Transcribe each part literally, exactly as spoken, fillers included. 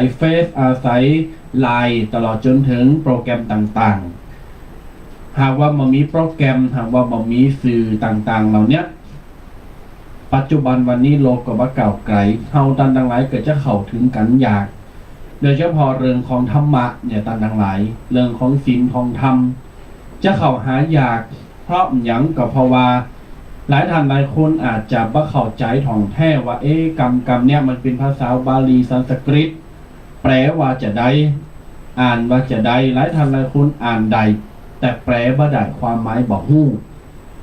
ศัยเฟซ อาศัยไลน์ ตลอดจนเถิงโปรแกรมต่างๆ หากว่าบ่มีโปรแกรม หากว่าบ่มีสื่อต่างๆ เหล่าเนี้ย ปัจจุบันวันนี้โลกก็บ่ก้าวไกล เฮาต้านตังหลายก็จะเข้าเถิงกั๋นยาก โดยเฉพาะเรื่องของธรรมะเนี่ย ต้านตังหลาย เรื่องของศีลของธรรม จะเข้าหายาก เพราะหยัง ก็เพราะว่าหลายต้านหลายคนอาจจะบ่เข้าใจ๋ถ่องแท้ว่า เอ๊ะ กำ กำเนี่ยมันเป๋นภาษาบาลีสันสกฤต แปลว่าจาใด อ่านว่าจาใด หลายต้านหลายคนอ่านได้ แต่แปลบ่ได้ ความหมายบ่ฮู้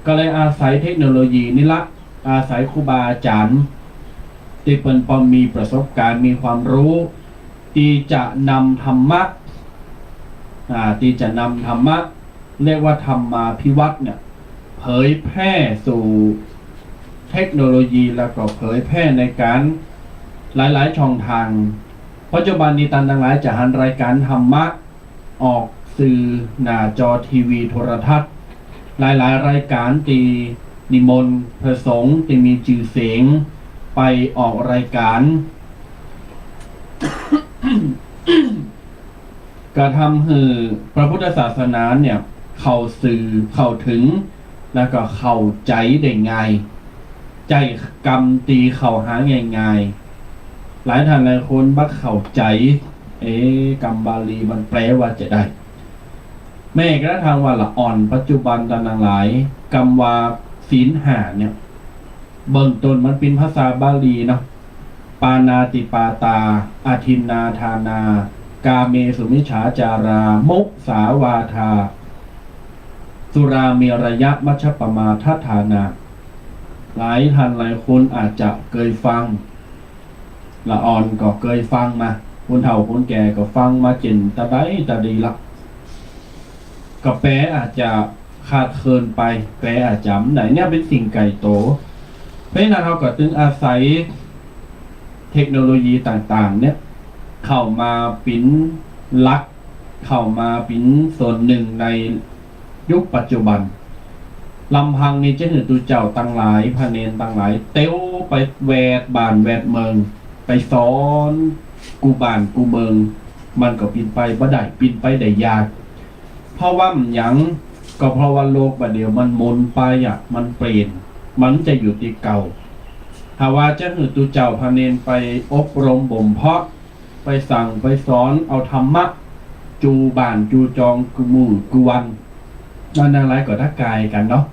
ก็เลยอาศัยเทคโนโลยีนี่ละ อาศัยครูบาอาจ๋ารย์ ตี้เปิ้นปอมีประสบก๋ารณ์ มีความฮู้ ตี้จะนำธรรมะ อ่า ตี้จะนำธรรมะ เรียกว่าธรรมาภิวัตน์เนี่ย เผยแพร่สู่เทคโนโลยี แล้วก็เผยแพร่ในก๋านหลายๆ ช่องตาง ปัจจุบันนี้ต้านตังหลายจะหันรายก๋ารธรรมะออกสื่อหน้าจอทีวีโทรทัศน์ หลายๆ รายก๋ารตี้นิมนต์พระสงฆ์ตี้มีจื้อเสียงไปออกรายก๋าร ก็ทำหื้อพระพุทธศาสนาเนี่ยเข้าสื่อ เข้าเถิง แล้วก็เข้าใจ๋ได้ง่าย ใจ๊กำตี้เข้าหาง่ายๆ หลายต้านหลายคนบ่เข้าใจ๋ เอ๊ะ กำบาลีมันแปลว่าจาใด แม้กระทั่งว่าละอ่อนปัจจุบันต้านตังหลาย กำว่าศีลห้าเนี่ย เบื้องต้นมันเป๋นภาษาบาลีเนาะ ปาณาติปาตา อทินนาทานา กาเมสุมิจฉาจารา มุสาวาทา สุราเมรยะมัชฌปมาทฐานา หลายต้านหลายคนอาจจะเกยฟัง ละอ่อนก็เกยฟังมา คนเฒ่าคนแก่ก็ฟังมาเจ๋นตะใดตะดีละ ก็แปลอาจจะขาดเขินไป แปลอาจจะบ่ได้ เนี่ยเป๋นสิ่งไกลโต เพราะฉะนั้นเฮาก็จึงอาศัยเทคโนโลยีต่างๆ เนี่ย เข้ามาเป๋นหลัก เข้ามาเป๋นส่วนหนึ่งในยุคปัจจุบัน ลำพังนี้จะหื้อตุ๊เจ้าตังหลาย พระเณรตังหลาย เตียวไปแวดบ้านแวดเมือง ไปสอนกู้บ้านกู้เมือง มันก็เป๋นไปบ่ได้ เป๋นไปได้ยาก เพราะว่าหยัง ก็เพราะว่าโลกบ่าเดี่ยวมันหมุนไปอะ มันเปลี่ยน มันจะอยู่ตี้เก่า ถ้าว่าจะหื้อตุ๊เจ้าพระเณรไปอบรมบ่มเพาะ ไปสั่งไปสอนเอาธรรมะ จูบ้านจูจองกู้มื้อกู้วัน อันนั้นหลายก็ตะกายกั๋นเนาะ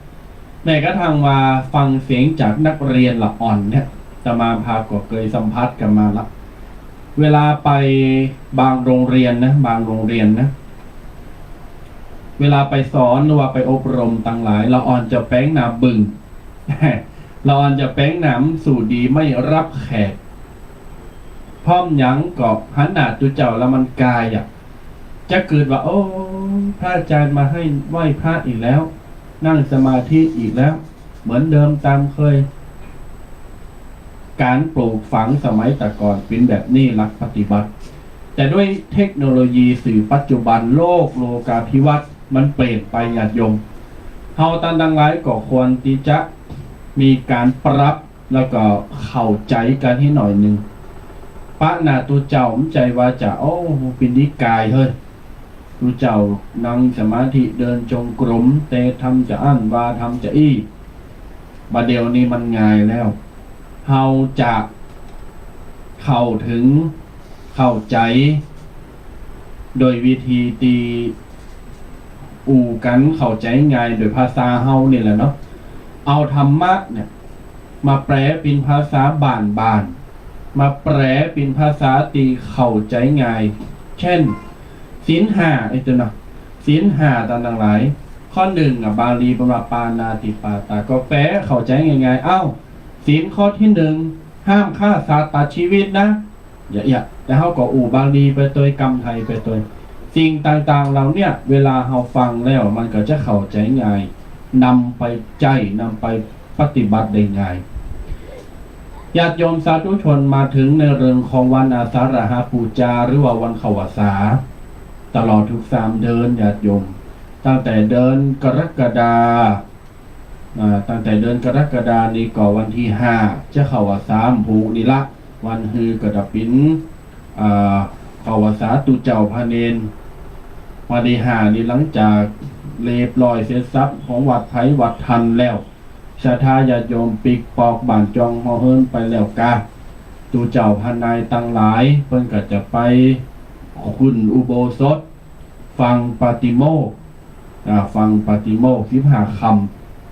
แม้กระทั่งว่าฟังเสียงจากนักเรียนละอ่อนเนี่ย อาตมาภาพก็เกยสัมผัสกั๋นมาละ เวลาไปบางโรงเรียนนะ บางโรงเรียนนะ เวลาไปสอนหรือว่าไปอบรมตังหลาย ละอ่อนจะแป๋งหน้าบึ้ง ละอ่อนจะแป๋งหน้าบ่สู้ดี ไม่รับแขก เพราะหยัง ก็หันหน้าตุ๊เจ้าแล้วมันกายอะ จะกึ๊ดว่า โอ้ พระอาจารย์มาหื้อไหว้พระอีกแล้ว นั่งสมาธิอีกแล้ว เหมือนเดิมตามเคย ก๋านปลูกฝังสมัยแต่ก่อนเป๋นแบบนี้ หลักปฏิบัติ แต่ด้วยเทคโนโลยีสื่อปัจจุบัน โลกโลกาภิวัตน์มันเปลี่ยนไป ญาติโยม เฮาต้านตังหลายก็ควรตี้จะมีก๋านปรับ แล้วก็เข้าใจ๋กั๋นหื้อหน้อยนึ่ง ปะหน้าตุ๊เจ้า บ่ใจ้ว่าจะ โอ้ เป๋นนิกายเฮ้ย ตุ๊เจ้านั่งสมาธิเดินจงกรม เตศน์ธรรมจะอั้น ว่าธรรมจะอี้ บ่าเดี่ยวนี้มันง่ายแล้ว เฮาจะเข้าเถิง เข้าใจ๋ โดยวิธีตี้อู้กั๋นเข้าใจ๋ง่าย โดยภาษาเฮานี่แหละเนาะ เอาธรรมะเนี่ย มาแปลเป๋นภาษาบ้านๆ มาแปลเป๋นภาษาตี้เข้าใจ๋ง่าย เช่น ศีลห้า ไอ้ตั๋วเนาะ ศีลห้าต้านตังหลาย ข้อนึ่งอะ บาลีเปิ้นว่าปาณาติปาตา ก็แปลเข้าใจ๋ง่ายๆ เอ้า ศีลข้อตี้นึ่ง ห้ามฆ่าสัตว์ตัดชีวิตนะ เยียะๆ แต่เฮาก็อู้บาลีไปตวย กำไทยไปตวย สิ่งต่างๆ เหล่าเนี้ย เวลาเฮาฟังแล้วมันก็จะเข้าใจ๋ง่าย นำไปใจ๊ นำไปปฏิบัติได้ง่าย ญาติโยมสาธุชน มาเถิงในเรื่องของวันอาสาฬหปูจา หรือว่าวันเข้าพรรษา ตลอดทุกสามเดือน ญาติโยม ตั้งแต่เดือนกรกฎา อ่า ตั้งแต่เดือนกรกฎานี้ก็วันตี้ห้า จะเข้าพรรษา ผูกนี่ละ วันฮือก็จะเป๋น อ่า เข้าพรรษาตุ๊เจ้าพระเณร วันตี้ห้านี้ หลังจากเรียบร้อยเสร็จสับของวัดไผวัดตันแล้ว ศรัทธาญาติโยมปิ๊กปอกบ้านจองหอเฮิรนไปแล้วกา ตุ๊เจ้าพระนายตังหลายเปิ้นก็จะไปขึ้นอุโบสถ ฟังปาฏิโมกข์ อ่า ฟังปาฏิโมกข์สิบห้าค่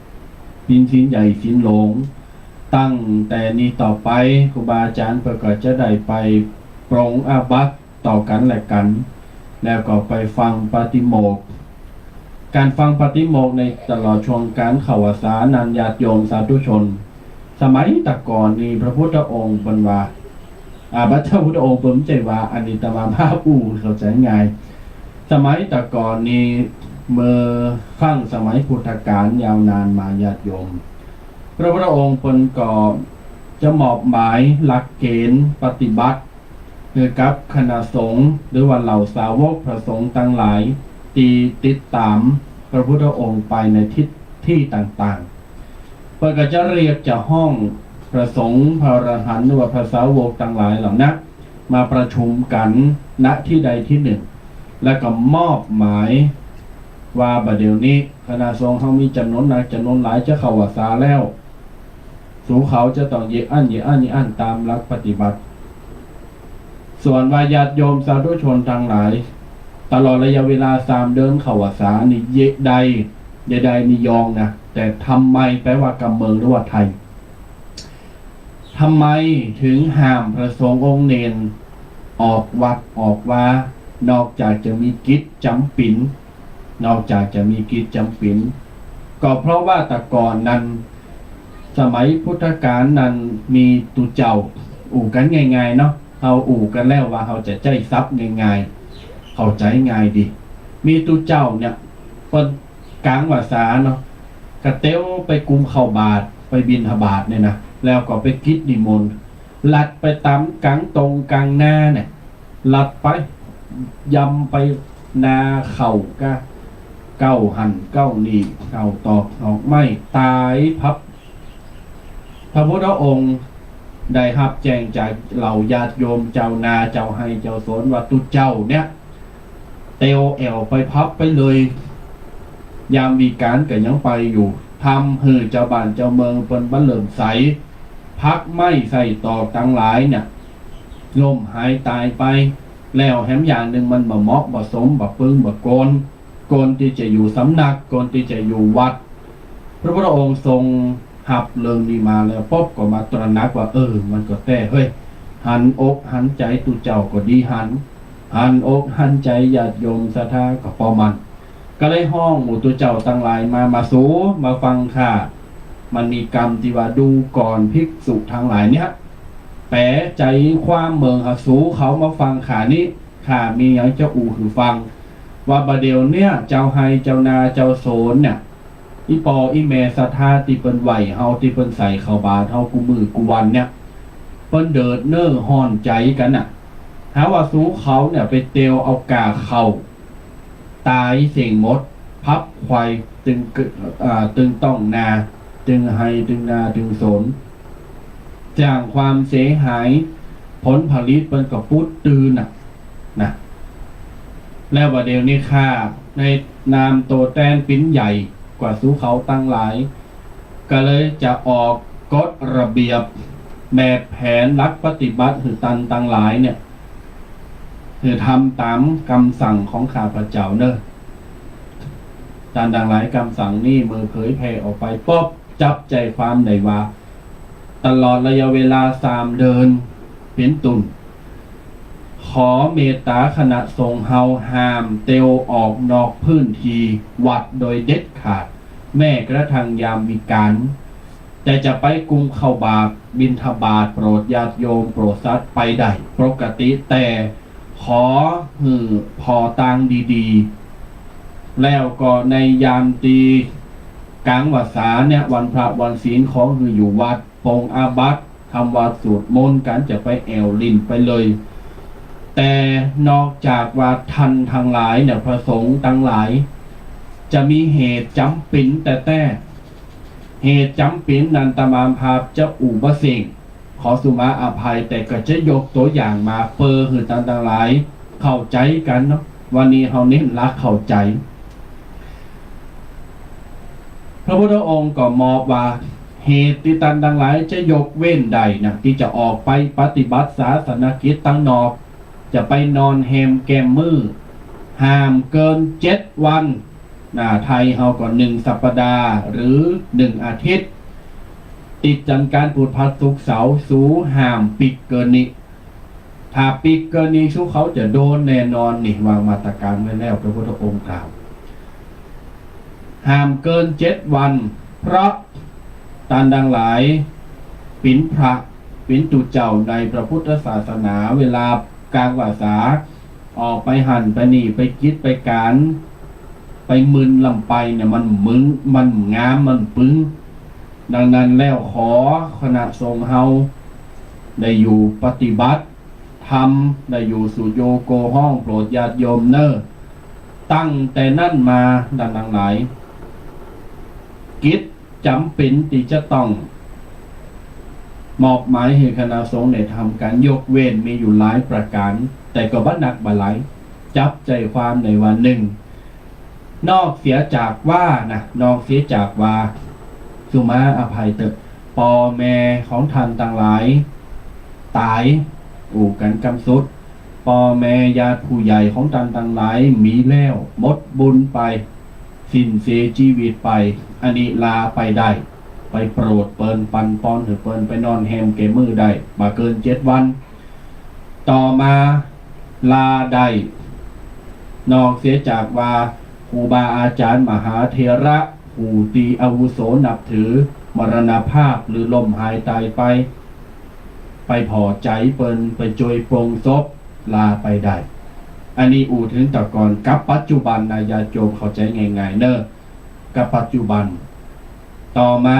ำ ศีล ศีลใหญ่ศีลหลวง ตั้งแต่นี้ต่อไปครูบาอาจ๋ารย์เปิ้นก็จะได้ไปปรงอาบัติต่อกั๋นและกั๋น แล้วก็ไปฟังปาฏิโมกข์ ก๋านฟังปาฏิโมกข์ในตลอดช่วงก๋านเข้าพรรษานั้น ญาติโยมสาธุชน สมัยแต่ก่อนนี้พระพุทธองค์เปิ้นว่า อ่า บ่ใจ้พุทธองค์เปิ้น บ่ใจ้ว่า อันนี้อาตมาภาพอู้เข้าใจ๋ง่าย สมัยแต่ก่อนนี้ เมื่อครั้งสมัยพุทธกาลยาวนานมา ญาติโยม พระพุทธองค์เปิ้นก็จะมอบหมายหลักเกณฑ์ปฏิบัติหื้อกับคณะสงฆ์ หรือว่าเหล่าสาวกพระสงฆ์ตังหลายตี้ติดต๋ามพระพุทธองค์ไปในทิศตี้ต่างๆ เปิ้นก็จะเรียกจะฮ้องพระสงฆ์พระอรหันต์หรือว่าพระสาวกตังหลายเหล่านั้นมาประชุมกั๋น ณ ตี้ใดตี้นึ่ง แล้วก็มอบหมายว่าบ่าเดี่ยวนี้คณะสงฆ์เฮามีจ๋ำนวนนักจ๋ำนวนหลายจะเข้าพรรษาแล้ว สูเขาจะต้องเยียะอั้น เยียะอั้น เยียะอั้นต๋ามหลักปฏิบัติ ส่วนว่าญาติโยมสาธุชนตังหลาย ตลอดระยะเวลาสามเดือนเข้าพรรษานี้ เยียะใด เยียะใดนี่ยองนะ แต่ทำไมแปลว่ากำเมืองหรือว่าไทย ทำไมถึงห้ามพระสงฆ์องค์เณรออกวัดออกวา นอกจากจะมีกิจจ๋ำเป๋น นอกจากจะมีกิจจ๋ำเป๋น ก็เพราะว่าแต่ก่อนนั้น สมัยพุทธกาลนั้นมีตุ๊เจ้า อู้กั๋นง่ายๆ เนาะ เฮาอู้กั๋นแล้วว่าเฮาจะใจ๊ศัพท์ง่ายๆ เข้าใจ๋ง่ายดี มีตุ๊เจ้าเนี่ย เปิ้นก๋างพรรษาเนาะ ก็เตียวไปกุมเข้าบาตร ไปบิณฑบาตเนี่ยนะ แล้วก็ไปกิจนิมนต์ ลัดไปต๋ามก๋างตงก๋างนาเนี่ย ลัดไป ยำไปนาเข้าก้า เก๊าหั้นเก๊านี่ เข้าตอกดอกไม้ต๋ายพับ พระพุทธองค์ได้ฮับแจ้งจากเหล่าญาติโยมเจ้านาเจ้าไฮ่เจ้าสวนว่าตุ๊เจ้าเนี่ย เตียวแอ่วไปพับไปเลย ยามวิกาลก็ยังไปอยู่ ทำหื้อเจ้าบ้านเจ้าเมืองเปิ้นบ่เลื่อมใส ผักไม้ใส่ตอกตังหลายเนี่ย ล้มหายต๋ายไป แล้วแหมอย่างนึ่งมันบ่เหมาะบ่สม บ่ปึงบ่ควร ควรตี้จะอยู่สำนัก ควรตี้จะอยู่วัด พระพุทธองค์ทรงฮับเรื่องนี้มาแล้วปุ๊บก็มาตระหนักว่า เออ มันก็แต๊เฮ้ย หันอกหันใจ๋ตุ๊เจ้าก็ดีหัน หันอกหันใจ๋ญาติโยมศรัทธาก็ปอมัน ก็เลยฮ้องหมู่ตุ๊เจ้าตังหลายมา มาสู มาฟังข้า มันมีกำตี้ว่าดูก่อนภิกษุทั้งหลายเนี่ย แป๋ใจ๋ความเมืองหาสูเขามาฟังข้านี้ ข้ามีหยังจะอู้หื้อฟัง ว่าบ่าเดี่ยวเนี่ยเจ้าไฮ่เจ้านาเจ้าสวนเนี่ย อี่ป้ออี่แม่ศรัทธาตี้เปิ้นไหว้เฮา ตี้เปิ้นใส่เข้าบาตรเฮากู้มื้อกู้วันเนี่ย เปิ้นเดือดเนื้อฮ้อนใจ๋กั๋นน่ะ หาว่าสูเขาเนี่ยไปเตียวเอาก้าข้าวต๋ายเสี้ยงหมด พับไขว่ตึงกึ อ่า ตึงต๊องนา ตึงไฮ่ตึงนาตึงสวน สร้างความเสียหาย ผลผลิตเปิ้นก็ปุ๊ดตื้นน่ะ นะ แล้วบ่าเดี่ยวนี้ข้าในนามโตแตนปิ้นใหญ่กว่าสูเขาตังหลาย ก็เลยจะออกกฎระเบียบแบบแผนหลักปฏิบัติหื้อตันตังหลายเนี่ย หื้อทำต๋ามกำสั่งของข้าพเจ้าเน่อ ตันตังหลาย กำสั่งนี้เมื่อเผยแผ่ออกไปปุ๊บ จับใจ๋ความได้ว่า ตลอดระยะเวลาสามเดือนเป๋นต้น ขอเมตต๋าคณะสงฆ์เฮาห้ามเตียวออกนอกพื้นที่วัดโดยเด็ดขาด แม้กระทั่งยามวิกาล แต่จะไปกุมเข้าบาตรบิณฑบาต โปรดญาติโยมโปรดสัตว์ไปได้ปกติ แต่ขอหื้อผ่อตางดีๆ แล้วก็ในยามตี้ก๋างพรรษาเนี่ย วันพระวันศีล ขอหื้ออยู่วัด ปรงอาบัติ ทำวัตรสวดมนต์กั๋น จะไปแอ่วลิ่นไปเลย แต่นอกจากว่าตันตังหลายเนี่ย พระสงฆ์ตังหลาย จะมีเหตุจ๋ำเป๋นแต๊ๆ เหตุจ๋ำเป๋นนั้นอาตมาภาพจะอู้บ่เส้ง ขอสุมาอภัย แต่ก็จะยกตั๋วอย่างมาเปื้อหื้อตันตังหลาย เข้าใจ๋กั๋นเนาะ วันนี้เฮาเน้นหลักเข้าใจ๋ พระพุทธองค์ก็มอบว่า เหตุตี้ต้านตังหลายจะยกเว้นได้นะ ตี้จะออกไปปฏิบัติศาสนกิจตังนอก จะไปนอนแฮมแกมมื้อ ห้ามเกินเจ็ดวัน นะ ไทยเฮาก็หนึ่งสัปดาห์ หรือหนึ่งอาทิตย์ ติดจันทร์อังคารพุธพฤหัสศุกร์เสาร์ สูห้ามปิ๊กเกินนี้ ถ้าปิ๊กเกินนี้ สูเขาจะโดนแน่นอนนี่ วางมาตรการไว้แล้ว พระพุทธองค์กล่าว ห้ามเกินเจ็ดวัน เพราะต้านตังหลายเป๋นพระ เป๋นตุ๊เจ้าในพระพุทธศาสนา เวลากลางพรรษา ออกไปหั้นไปนี่ ไปกิจไปก๋าน ไปมึนลำไปเนี่ย มันมึน มันงาม มันปึง ดังนั้นแล้วขอคณะสงฆ์เฮาได้อยู่ปฏิบัติธรรม ได้อยู่สุโยโกห้องโปรดญาติโยมเน่อ ตั้งแต่นั้นมาต้านตังหลาย กิจจ๋ำเป๋นตี้จะต้องมอบหมายหื้อคณะสงฆ์ได้ทำก๋านยกเว้นมีอยู่หลายประก๋าน แต่ก็บ่หนักบ่หลาย จับใจ๋ความได้ว่า นึ่ง นอกเสียจากว่านะ นอกเสียจากว่า สุมาอภัยเต๊อะ ป้อแม่ของต้านตังหลายต๋าย อู้กั๋นกำสุด ป้อแม่ญาติผู้ใหญ่ของต้านตังหลายมีแล้ว หมดบุญไป สิ้นเสียจีวิตไป อันนี้ลาไปได้ ไปโปรดเปิ้น ปันปอนหื้อเปิ้น ไปนอนแฮมแกมมื้อได้ บ่เกินเจ็ดวัน ต่อมาลาได้ นอกเสียจากว่าครูบาอาจ๋ารย์มหาเถระ ผู้ตี้อาวุโสนับถือ มรณภาพหรือล้มหายต๋ายไป ไปผ่อใจ๋เปิ้น ไปจวยโปงศพ ลาไปได้ อันนี้อู้เถิงแต่ก่อน กับปัจจุบันนะ ญาติโยมเข้าใจ๋ง่ายๆ เน่อ กับปัจจุบัน ต่อมา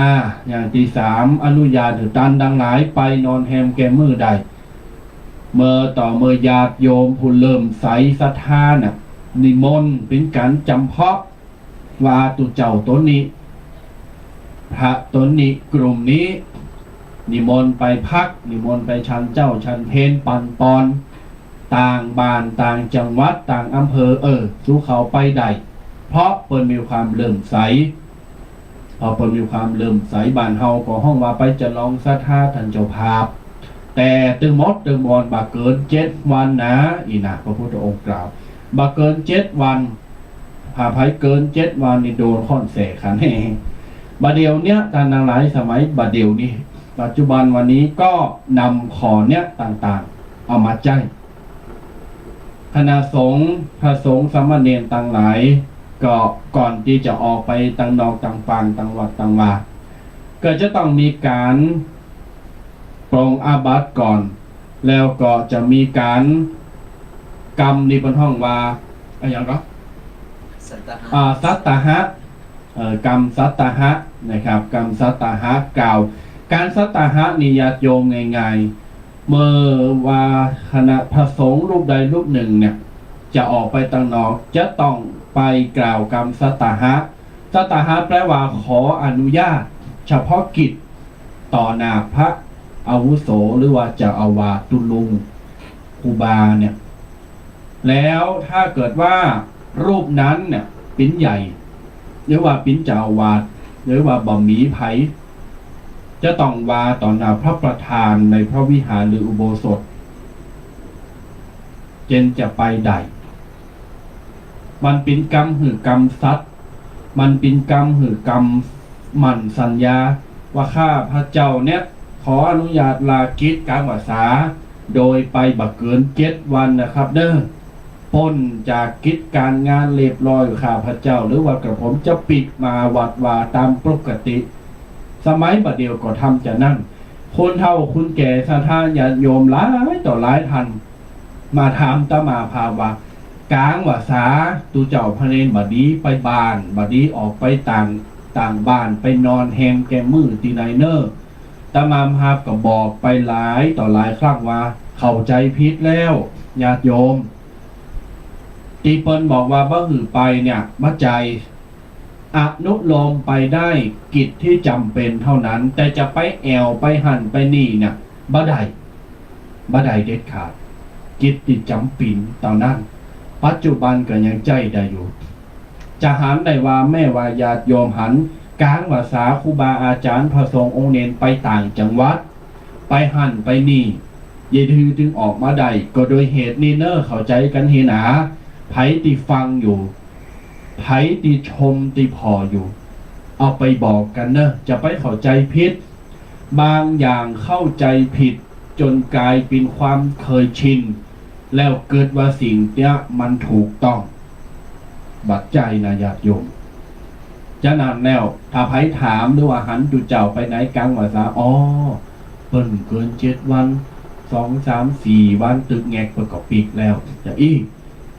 อย่างตี้สาม อนุญาตหื้อต้านตังหลายไปนอนแฮมแกมมื้อได้ เมื่อต่อเมื่อญาติโยมผู้เลื่อมใสศรัทธาน่ะ นิมนต์เป๋นก๋านจ๋ำเพาะ ว่าตุ๊เจ้าต๋นนี้ พระต๋นนี้ กลุ่มนี้ นิมนต์ไปพัก นิมนต์ไปฉันเจ๊าฉันเพล ปันปอน ต่างบ้านต่างจังหวัดต่างอำเภอ เออ สูเขาไปได้ เพราะเปิ้นมีความเลื่อมใส เพราะเปิ้นมีความเลื่อมใส บ้านเฮาก็ฮ้องว่าไปจรองศรัทธาต้านเจ้าภาพ แต่ตึงหมดตึงมวลบ่เกินเจ็ดวันนะ อี้นะ พระพุทธองค์กล่าว บ่เกินเจ็ดวัน ถ้าใผเกินเจ็ดวันนี่โดนข้อนแสนขันแฮ บ่าเดี่ยวเนี้ย ต้านตังหลาย สมัยบ่าเดี่ยวนี้ ปัจจุบันวันนี้ก็นำข้อเนี้ยต่างๆ เอามาใจ๊ คณะสงฆ์ พระสงฆ์สามเณรตังหลาย ก็ก่อนตี้จะออกไปตังนอกตังปางตังวัดตังวา ก็จะต้องมีก๋านปรงอาบัติก่อน แล้วก็จะมีก๋านกรรมนี่เปิ้นฮ้องว่า อะหยังก็ สัตตาหะ อ่า สัตตาหะ เอ่อ กรรมสัตตาหะนะครับ กรรมสัตตาหะกล่าว ก๋านสัตตาหะนี่ญาติโยมง่ายๆ เมื่อว่าคณะพระสงฆ์รูปใดรูปนึ่งเนี่ย จะออกไปตังนอก จะต้องไปกล่าวกรรมสัตตาหะ สัตตาหะแปลว่าขออนุญาตเฉพาะกิจต่อหน้าพระอาวุโส หรือว่าเจ้าอาวาส ตุ๊ลุง ครูบาเนี่ย แล้วถ้าเกิดว่ารูปนั้นเนี่ยเป๋นใหญ่ หรือว่าเป๋นเจ้าอาวาส หรือว่าบ่มีใผ จะต้องว่าต่อหน้าพระประธานในพระวิหารหรืออุโบสถ จึงจะไปได้ มันเป๋นกำหื้อกำสัตย์ มันเป๋นกำหื้อกำหมั่นสัญญา ว่าข้าพระเจ้าเนี่ยขออนุญาตลากิจกลางพรรษา โดยไปบ่เกินเจ็ดวันนะครับเด้อ ป๊นจากกิจก๋านงานเรียบร้อยข้าพเจ้า หรือว่ากระผมจะปิ๊กมาวัดวาต๋ามปกติ สมัยบ่าเดี่ยวก็ทำจานั้น คนเฒ่าคนแก่ศรัทธาญาติโยมหลายต่อหลายท่าน มาถามอาตมาภาพว่า กลางพรรษาตุ๊เจ้าพระเณรบ่ดีไปบ้าน บ่ดีออกไปต่าง ต่างบ้าน ไปนอนแฮมแกมมื้อตี้ใดเน่อ อาตมาภาพก็บอกไปหลายต่อหลายครั้งว่า เข้าใจ๋ผิดแล้ว ญาติโยม ตี้เปิ้นบอกว่าบ่หื้อไปเนี่ย บ่ใจ้ อนุโลมไปได้กิจที่จ๋ำเป๋นเต้านั้น แต่จะไปแอ่วไปหั้นไปนี่เนี่ย บ่ได้ บ่ได้เด็ดขาด กิจตี้จ๋ำเป๋นเต้านั้น ปัจจุบันก็ยังใจ๊ได้อยู่ จะหันได้ว่าแม้ว่าญาติโยมหันก๋างว่าสาครูบาอาจ๋ารย์พระสงฆ์องค์เณรไปต่างจังหวัด ไปหั้นไปนี่ ยายทือจึงออกมาได้ ก็โดยเหตุนี้เน่อ เข้าใจ๋กั๋นเหียหนา ใผตี้ฟังอยู่ ใผตี้ชมตี้ผ่ออยู่ เอาไปบอกกั๋นเน่อ จะไปเข้าใจ๋ผิด บางอย่างเข้าใจ๋ผิดจ๋นก๋ายเป๋นความเกยชิน แล้วกึ๊ดว่าสิ่งเนี้ยมันถูกต้อง บ่ใจ้นะญาติโยม ฉะนั้นแล้ว ถ้าใผถามหรือว่าหันตุ๊เจ้าไปไหนก๋างว่าสา อ๋อ เปิ้นเกินเจ็ดวัน สอง สาม สี่ วัน ตึกแง็กเปิ้นก็ปิ๊กแล้ว จะอี้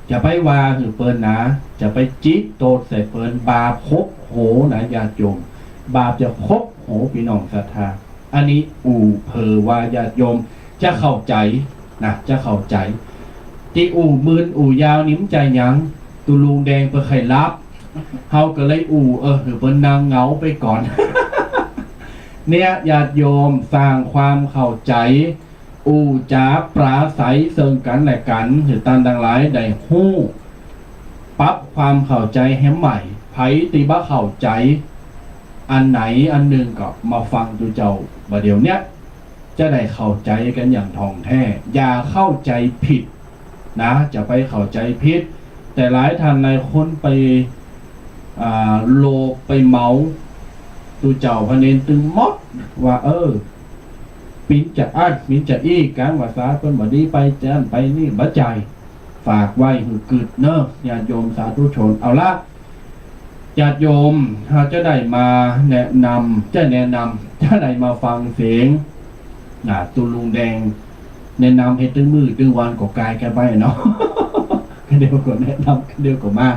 จะไปว่าหื้อเปิ้นหนา จะไปจิกโต้ษใส่เปิ้น บาปครบโหนะญาติโยม บาปจะครบโหปี้น้องศรัทธา อันนี้อู่เผื่อว่าญาติโยมจะเข้าใจ๋นะ จะเข้าใจ๋ ตี้อู่มืนอู่ยาวนี่มันใจ๋หยัง ตุ๊ลุงแดงเปิ้นใค่หลับ เฮาก็เลยอู่ เออ หื้อเปิ้นนั่งเหงาไปก่อน เนี่ยญาติโยมสร้างความเข้าใจ๋ อู้จ๋าปราศรัยเซิ่งกั๋นและกั๋น หื้อต้านตังหลายได้ฮู้ ปรับความเข้าใจ๋แหมใหม่ ใผตี้บ่เข้าใจ๋อันไหนอันนึ่งก็มาฟังตุ๊เจ้าบ่าเดี่ยวเนี้ย จะได้เข้าใจ๋กั๋นอย่างถ่องแท้ อย่าเข้าใจ๋ผิดนะ จะไปเข้าใจ๋ผิด แต่หลายท่านหลายคนไป อ่า โลภไปเหมาตุ๊เจ้าพระเณรตึงหมด ว่า เออ เป๋นจะอั้น เป๋นจะอี้ ก๋างว่าสาเปิ้นบ่ดีไปจะอั้นไปนี่ บ่ใจ้ ฝากไว้หื้อกึ๊ดเน่อ ญาติโยมสาธุชน เอาละ ญาติโยม เฮาจะได้มาแนะนำ จะแนะนำ จะได้มาฟังเสียง อ่า ตุ๊ลุงแดง แนะนำหื้อตึงมื้อตึงวันก็ก๋ายกั๋นไปเนาะ ก็เดี๋ยวก็แนะนำ ก็เดี๋ยวก็มา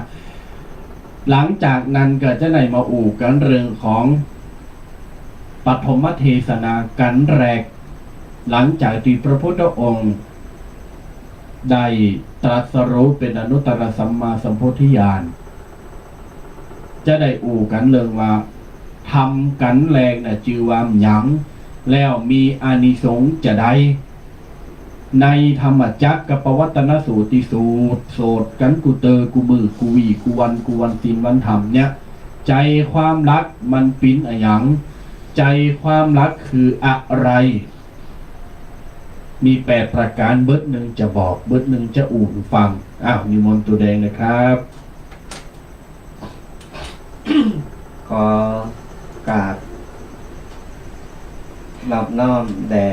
หลังจากนั้นก็จะได้มาอู้กั๋นเรื่องของปฐมเทศนากั๋นแรก หลังจากตี้พระพุทธองค์ได้ตรัสรู้เป๋นอนุตตรสัมมาสัมโพธิญาณ จะได้อู้กั๋นเรื่องว่า ธรรมกั๋นแรกน่ะจื้อว่าหยัง แล้วมีอานิสงส์จาใด ในธรรมจักกัปปวัตตนสูตรตี้สูตร โสดกั๋นกู้เตอกู้มื้อกู้วี้กู้วันกู้วันศีลวันธรรมเนี่ย ใจ๋ความหลักมันเป๋นอะหยัง ใจ๋ความหลักคืออะไร มีแปดประก๋าน เบิดนึ่งจะบอก เบิดนึ่งจะอู้หื้อฟัง อ้าว นิมนต์ตุ๊แดงนะครับ ขอกราบนอบน้อมแด่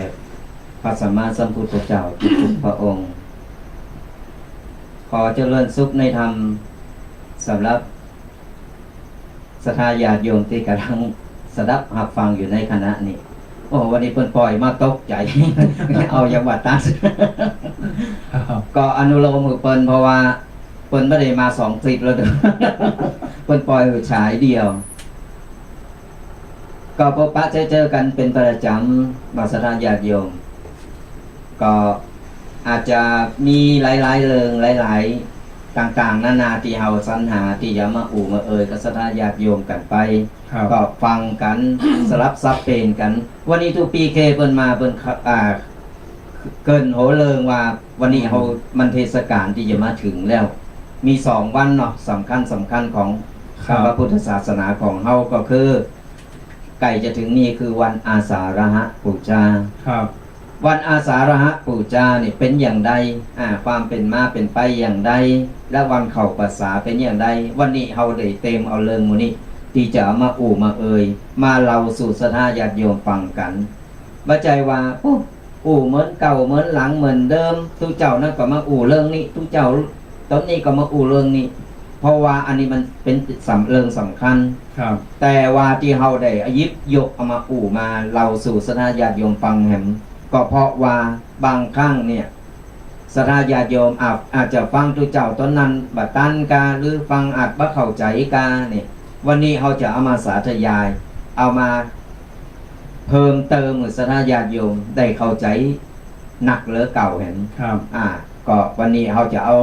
พระสัมมาสัมพุทธเจ้าทุกๆพระองค์ ขอเจริญสุขในธรรมสำหรับศรัทธาญาติโยมตี้ก่ำลังสดับฮับฟังอยู่ในขณะนี้ โอ้ วันนี้เปิ้นปล่อยมาตกใจ๋ เอาอย่างว่าตั๊ด ครับ ก็อนุโลมหื้อเปิ้น เพราะว่าเปิ้นบ่ได้มาสองทริปแล้ว เปิ้นปล่อยหื้อฉายเดียว ก็พบปะเจอเจอกั๋นเป๋นประจ๋ำ บ่าศรัทธาญาติโยม ก็อาจจะมีหลายๆเรื่อง หลายๆ ต่างๆนานาตี้เฮาสรรหาตี้จะมาอู้มาเอ่ยกับศรัทธาญาติโยมกั๋นไป ครับ ก็ฟังกั๋น สลับสับเปลี่ยนกั๋น วันนี้ตุ๊ปีเคเปิ้นมา เปิ้น อ่า เกริ่นหัวเรื่องว่าวันนี้เฮา มันเทศกาลตี้จะมาเถิงแล้ว มีสองวันเนาะ สำคัญสำคัญของ ครับ พระพุทธศาสนาของเฮาก็คือ ใก้จะเถิงนี้คือวันอาสาฬหปูจา ครับ วันอาสาฬหปูจานี่เป๋นอย่างใด อ่า ความเป๋นมาเป๋นไปอย่างใด และวันเข้าพรรษาเป๋นอย่างใด วันนี้เฮาได้เตรียมเอาเรื่องหมู่นี้ ตี้จะเอามาอู้มาเอ่ย มาเล่าสู่ศรัทธาญาติโยมฟังกั๋น บ่ใจ้ว่า โอ้ อู้เหมือนเก่าเหมือนหลังเหมือนเดิม ตุ๊เจ้านั้นก็มาอู้เรื่องนี้ ตุ๊เจ้าต๋นนี้ก็มาอู้เรื่องนี้ เพราะว่าอันนี้มันเป๋นสำ- เรื่องสำคัญ ครับ แต่ว่าตี้เฮาได้หยิบยกเอามาอู้มาเล่าสู่ศรัทธาญาติโยมฟังแหม ก็เพราะว่าบางครั้งเนี่ย ศรัทธาญาติโยมอาจ- อาจจะฟังตุ๊เจ้าต๋นนั้นบ่ตันกา หรือฟังอาจบ่เข้าใจ๋กาเนี่ย วันนี้เฮาจะเอามาสาธยาย เอามาเพิ่มเติมหื้อศรัทธาญาติโยมได้เข้าใจ๋หนักเหลือเก่าแหม ครับ อ่า ก็วันนี้เฮาจะเอา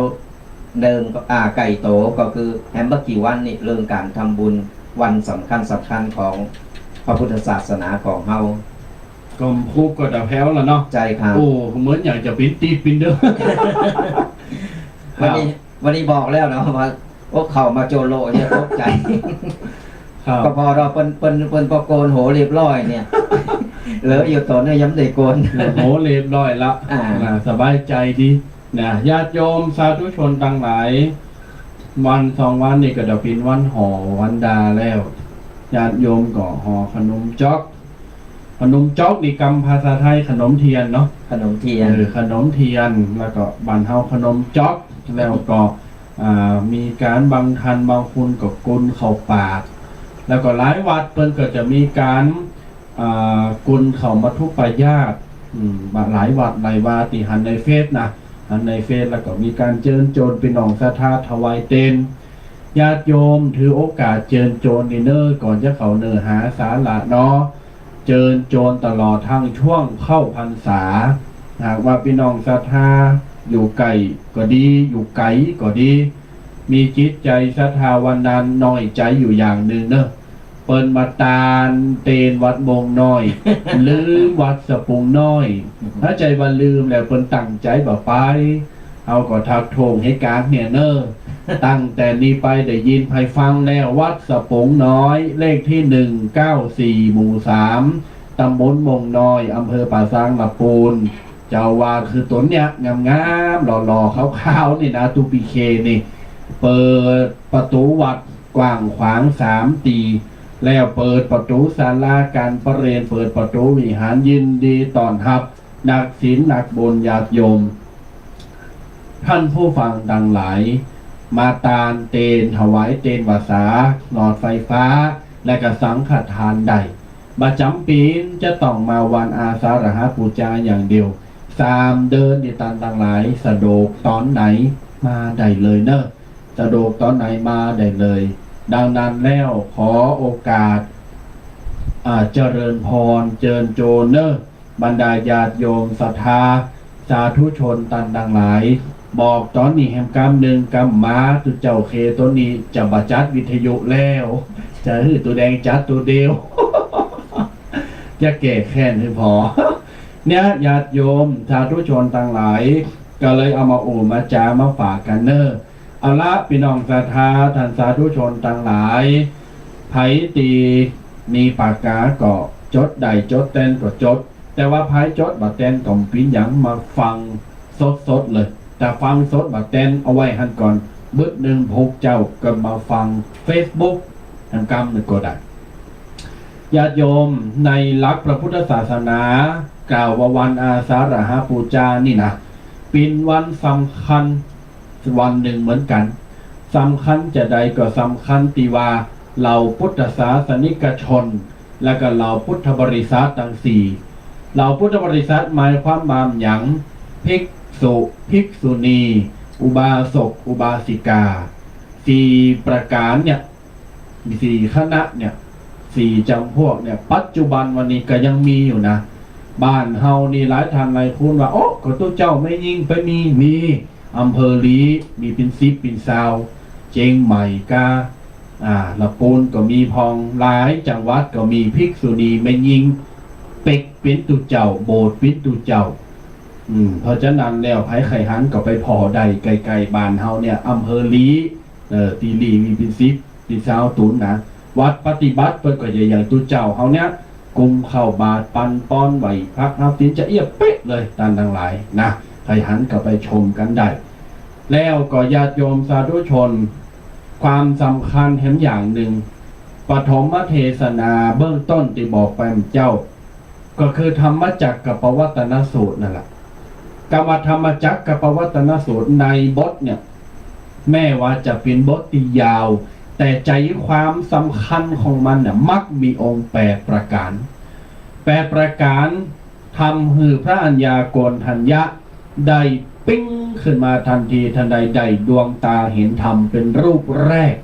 เรื่อง อ่า ใก้โตก็คือแหมบ่กี่วันนี้ เรื่องก๋านทำบุญวันสำคัญสำคัญของพระพุทธศาสนาของเฮา ก็คุกก็ตะแผ้วละเนาะ ใจ้ครับ โอ้ เหมือนอย่างจะปิ้นตีบปิ้นเด้อ วันนี้ ครับ วันนี้บอกแล้วเนาะว่า โอ้ เข้ามาโจโลเนี่ยตกใจ๋ ครับ ก็ปอเฮาเปิ้น เปิ้น เปิ้นปอโกนหัวเรียบร้อยเนี่ย เหลืออยู่ต๋นเนี่ยยังบ่ได้โกน หัวเรียบร้อยละ อ่า น่ะ สบายใจ๋ดี นะ ญาติโยมสาธุชนตังหลาย วันสองวันนี่ก็จะเป๋นวันห่อวันดาแล้ว ญาติโยมก็ห่อขนมจ๊อก ขนมจ๊อกนี่กำภาษาไทยขนมเทียนเนาะ ขนมเทียน เออ ขนมเทียน แล้วก็บ้านเฮาขนมจ๊อก แล้วก็ อ่า มีก๋านบางท่านบางคนก็กุนเข้าปาก แล้วก็หลายวัดเปิ้นก็จะมีก๋าน อ่า กุนเข้ามัทธุปายาต อืม หลายวัดหลายวาตี้หันในเฟซนะ หันในเฟซ แล้วก็มีก๋านเจิญโจรปี้น้องศรัทธาถวายเตน ญาติโยมถือโอกาสเจิญโจรนี่เน่อ ก่อนจะเข้าเนื้อหาสาระเนาะ เจิญโจรตลอดตึงช่วงเข้าพรรษา หากว่าปี้น้องศรัทธาอยู่ใก้ก็ดี อยู่ไก๋ก็ดี มีจิตใจ๋ศรัทธาวันนั้นน้อยใจ๋อยู่อย่างนึ่งเน่อ เปิ้นมาตานเตนวัดม่วงน้อย ลืมวัดสะปุงน้อย ถ้าใจ้ว่าลืมแล้วเปิ้นตั้งใจ๋บ่ไป เฮาก็ทักท้วงหื้อกั๋นเนี่ยเน่อ ตั้งแต่นี้ไปได้ยินใผฟังแล้ว วัดสะปุงน้อย เลขตี้หนึ่งเก้าสี่ หมู่สาม ตำบลม่วงน้อย อำเภอป่าซางละปูน เจ้าอาวาสคือต๋นเนี่ย งามๆ หล่อๆ ขาวๆ นี่นะ ตุ๊ปีเคนี่ เปิดประตู๋วัด กว้างขวางสามตี แล้วเปิดประตู๋ศาลาก๋านประเรียน เปิดประตู๋วิหาร ยินดีต้อนฮับนักศีลนักบุญญาติโยม ท่านผู้ฟังตังหลาย มาตานเตน ถวายเตนวาสา หลอดไฟฟ้า และก็สังฆทานได้ บ่จ๋ำเป๋นจะต้องมาวันอาสาฬหปูจาอย่างเดียว สามเดือนนี่ต้านตังหลาย สะดวกต๋อนไหนมาได้เลยเน่อ สะดวกต๋อนไหนมาได้เลย ดังนั้นแล้วขอโอกาส อ่า เจริญพร เจิญโจรเน่อ บรรดาญาติโยมศรัทธา สาธุชนต้านตังหลาย บอกต๋อนนี้แหมกำนึ่ง กำมาตุ๊เจ้าเคต๋นนี้จะบ่จัดวิทยุแล้ว จะหื้อตุ๊แดงจัดตุ๊เดียว จะแก้แค้นหื้อผ่อ เนี่ย ญาติโยมสาธุชนตังหลาย ก็เลยเอามาอู้มาจ๋ามาฝากกั๋นเน่อ เอาละ ปี้น้องศรัทธา ท่านสาธุชนตังหลาย ใผตี้มีปากก๋าก็จดได้ จดแตนก็จด แต่ว่าใผจดบ่แตนก็บ่เป๋นหยัง มาฟังสดๆ เลย แต่ฟังสดบ่แตนเอาไว้หั้นก่อน บึดนึ่งพุกเจ๊าก็มาฟังเฟซบุ๊ก แหมกำนึ่งก็ได้ ญาติโยม ในหลักพระพุทธศาสนา กล่าวว่าวันอาสาฬหปูจานี่นะ เป๋นวันสำคัญวันนึ่งเหมือนกั๋น สำคัญจาใด ก็สำคัญตี้ว่าเหล่าพุทธศาสนิกชน และก็เหล่าพุทธบริษัทตังสี่ เหล่าพุทธบริษัทหมายความว่าหยัง ภิกษุ ภิกษุณี อุบาสก อุบาสิกา สี่ประก๋านเนี่ย มีสี่คณะเนี่ย สี่จ๋ำพวกเนี่ย ปัจจุบันวันนี้ก็ยังมีอยู่นะ บ้านเฮานี่หลายท่านหลายคนว่า โอ้ ก็ตุ๊เจ้าแม่ญิงไปมี มี อำเภอลี้ มีเป๋นสิบเป๋นซาว เจียงใหม่กา อ่า ละปูนก็มีพ่อง หลายจังหวัดก็มีภิกษุณีแม่ญิง เป๊กเป๋นตุ๊เจ้า โบสถ์เป๋นตุ๊เจ้า อืม เพราะฉะนั้นแล้ว ใผใค่หันก็ไปผ่อได้ ใก้ๆ บ้านเฮาเนี่ย อำเภอลี้ เออ ตี้ลี้มีเป๋นสิบเป๋นซาวตุ๊นนะ วัดปฏิบัติเปิ้นก็จะอย่างตุ๊เจ้าเฮาเนี่ย กุมข้าวบาตรปันปอน ไหว้พระฮับศีลจะเอี้ยเป๊ะเลย ต้านตังหลายนะ ใผหันก็ไปชมกั๋นได้ แล้วก็ญาติโยมสาธุชน ความสำคัญแหมอย่างนึ่ง ปฐมเทศนาเบื้องต้นตี้บอกไปเมื่อเจ๊า ก็คือธรรมจักรกัปปวัตตนสูตรนั่นแหละ กำว่าธรรมจักรกัปปวัตตนสูตรในบทเนี่ย แม้ว่าจะเป๋นบทตี้ยาว แต่ใจ๋ความสำคัญของมันเนี่ย มักมีองค์แปดประก๋าน แปดประก๋าน ทำหื้อพระอัญญาโกณฑัญญะได้ปิ๊งขึ้นมาทันทีทันใด ได้ดวงต๋าเห็นธรรมเป๋นรูปแรก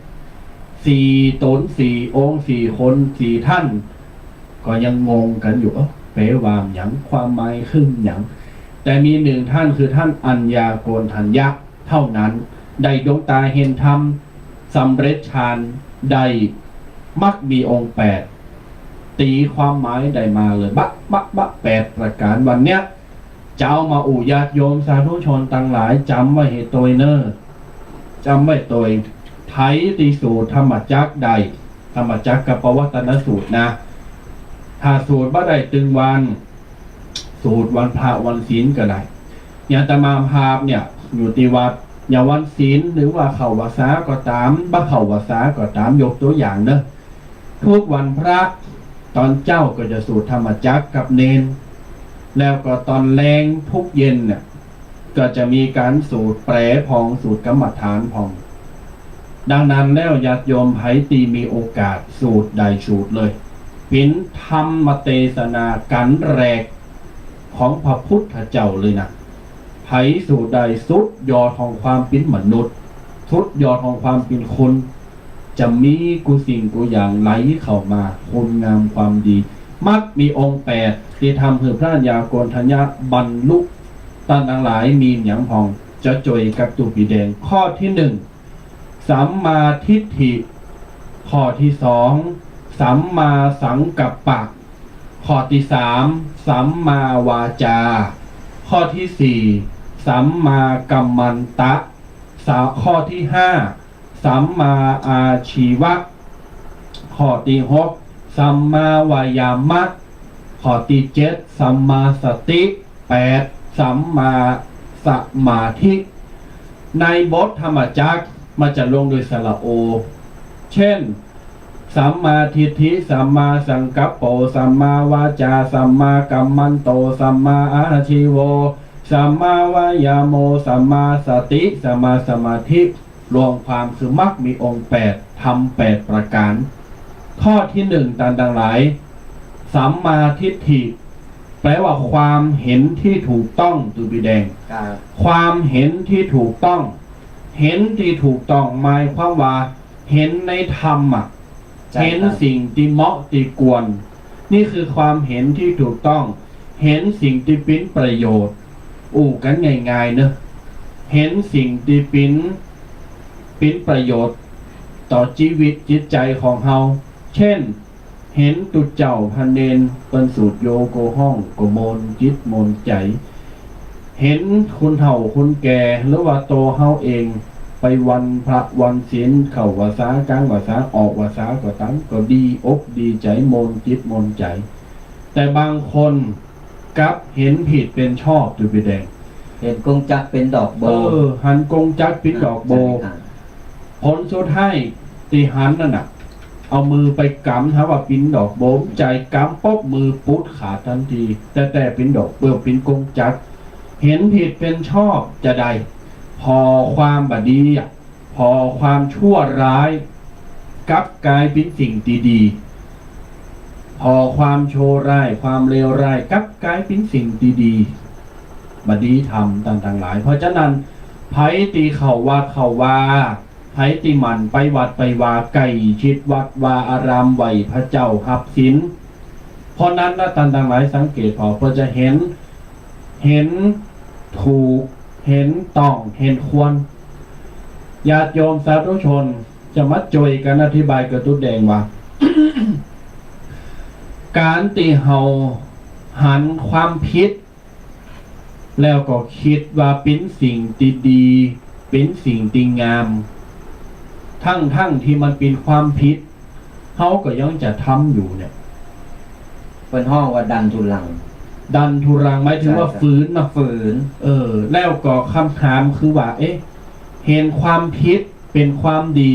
สี่ต๋น สี่องค์ สี่คน สี่ท่าน ก็ยังงงกั๋นอยู่ เอ๊ะ แปลว่าหยัง ความหมายคือหยัง แต่มีหนึ่งท่านคือท่านอัญญาโกณฑัญญะเท่านั้น ได้ดวงต๋าเห็นธรรม สำเร็จฌาน ได้มรรคมีองค์แปด ตี๋ความหมายได้มาเลย บะ บะ บะ แปดประก๋าน วันเนี้ย จะเอามาอู้ญาติโยมสาธุชนตังหลายจ๋ำไว้หื้อตวยเน่อ จ๋ำไว้ตวย ใผตี้สูตรธรรมจักรได้ ธรรมจักรกัปปวัตตนสูตรนะ ถ้าสูตรบ่ได้ตึงวัน สูตรวันพระวันศีลก็ได้ อย่างอาตมาภาพเนี่ย อยู่ตี้วัด อย่างวันศีล หรือว่าเข้าพรรษาก็ต๋าม บ่เข้าพรรษาก็ต๋าม ยกตั๋วอย่างเน่อ ทุกวันพระ ต๋อนเจ๊าก็จะสูตรธรรมจักรกับเณร แล้วก็ต๋อนแลงทุกเย็นเนี่ย ก็จะมีก๋านสูตรแปลพ่อง สูตรกรรมฐานพ่อง ดังนั้นแล้วญาติโยมใผตี้มีโอกาสสูตรได้สูตรเลย เป๋นธรรมเตสนากัณฑ์แรกของพระพุทธเจ้าเลยนะ ใผสูตรได้สุดยอดของความเป๋นมนุษย์ สุดยอดของความเป๋นคน จะมีกู้สิ่งกู้อย่างไหลเข้ามา คุณงามความดี มรรคมีองค์แปด ตี้ทำหื้อพระปัญญาโกณฑัญญะบรรลุ ต้านตังหลายมีหยังพ่อง จะจ่วยกับตุ๊ปี้แดง ข้อตี้หนึ่ง สัมมาทิฏฐิ ข้อตี้สอง สัมมาสังกัปปะ ข้อตี้สาม สัมมาวาจา ข้อตี้สี่ สัมมากัมมันตะ สา- ข้อตี้ห้า สัมมาอาชีวะ ข้อตี้หก สัมมาวายามะ ข้อตี้เจ็ด สัมมาสติ แปด สัมมาสมาธิ ในบทธรรมจักรมันจะลงด้วยสระโอ เช่น สัมมาทิฏฐิ สัมมาสังกัปโป สัมมาวาจา สัมมากัมมันโต สัมมาอาชีโว สัมมาวายาโม สัมมาสติ สัมมาสมาธิ รวมความคือมรรคมีองค์แปด ธรรมแปดประก๋าน ข้อตี้หนึ่ง ต้านตังหลาย สัมมาทิฏฐิ แปลว่าความเห็นตี้ถูกต้อง ตุ๊ปี้แดง ครับ ความเห็นตี้ถูกต้อง เห็นตี้ถูกต้องหมายความว่าเห็นในธรรมอะ ใช่ครับ เห็นสิ่งตี้เหมาะตี้ควร นี่คือความเห็นตี้ถูกต้อง เห็นสิ่งตี้เป๋นประโยชน์ อู้กั๋นง่ายๆ เน่อ เห็นสิ่งตี้เป๋น เป๋นประโยชน์ต่อจีวิตจิตใจ๋ของเฮา เช่น เห็นตุ๊เจ้าพระเณรเปิ้นสูตรโยก็ฮ้องก็โมนจิตโมนใจ๋ เห็นคนเฒ่าคนแก่หรือว่าตั๋วเฮาเอง ไปวันพระวันศีล เข้าพรรษา กลางพรรษา ออกพรรษาก็ต๋าม ก็ดีอกดีใจ๋ โมนจิตโมนใจ๋ แต่บางคนกลับเห็นผิดเป๋นชอบ ตุ๊ปี้แดง หันกงจักรเป๋นดอกโบ เออ หันกงจักรเป๋นดอกโบ อ่า ใช่ค่ะ ผลสุดท้ายตี้หันนั่นน่ะ เอามือไปกำ หาว่าเป๋นดอกโบ ใจ๋กำปุ๊บ มือปุดขาดตันที แต่ แต่เป๋นดอก เป๋นกงจักร เห็นผิดเป๋นชอบจะใด ผ่อความบ่ดีอะ ผ่อความชั่วร้าย กลับก๋ายเป๋นสิ่งตี้ดี ผ่อความชั่วร้าย ความเลวร้าย กลับก๋ายเป๋นสิ่งตี้ดี บ่ดีธรรม ต้านตังหลาย เพราะฉะนั้น ใผตี้เข้าวัดเข้าวา ใผตี้หมั่นไปวัดไปวา ใก้ชิดวัดวาอาราม ไหว้พระเจ้า ฮับศีล เพราะนั้นนะ ต้านตังหลายสังเกตผ่อ เปิ้นจะเห็น เห็นถูก เห็นต้อง เห็นควร ญาติโยมสาธุชนจะมาจ่วยกั๋นอธิบายกับตุ๊ดแดงว่า ก๋านตี้เฮาหันความผิด แล้วก็กึ๊ดว่าเป๋นสิ่งตี้ดี เป๋นสิ่งตี้งาม ทั้งๆ ตี้มันเป๋นความผิด เฮาก็ยังจะทำอยู่เนี่ย เปิ้นฮ้องว่าดันทุรัง ดันทุรังหมายถึงว่า ใช่ครับ ฝืนเนาะ ฝืน เออ แล้วก็กำถามคือว่า เอ๊ะ หันความผิดเป๋นความดี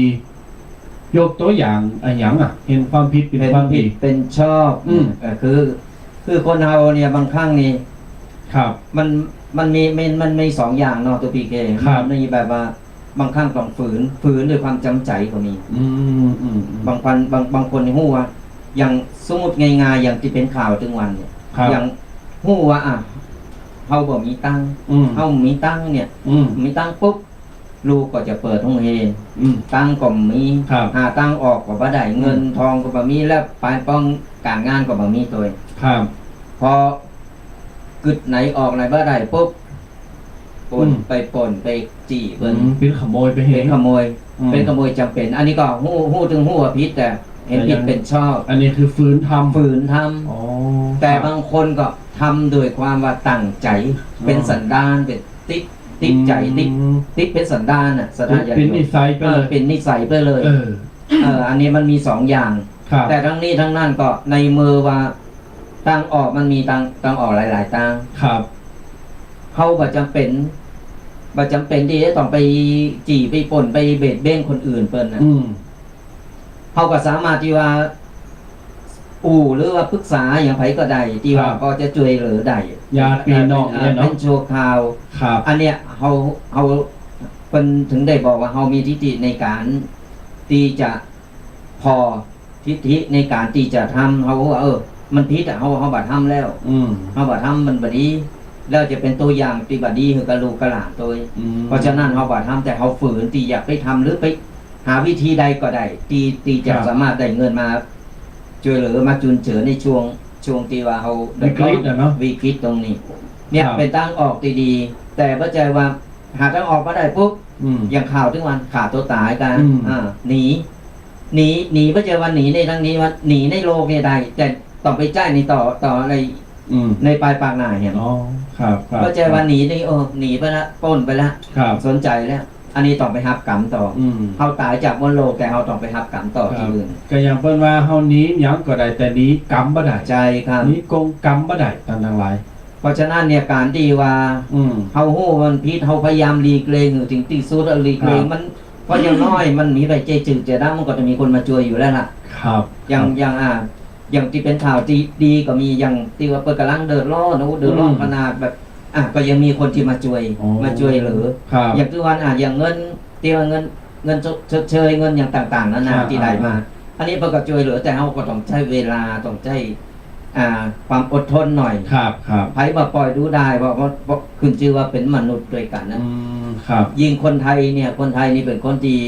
ยกตั๋วอย่างอะหยังอะ หันความผิดเป๋นความดี หันผิดเป๋นชอบ อืม เออ คือ คือคนเฮาเนี่ยบางครั้งนี่ ครับ มัน มันมี มัน มันมีสองอย่างเนาะ ตุ๊ปี้แดง ครับ มันมีแบบว่า บางครั้งต้องฝืน ฝืนด้วยความจ๋ำใจ๋ก็มี อืม อืม อืม บางคน บาง บางคนนี่ฮู้ว่า อย่างสมมุติง่ายๆ อย่างตี้เป๋นข่าวตึงวันเนี่ย ครับ อย่างฮู้ว่า อ่ะ เฮาบ่มีตังค์ อืม เฮามีตังค์เนี่ย อืม มีตังค์ปุ๊บ ลูกก็จะเปิดโฮงเฮียน อืม ตังค์ก็บ่มี ครับ หาตางออกก็บ่ได้ อืม เงินทองก็บ่มี แล้วไปป้องก๋านงานก็บ่มีตวย ครับ พอกึ๊ดไหนออกไหนบ่ได้ปุ๊บ ปล้น อืม ไปปล้นไปจี้เปิ้น อืม เป๋นขโมยไปเฮ เป๋นขโมย อืม เป๋นขโมยจ๋ำเป๋น อันนี้ก็ฮู้ ฮู้ตึงฮู้ว่าผิด แต่ เห็นผิดเป็นชอบ อันนี้คือฝืนธรรม ฝืนธรรม อ๋อ แต่ ครับ บางคนก็ทำด้วยความว่าตั้งใจ๋ อ๋อ เป็นสันดาน เป็นติด ติดใจ๋ อืม ติด ติดเป็นสันดานน่ะ ศรัทธาญาติโยม เป็นนิสัยไปเลย เออ เป็นนิสัยไปเลย เออ เออ อันนี้มันมีสองอย่าง ครับ แต่ทั้งนี้ทั้งนั้นก็ในเมื่อว่าตางออกมันมีตาง ตางออกหลายๆ ตาง ครับ เฮาบ่จ๋ำเป๋น บ่จ๋ำเป๋นตี้จะต้องไปจี้ไปปล้นไปเบียดเบียนคนอื่นเปิ้นน่ะ อืม เฮาก็สามารถตี้ว่าอู้หรือว่าปรึกษาหยังใผก็ได้ ตี้ว่า ครับ พอจะจ้วยเหลือได้ ญาติพี่น้องเนี่ยเนาะ เป๋นชั่วคราว ครับ อันเนี้ยเฮา เฮา เปิ้นถึงได้บอกว่าเฮามีทิฏฐิในก๋านตี้จะ พอทิฏฐิในก๋านตี้จะทำ เฮาว่า เออ มันผิดอะ เฮา เฮาบ่ทำแล้ว อืม เฮาบ่ทำมันบ่ดี แล้วจะเป๋นตั๋วอย่างตี้บ่ดีหื้อกับลูกกับหลานตวย อืม เพราะฉะนั้นเฮาบ่ทำ แต่เฮาฝืนตี้อยากไปทำหรือไป หาวิธีใดก็ได้ ตี้ ตี้จะ ครับ สามารถได้เงินมาจ้วยเหลือ มาจุนเจือในช่วง ช่วงตี้ว่าเฮาเดือดร้อน วิกฤตอะเนาะ วิกฤตตรงนี้ เนี่ย ครับ เป๋นตางออกตี้ดี แต่บ่ใจ้ว่าหาตางออกบ่ได้ปุ๊บ อืม อย่างข่าวตึงวันฆ่าตั๋วต๋ายกั๋น อืม อ่า หนี หนี หนี บ่ใจ้ว่าหนีในตางนี้ ว่าหนีในโลกเนี่ยได้ แต่ต้องไปใจ๊ในต่อ ต่อใน อืม ในปายปากหน้าเนี่ย อ๋อ ครับ ครับ บ่ใจ้ว่าหนีนี่ เออ หนีไปละ ป๊นไปละ ครับ สนใจ๋แล้ว อันนี้ต้องไปฮับก๋รรมต่อ อืม เฮาต๋ายจากบนโลก แต่เฮาต้องไปฮับก๋รรมต่อ ครับ ตี้อื่น ก็อย่างเปิ้นว่าเฮาหนีหยังก็ได้ แต่หนีก๋รรมบ่ได้ ใจ้ครับ หนีกงก๋รรมบ่ได้ ต้านตังหลาย เพราะฉะนั้นเนี่ย ก๋านตี้ว่า อืม เฮาฮู้ว่ามันผิด เฮาพยายามหลีกเลี่ยงหื้อเถิงตี้สุด หลีกเลี่ยง ครับ มัน เพราะอย่างน้อยมันมีใผเจ๊จื้อเจ๊ดำ มันก็จะมีคนมาจ้วยอยู่แล้วล่ะ ครับ อย่าง ครับ อย่าง อ่า อย่างตี้เป๋นข่าวตี้ดีก็มี อย่างตี้ว่าเปิ้นก่ำลังเดือดร้อน โอ้ เดือดร้อน อืม ขนาดแบบ อ่ะ ก็ยังมีคนตี้มาจ้วย อ๋อ มาจ้วยเหลือ ครับ อย่างตี้ว่า อ่ะ อย่างเงิน ตี้ว่าเงิน เงินชด ชดเชย เงินอย่างต่างๆ นานา อ่า ตี้ได้มา อ่า อันนี้เปิ้นก็จ้วยเหลือ แต่เฮาก็ต้องใจ๊เวลา ต้องใจ๊ อ่า ความอดทนหน่อย ครับ ครับ ใผบ่ปล่อยดูได้ เพราะ เพราะ เพราะขึ้นจื้อว่าเป๋นมนุษย์ตวยกั๋นนะ อืม ครับ ยิ่งคนไทยเนี่ย คนไทยนี่เป๋นคนตี้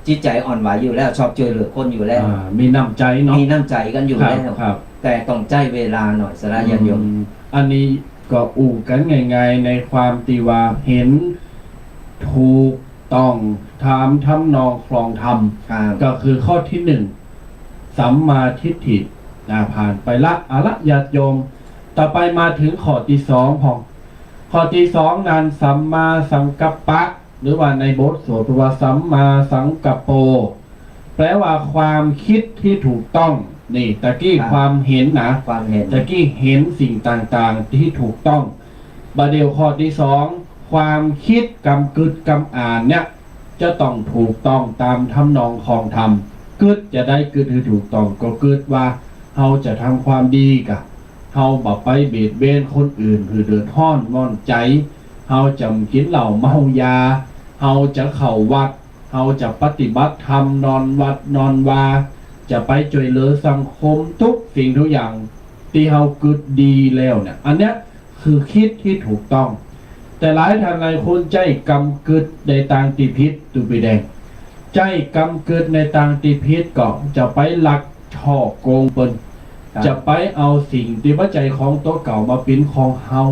จิตใจ๋อ่อนไหวอยู่แล้ว ชอบจ้วยเหลือคนอยู่แล้ว อ่า มีน้ำใจ๋เนาะ มีน้ำใจ๋กั๋นอยู่แล้ว ครับ ครับ แต่ต้องใจ๊เวลาหน่อย ศรัทธาญาติโยม อืม อันนี้ก็อู้กั๋นง่ายๆ ในความตี้ว่าเห็นถูกต้องต๋ามทำนองคลองธรรม ครับ ก็คือข้อตี้หนึ่ง สัมมาทิฏฐิ อ่า ผ่านไปละ เอาละ ญาติโยม ต่อไปมาเถิงข้อตี้สองพ่อง ข้อตี้สองนั้น สัมมาสังกัปปะ หรือว่าในบทสวดว่าสัมมาสังกัปโป แปลว่าความคิดตี้ถูกต้อง นี่ ตะกี้ ครับ ความเห็นนะ ความเห็น ตะกี้เห็นสิ่งต่างๆ ตี้ถูกต้อง บ่าเดี่ยวข้อตี้สอง ความคิดกำกึ๊ดกำอ่านเนี่ย จะต้องถูกต้องต๋ามทำนองคลองธรรม กึ๊ดจะใดกึ๊ดหื้อถูกต้อง ก็กึ๊ดว่าเฮาจะทำความดีก่ะ เฮาบ่ไปเบียดเบียนคนอื่นหื้อเดือดร้อนร้อนใจ๋ เฮาจ๋ำกิ๋นเหล้าเมายา เฮาจะเข้าวัด เฮาจะปฏิบัติธรรม นอนวัดนอนวา จะไปจ้วยเหลือสังคม ทุกสิ่งทุกอย่างตี้เฮากึ๊ดดีแล้วเนี่ย อันเนี้ยคือคิดตี้ถูกต้อง แต่หลายต้านหลายคนใจ๊กำกึ๊ดในตางตี้ผิด ตุ๊ปี้แดง ใจ๊กำกึ๊ดในตางตี้ผิด ก็จะไปลักฉ้อโกงเปิ้น ครับ จะไปเอาสิ่งตี้บ่ใจ้ของตั๋วเก่ามาเป๋นของเฮา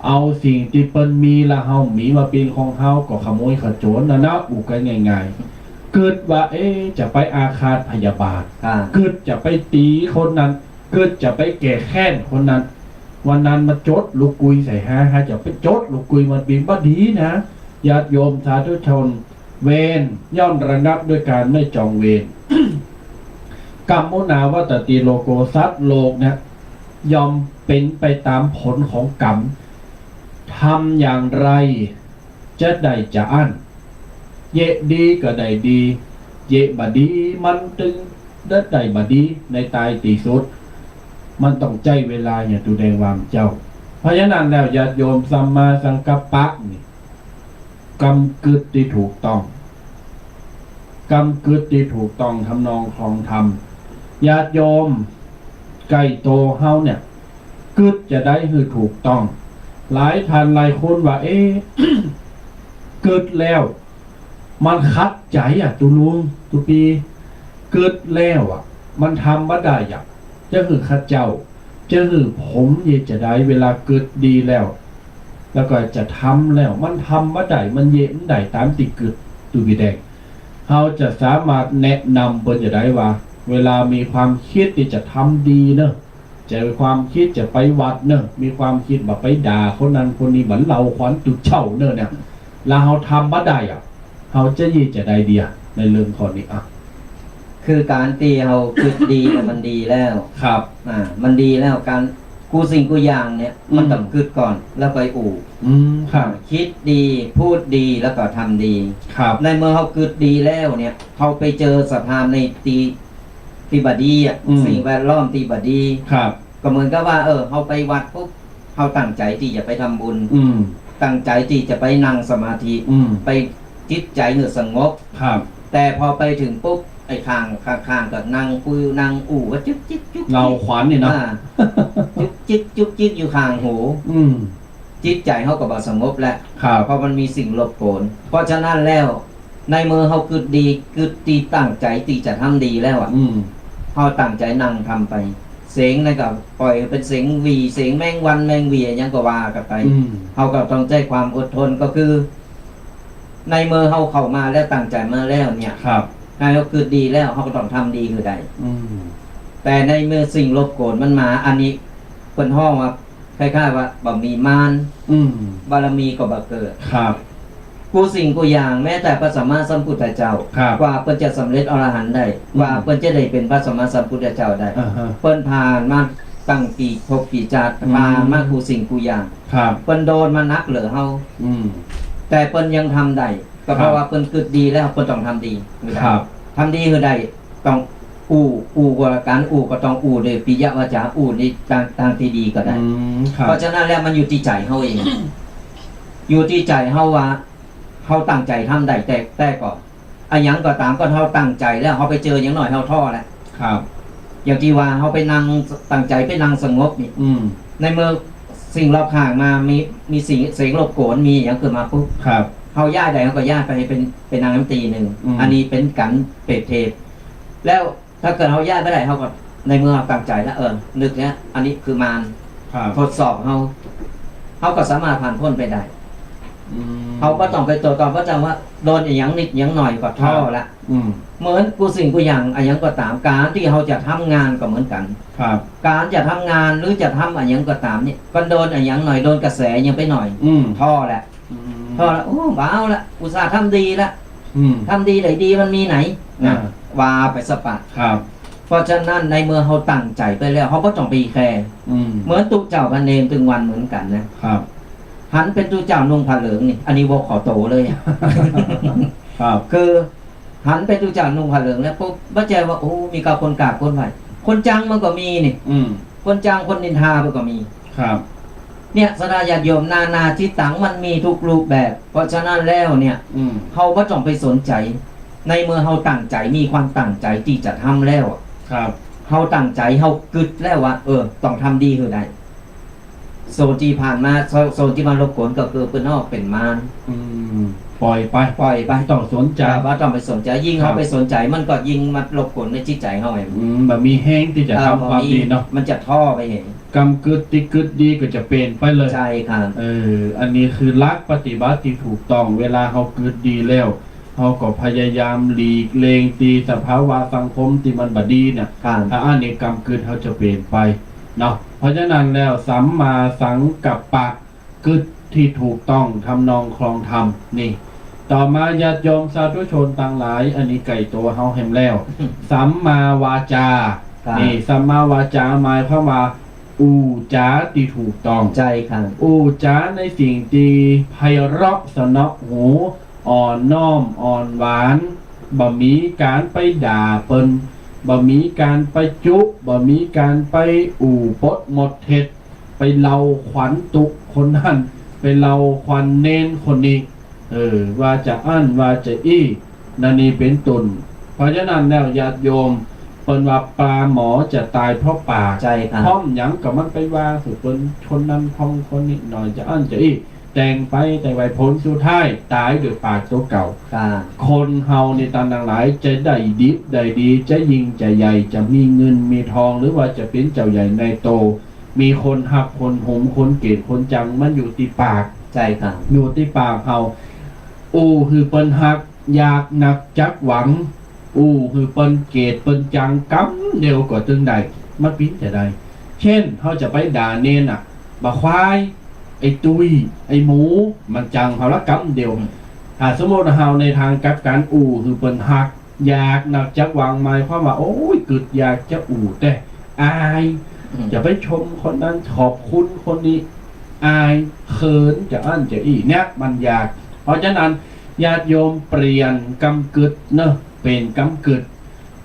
เอาสิ่งตี้เปิ้นมีละเฮามีมาเป๋นของเฮา ก็ขโมยขโจรนะนะ อู้กั๋นง่ายๆ กึ๊ดว่า เอ๊ะ จะไปอาฆาตพยาบาท อ่า กึ๊ดจะไปตี๋คนนั้น กึ๊ดจะไปแก้แค้นคนนั้น วันนั้นมาจดลูกกุยใส่ฮา ฮาจะไปจดลูกกุยมันเป๋นบ่ดีนะ ญาติโยมสาธุชน เวรย่อมระงับด้วยการไม่จองเวร กัมมุนาวัตตติโลโก สัตว์โลกเนี่ย ย่อมเป๋นไปต๋ามผลของกรรม ทำอย่างไรจะได้จะอั้น เยะดีก็ได้ดี เยะบ่ดีมันตึงได้บ่ดีในตายตี้สุด มันต้องใจ๊เวลาอย่างตุ๊แดงว่าเจ้า เพราะฉะนั้นแล้วญาติโยม สัมมาสังกัปปะนี่ กำกึ๊ดตี้ถูกต้อง กำกึ๊ดตี้ถูกต้องทำนองคลองธรรม ญาติโยม ใก้ตั๋วเฮาเนี่ย กึ๊ดจะใดหื้อถูกต้อง หลายต้านหลายคนว่า เอ๊ะ กึ๊ดแล้ว มันขัดใจ๋อะ ตุ๊ลุง ตุ๊ปี้ กึ๊ดแล้วอะ มันทำบ่ได้อะ จะหื้อข้าเจ้า จะหื้อผมเยะจะใด เวลากึ๊ดดีแล้ว แล้วก็จะทำแล้ว มันทำบ่ได้ มันเยะบ่ได้ต๋ามตี้กึ๊ด ตุ๊ปี้แดง เฮาจะสามารถแนะนำเปิ้นจะใดว่า เวลามีความกึ๊ดตี้จะทำดีเนาะ จะมีความกึ๊ดจะไปวัดเนาะ มีความกึ๊ดบ่าไปด่าคนนั้นคนนี้ บ่าเล่าขวัญตุ๊เจ้าเนาะเนี่ย แล้วเฮาทำบ่ได้อะ เฮาจะเยียะจาใดดีอะ ในเรื่องข้อนี้อะ คือก๋านตี้เฮากึ๊ดดีน่ะมันดีแล้ว ครับ อ่า มันดีแล้ว ก๋านกู้สิ่งกู้อย่างเนี่ย อืม มันต้องกึ๊ดก่อน แล้วไปอู้ อืม ครับ กึ๊ดดี พูดดี แล้วก็ทำดี ครับ ในเมื่อเฮากึ๊ดดีแล้วเนี่ย เฮาไปเจอสภาพในตี้ ตี้บ่ดีอะ อืม สิ่งแวดล้อมตี้บ่ดี ครับ ก็เหมือนกับว่า เออ เฮาไปวัดปุ๊บ เฮาตั้งใจ๋ตี้จะไปทำบุญ อืม ตั้งใจ๋ตี้จะไปนั่งสมาธิ อืม ไปจิตใจ๋หื้อสงบ ครับ แต่พอไปเถิงปุ๊บ ไอ้ข้าง ข้างๆ ก็นั่งคุย นั่งอู้ว่าจุกจิกจุกจิก เล่าขวัญนี่เนาะ อ่า จุกจิกจุกจิกอยู่ข้างหู อืม จิตใจ๋เฮาก็บ่สงบแล้ว ครับ เพราะมันมีสิ่งรบกวน เพราะฉะนั้นแล้ว ในเมื่อเฮากึ๊ดดี กึ๊ดตี้ตั้งใจ๋ตี้จะทำดีแล้วอะ อืม เฮาตั้งใจ๋นั่งทำไป เสียงนั้นก็ปล่อยเป๋นเสียงหวี่ เสียงแมงวันแมงหวี่อะหยังก็ว่ากั๋นไป อืม เฮาก็ต้องใจ๊ความอดทน ก็คือ ในเมื่อเฮาเข้ามาแล้ว ตั้งใจ๋มาแล้วเนี่ย ครับ ในเมื่อเฮากึ๊ดดีแล้ว เฮาก็ต้องทำดีหื้อได้ อืม แต่ในเมื่อสิ่งรบกวนมันมา อันนี้เปิ้นฮ้องว่า คล้ายๆ ว่าบ่มีมาร อืม บารมีก็บ่เกิด ครับ กู้สิ่งกู้อย่าง แม้แต่พระสัมมาสัมพุทธเจ้า ครับ กว่าเปิ้นจะสำเร็จอรหันต์ได้ อืม กว่าเปิ้นจะได้เป๋นพระสัมมาสัมพุทธเจ้าได้ อ่าฮะ เปิ้นผ่านมาตั้งกี่ภพกี่จาติ อืม ผ่านมากู้สิ่งกู้อย่าง ครับ เปิ้นโดนมานักเหลือเฮา อืม แต่เปิ้นยังทำได้ ก็เพราะ ครับ ว่าเปิ้นกึ๊ดดีแล้ว เปิ้นต้องทำดีหื้อได้ ครับ ทำดีหื้อได้ ต้องอู้ อู้ก็ ก๋านอู้ก็ต้องอู้ด้วยปิยวาจา อู้ในตาง ตางตี้ดีก็ได้ อืม ครับ เพราะฉะนั้นแล้วมันอยู่ตี้ใจ๋เฮาเอง อยู่ตี้ใจ๋เฮาว่า เฮาตั้งใจ๋ทำได้แต่ แต่ก่อน อะหยังก็ต๋าม ก็เฮาตั้งใจ๋แล้ว เฮาไปเจอหยังหน่อย เฮาท้อแล้ว ครับ อย่างตี้ว่าเฮาไปนั่ง ตั้งใจ๋ไปนั่งสงบนี่ อืม ในเมื่อสิ่งรอบข้างมา มี มีสิ่ง เสียงรบกวน มีหยังขึ้นมาปุ๊บ ครับ เฮาย้ายได้ เฮาก็ย้ายไปเป๋น ไปนั่งตี้นึ่ง อืม อันนี้เป๋นก๋านเปรียบเทียบ แล้วถ้าเกิดเฮาย้ายบ่ได้ เฮาก็ ในเมื่อเฮาตั้งใจ๋แล้ว เออ นึกแล้ว อันนี้คือมาร ครับ ทดสอบเฮา เฮาก็สามารถผ่านป๊นไปได้ อืม เฮาบ่ต้องไปตั๋วจตอบ บ่ต้องว่าโดนอะหยังนิดหยังหน่อยก็ท้อละ ครับ อืม เหมือนกู้สิ่งกู้อย่าง อะหยังก็ต๋าม ก๋านตี้เฮาจะทำงานก็เหมือนกั๋น ครับ ก๋านจะทำงานหรือจะทำอะหยังก็ต๋ามนี่ ก็โดนอะหยังหน่อย โดนกระแสหยังไปหน่อย อืม ท้อละ อืม ท้อละ โอ้ บ่เอาละ อุตส่าห์ทำดีละ อืม ทำดีได้ดีมันมีไหนนะ อ่า ว่าไปซะปะ ครับ เพราะฉะนั้นในเมื่อเฮาตั้งใจ๋ไปแล้ว เฮาบ่ต้องไปแคร์ อืม เหมือนตุ๊เจ้าพระเณรตึงวันเหมือนกั๋นนะ ครับ หันเป๋นตุ๊เจ้านุ่งผ้าเหลืองนี่ อันนี้เว้าเข้าโตเลย ครับ คือหันเป๋นตุ๊เจ้านุ่งผ้าเหลืองแล้วปุ๊บ บ่ใจ้ว่า โอ้ มีก้าคนกราบคนไหว้ คนจังมันก็มีนี่ อืม คนจังคนนินทามันก็มี ครับ เนี่ย ศรัทธาญาติโยม นานาจิตตัง มันมีทุกรูปแบบ เพราะฉะนั้นแล้วเนี่ย อืม เฮาบ่ต้องไปสนใจ๋ ในเมื่อเฮาตั้งใจ๋ มีความตั้งใจ๋ตี้จะทำแล้วอะ ครับ เฮาตั้งใจ๋ เฮากึ๊ดแล้วว่า เออ ต้องทำดีหื้อได้ โซนตี้ผ่านมา โซน โซนตี้มารบกวนก็คือเปิ้นฮ้องเป๋นมาร อืม ปล่อยไป ปล่อยไป บ่ต้องสนใจ๋ บ่ต้องไปสนใจ๋ ยิ่ง ครับ เฮาไปสนใจ๋ มันก็ยิ่งมารบกวนในจิตใจ๋เฮาเอง อืม บ่มีแฮงตี้จะ เออ ทำความดีเนาะ มันจะท้อไปเอง ก๋านกึ๊ดตี้กึ๊ดดีก็จะเป๋นไปเลย ใจ้ครับ เออ อันนี้คือหลักปฏิบัติตี้ถูกต้อง เวลาเฮากึ๊ดดีแล้ว เฮาก็พยายามหลีกเลี่ยงตี้สภาวะสังคมตี้มันบ่ดีเนี่ย ครับ ถ้าอันนี้ก๋านกึ๊ดเฮาจะเป๋นไปเนาะ เพราะฉะนั้นแล้ว สัมมาสังกัปปะ กึ๊ดตี้ถูกต้องทำนองครองธรรมนี่ ต่อมาญาติโยมสาธุชนตังหลาย อันนี้ใก้ตั๋วเฮาแหมแล้ว สัมมาวาจา ครับ นี่ สัมมาวาจาหมายความว่า อู้จ๋าตี้ถูกต้อง ใจ้ครับ อู้จ๋าในสิ่งตี้ไพเราะเสนาะหู อ่อนน้อมอ่อนหวาน บ่มีก๋านไปด่าเปิ้น บ่มีก๋านไปจุ บ่มีก๋านไปอู้ปดมดเท็จ ไปเล่าขวัญตุ๊คนนั้น ไปเล่าขวัญเณรคนนี้ เออ ว่าจาอั้นว่าจาอี้ นั่นนี่เป๋นต้น เพราะฉะนั้นแล้วญาติโยม เปิ้นว่าปลาหมอจะต๋ายเพราะปาก ใจ้ครับ เพราะหยังก็มันไปว่าหื้อเปิ้นคนนั้นพ้องคนนี้หน่อย จาอั้นจาอี้ แต่งไปแต่งไป ผลสุดท้ายต๋ายด้วยปากตั๋วเก่า ครับ คนเฮานี่ตังหลาย จะได้ดิบได้ดี จะยิ่งจะใหญ่ จะมีเงินมีทอง หรือว่าจะเป๋นเจ้าใหญ่นายโต มีคนฮักคนหุม คนเกลียดคนจัง มันอยู่ตี้ปาก ใจ้ครับ อยู่ตี้ปากเฮา อู้หื้อเปิ้นฮัก อยากนักจักหวัง อู้หื้อเปิ้นเกตเปิ้นจังกำเดียวก็ตึงได้ มันปิ้นจะได้ เจ้น เฮาจะไปด่าเณรน่ะ บ่าควาย ไอ้ตุ้ย ไอ้หมู มันจังเฮาละกำเดียว อืม ถ้าสมมุติเฮาในตางกลับกั๋น อู้หื้อเปิ้นฮัก อยากนักจักหวัง หมายความว่า โอ๊ย กึ๊ดอยากจะอู้ แต่อาย อืม จะไปชมคนนั้น ขอบคุณคนนี้ อาย เขิน จะอั้นจะอี้ เนี่ย มันอยาก เพราะฉะนั้น ญาติโยมเปลี่ยนกำกึ๊ดเนาะ เป๋นกำกึ๊ด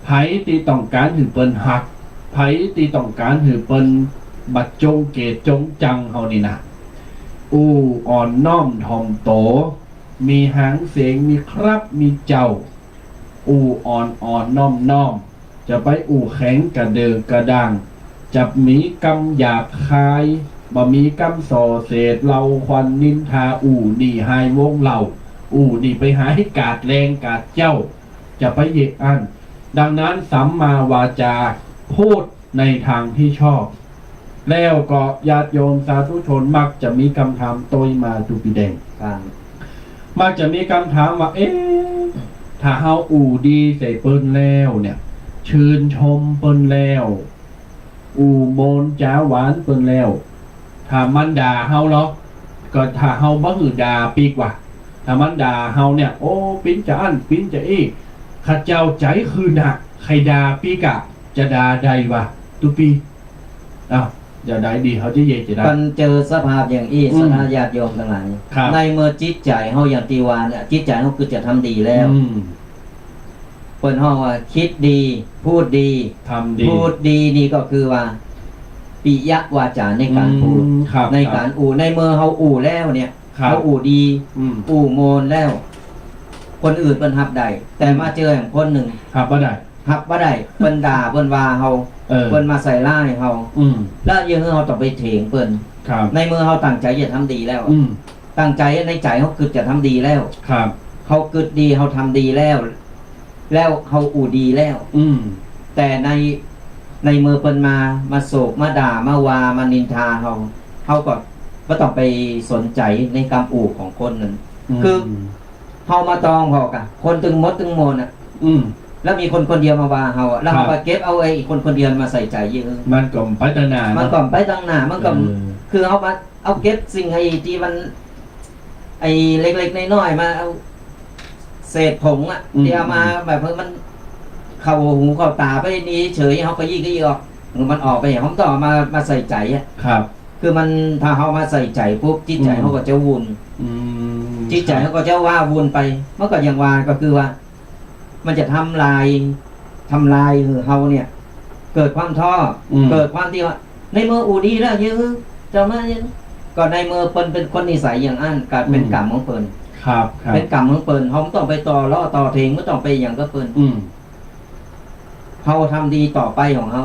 ใผตี้ต้องก๋านหื้อเปิ้นฮัก ใผตี้ต้องก๋านหื้อเปิ้นบ่าจงเกตจงจังเฮานี่นะ อู้อ่อนน้อมถ่อมโต มีหางเสียง มีครับ มีเจ้า อู้อ่อนอ่อนน้อมน้อม จะไปอู้แข็งกระเดือกกระด้าง จะมีกำหยาบคาย บ่มีกำส่อเสด เล่าขวัญนินทา อู้นี่ฮายวงเล่า อู้นี่ไปหาหื้อกาดแลงกาดเจ๊า จะไปเยียะอั้น ดังนั้นสัมมาวาจา พูดในตางตี้ชอบ แล้วก็ญาติโยมสาธุชนมักจะมีกำถามโตยมา ตุ๊ปีแดง ครับ มักจะมีกำถามว่า เอ๊ะ ถ้าเฮาอู้ดีใส่เปิ้นแล้วเนี่ย ชื่นชมเปิ้นแล้ว อู้โมนจ๋าหวานเปิ้นแล้ว ถ้ามันด่าเฮาเหรอ ก็ถ้าเฮาบ่หื้อด่าปีกว่า ถ้ามันด่าเฮาเนี่ย โอ้ ปิ้นจะอั้น ปิ้นจะอี้ ข้าเจ้าใจ๋หื้อหนัก ใค่ด่าปีกอะ จะด่าได้วะ ตุ๊ปี อ้าว จะได้ดี เฮาจะเยียะจะได้ มันเจอสภาพอย่างอี้ อืม ศรัทธาญาติโยมตังหลาย ครับ ในเมื่อจิตใจ๋เฮาอย่างตี้ว่าเนี่ย จิตใจ๋เฮากึ๊ดจะทำดีแล้ว อืม เปิ้นฮ้องว่า คิดดี พูดดี ทำดี พูดดีนี่ก็คือว่า ปิยวาจาในก๋านพูด อืม ครับ ในก๋านอู้ ในเมื่อเฮาอู้แล้วเนี่ย ครับ เฮาอู้ดี อืม อู้โมนแล้ว คนอื่นเปิ้นฮับได้ แต่ อืม มาเจอแหมคนนึ่ง ฮับบ่ได้ ฮับบ่ได้ เปิ้นด่า เปิ้นว่าเฮา เออ เปิ้นมาใส่ร้ายเฮา อืม แล้วอย่างหื้อเฮาต้องไปเถียงเปิ้น ครับ ในเมื่อเฮาตั้งใจ๋จะทำดีแล้ว อืม ตั้งใจ๋ในใจ๋เฮากึ๊ดจะทำดีแล้ว ครับ เฮากึ๊ดดี เฮาทำดีแล้ว แล้วเฮาอู้ดีแล้ว อืม แต่ใน ในเมื่อเปิ้นมา มาโศก มาด่า มาว่า มานินทาเฮา เฮาก็บ่ต้องไปสนใจ๋ในกำอู้ของคนนั้น อืม คือ เฮามาตองพอกะ คนตึงหมดตึงมวลน่ะ อืม แล้วมีคนคนเดียวมาว่าเฮาอะ แล้วเฮา ครับ ก็เก็บเอาไอ้คนคนเดียวมาใส่ใจ๋เยียะ มันก็ไปตังหน้า มันก็ เนาะ ไปตังหน้า มันก็ เออ คือเฮามาเอาเก็บสิ่งไอ้ตี้มัน ไอ้เล็กๆน้อยๆ มาเอาเศษผงอะ อืม ตี้เอามาแบบว่ามันเข้าหูเข้าต๋าไปนี่เฉย เฮาก็ยี่ก็ยี่ออก มันออกไป เฮาบ่ต้องเอามา มาใส่ใจ๋อะ ครับ คือมัน ถ้าเฮามาใส่ใจ๋ปุ๊บ จิตใจ๋ อืม เฮาก็จะวุ่น อืม จิตใจ๋ ครับ เฮาก็จะว้าวุ่นไป มันก็อย่างว่า ก็คือว่า มันจะทำลาย ทำลายหื้อเฮาเนี่ย เกิดความท้อ อืม เกิดความตี้ว่า ในเมื่ออู้ดีแล้ว เยียะ เจ้ามาเยียะ ก็ในเมื่อเปิ้นเป็นคนนิสัยอย่างอั้น ก็เป็น อืม กรรมของเปิ้น ครับ ครับ เป็นกรรมของเปิ้น เฮาบ่ต้องไปต่อล้อต่อเถียง บ่ต้องไปหยังกับเปิ้น อืม เฮาทำดีต่อไปของเฮา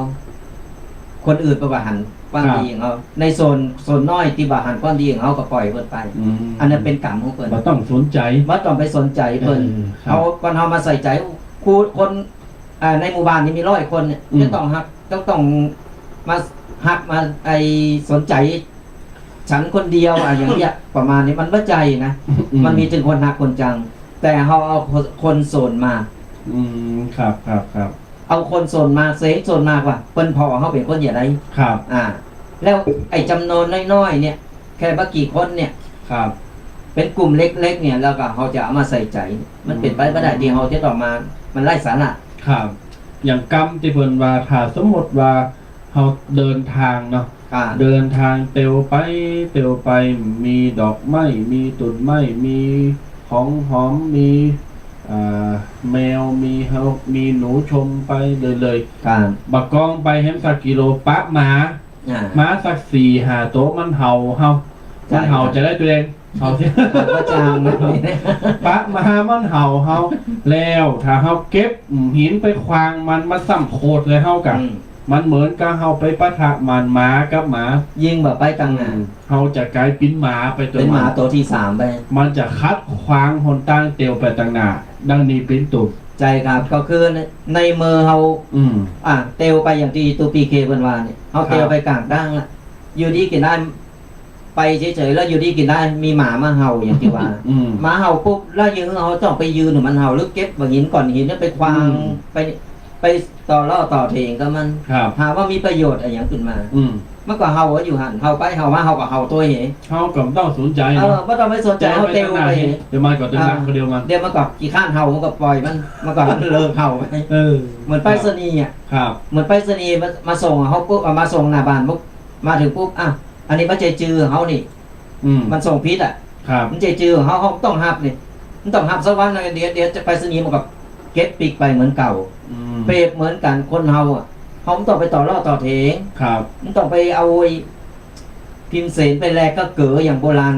คนอื่นเปิ้นบ่หันความดีของเฮา ครับ ในส่วน ส่วนน้อยตี้บ่หันความดีของเฮาก็ปล่อยเปิ้นไป อืม อันนั้นเป็นกรรมของเปิ้น บ่ต้องสนใจ๋ บ่ต้องไปสนใจ๋เปิ้น เออ ครับ เฮา ก่อนเฮามาใส่ใจ๋ ผู้คน อ่า ในหมู่บ้านนี่มีร้อยคนเนี่ย อืม จะต้องฮัก ต้อง ต้องมาฮัก มาไอ้สนใจ๋ ฉันคนเดียวอะ อย่างเนี้ย ประมาณนี้ มันบ่ใจ้นะ อืม มันมีตึงคนฮักคนจัง แต่เฮาเอาคน คนส่วนมาก อืม ครับ ครับ ครับ เอาคนส่วนมาก เสียงส่วนมากว่า เปิ้นผ่อเฮาเป๋นคนอย่างใด ครับ อ่า แล้วไอ้จ๋ำนวนน้อยๆ เนี่ย แค่บ่กี่คนเนี่ย ครับ เป๋นกลุ่มเล็กๆ เนี่ย แล้วก็เฮาจะเอามาใส่ใจ๋ มันเป๋นไปบ่ได้ อืม ตี้เฮาจะต้องมา มันไร้สาระ ครับ อย่างกำตี้เปิ้นว่า ถ้าสมมุติว่า เฮาเดินตางเนาะ ค่ะ เดินตางเตียวไป เตียวไป มีดอกไม้ มีต้นไม้ มีของหอม มี อ่า แมว มีเฮา มีหนูชมไปเรื่อยๆ ค่ะ บ่ากองไปแหมสักกิโล ปะหมา อ่า หมาสักสี่ห้าโต มันเห่าเฮา ใจ้ มันเห่า ค่ะ จะได้ตั๋วเอง เห่าสิ เห่าประจ๋ำ ปะหมามันเห่าเฮา แล้วถ้าเฮาเก็บหินไปขว้างมัน มันซ้ำโขดใส่เฮากะ อืม มันเหมือนกับเฮาไปปะทะหมากับหมา ยิ่งบ่ไปตังหน้า อืม เฮาจะก๋ายเป๋นหมาไปตั๋ว เป๋นหมาตั๋วตี้สามไป มันจะขัดขวางหนตางเตียวไปตังหน้า ดังนี้เป๋นต้น ใจ้ครับ ก็คือใน ในเมื่อเฮา อืม อ่า เตียวไปอย่างตี้ตุ๊ปีเคเปิ้นว่าเนี่ย เฮา ครับ เตียวไปก๋างตางละ อยู่ดีกิ๋นได้ ไปเฉยๆ แล้วอยู่ดีกิ๋นได้ มีหมามาเห่าอย่างตี้ว่า อืม หมาเห่าปุ๊บ แล้วยังหื้อเฮาต้องไปยืนหื้อมันเห่า หรือเก็บบ่าหินก้อนหินเนี่ยไปขว้าง อืม ไป ไปต่อล่อต่อเถียงกับมัน ครับ ถามว่ามีประโยชน์อะหยังขึ้นมา อืม มันก็เห่าอยู่หั้น เห่าไปเห่ามา เฮาก็เห่าตวยเห เฮาก็บ่ต้องสนใจ๋ เออ บ่ต้องไปสนใจ๋ เฮาเตียวไป เดี๋ยวมันก็ตึงหนัก อ่า เดี๋ยวมัน เดี๋ยวมันก็ขี้คร้านเห่า มันก็ปล่อยมัน มันก็เลิกเห่าไป เออ เหมือนไปรษณีย์อะ ครับ เหมือนไปรษณีย์มา มาส่งเฮาปุ๊บ เอามาส่งหน้าบ้านปุ๊บ มาเถิงปุ๊บ อ่ะ อันนี้บ่ใจ้จื้อเฮานี่ อืม มันส่งผิดอะ ครับ มันบ่ใจ้จื้อเฮา เฮาต้องฮับนี่ มันต้องฮับสักวันนะ เดี๋ยว เดี๋ยวจะไปรษณีย์มันก็เก็บปิ๊กไปเหมือนเก่า อืม เปรียบเหมือนกั๋นคนเฮาอะ เฮาบ่ต้องไปต่อล่อต่อเถียง ครับ บ่ต้องไปเอาไอ้พิมพ์เสนไปแลกกับเก๋ออย่างโบราณ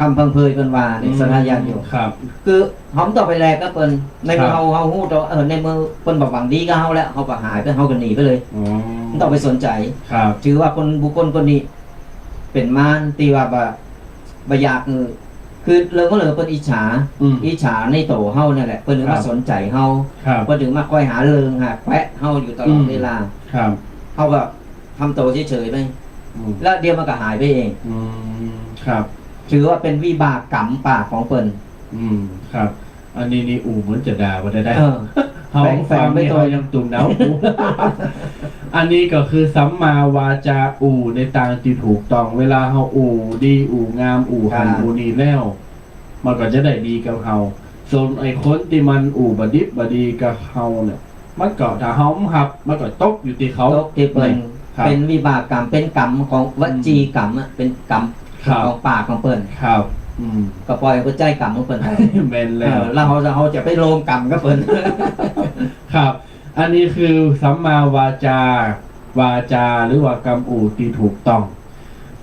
กำพังเพยเปิ้นว่านี่ อืม ศรัทธาญาติโยม ครับ คือเฮาบ่ต้องไปแลกกับเปิ้น ในเมื่อ ครับ เฮา เฮาฮู้แต่ว่า เออ ในเมื่อเปิ้นบ่หวังดีกับเฮาแล้ว เฮาก็หายไป เฮาก็หนีไปเลย อ๋อ บ่ต้องไปสนใจ๋ ครับ ถือว่าคนบุคคลคนนี้ เป๋นมารตี้ว่าบ่ บ่อยาก เออ คือเรื่องของเรื่องเปิ้นอิจฉา อืม อิจฉาในตั๋วเฮานั่นแหละ เปิ้นถึงมา ครับ สนใจ๋เฮา ครับ เปิ้นถึงมาคอยหาเรื่องหาแขวะเฮาอยู่ตลอด อืม เวลา ครับ เฮาก็ทำตั๋วเฉยๆ ไป อืม แล้วเดี๋ยวมันก็หายไปเอง อืม ครับ ถือว่าเป๋นวิบากกรรมปากของเปิ้น อืม ครับ อันนี้นี่อู้เหมือนจะด่าบ่ได้ เออ เฮา แฝงๆ ฟังนี่ ไปตัว เฮายังตุ่มหนาวหู อันนี้ก็คือสัมมาวาจา อู้ในตางตี้ถูกต้อง เวลาเฮาอู้ดี อู้งาม อู้หั้น ครับ อู้นี่แล้ว มันก็จะได้ดีกับเฮา ส่วนไอ้คนตี้มันอู้บ่ดิบบ่ดีกับเฮาเนี่ย มันก็ถ้าเฮาบ่ฮับ มันก็ตกอยู่ตี้เขา ตกตี้เปิ้น นี่ ครับ เป๋นวิบากกรรม เป๋นกรรมของวจีกรรมอะ เป๋นกรรม ครับ ของปากของเปิ้น ครับ อืม ก็ปล่อยหัวใจ๋กรรมของเปิ้นไป แม่นแล้ว เออ แล้วเฮาจะ เฮาจะไปโลมกรรมกับเปิ้น ครับ อันนี้คือสัมมาวาจา วาจาหรือว่ากำอู้ตี้ถูกต้อง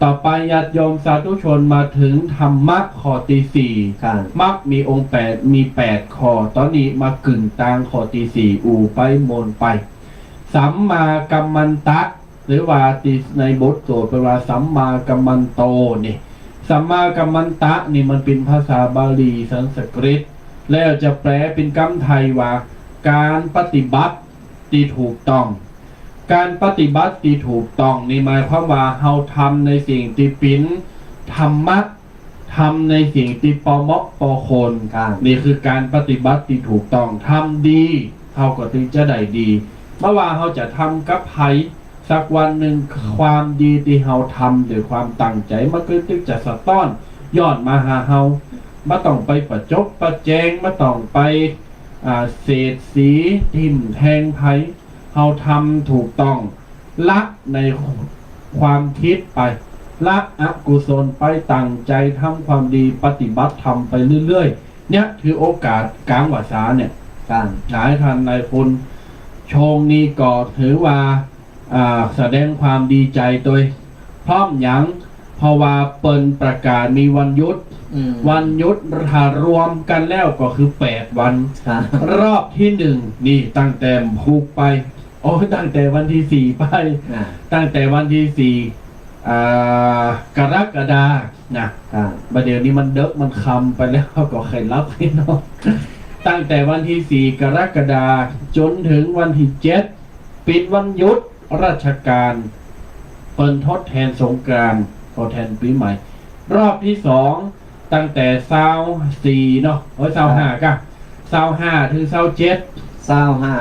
ต่อไปญาติโยมสาธุชนมาเถิงธรรมะข้อตี้สี่ ครับ มรรคมีองค์แปด มีแปดข้อ ต๋อนนี้มากึ่งตางข้อตี้สี่ อู้ไปมนไป สัมมากัมมันตะ หรือว่าตี้ในบทสวดเปิ้นว่าสัมมากัมมันโตนี่ สัมมากัมมันตะนี่มันเป๋นภาษาบาลีสันสกฤต แล้วจะแปลเป๋นกำไทยว่า ก๋านปฏิบัติตี้ถูกต้อง ก๋านปฏิบัติตี้ถูกต้องนี่หมายความว่าเฮาทำในสิ่งตี้เป๋นธรรมะ ทำในสิ่งตี้ปอเหมาะปอควร ครับ นี่คือก๋านปฏิบัติตี้ถูกต้อง ทำดี เฮาก็ถึงจะได้ดี บ่ว่าเฮาจะทำกับใผ สักวันนึ่งความดีตี้เฮาทำด้วยความตั้งใจ๋ มันก็ตึงจะสะต๊อนย้อนมาหาเฮา บ่ต้องไปประจบประแจง บ่ต้องไป อ่า เสียดสีทิ่มแทงใผ เฮาทำถูกต้อง ละในความคิดไป ละอกุศลไป ตั้งใจ๋ทำความดี ปฏิบัติธรรมไปเรื่อยๆ เนี่ยถือโอกาสก๋างพรรษาเนี่ย ครับ หลายท่านหลายคน ช่วงนี้ก็ถือว่า อ่า แสดงความดีใจ๋ตวย เพราะหยัง เพราะว่าเปิ้นประกาศมีวันหยุด อืม วันหยุดถ้ารวมกั๋นแล้วก็คือแปดวัน ครับ รอบตี้หนึ่งนี่ตั้งแต่พุธไป โอ้ ตั้งแต่วันตี้สี่ไป อ่า ตั้งแต่วันตี้สี่ อ่า กรกฎาคมนะ ครับ บ่าเดี่ยวนี้มันเดิ็กมันค่ำไปแล้ว ก็ใค่หลับใค่นอน ตั้งแต่วันตี้สี่กรกฎาคมจ๋นเถิงวันตี้เจ็ด เป๋นวันหยุดราชก๋าน เปิ้นทดแทนสงกรานต์ ทดแทนปี๋ใหม่ รอบตี้สอง ตั้งแต่ซาวสี่เนาะ โอ้ย ซาวห้า ครับ กะ ซาวห้า เถิง ซาวเจ็ด ซาวห้า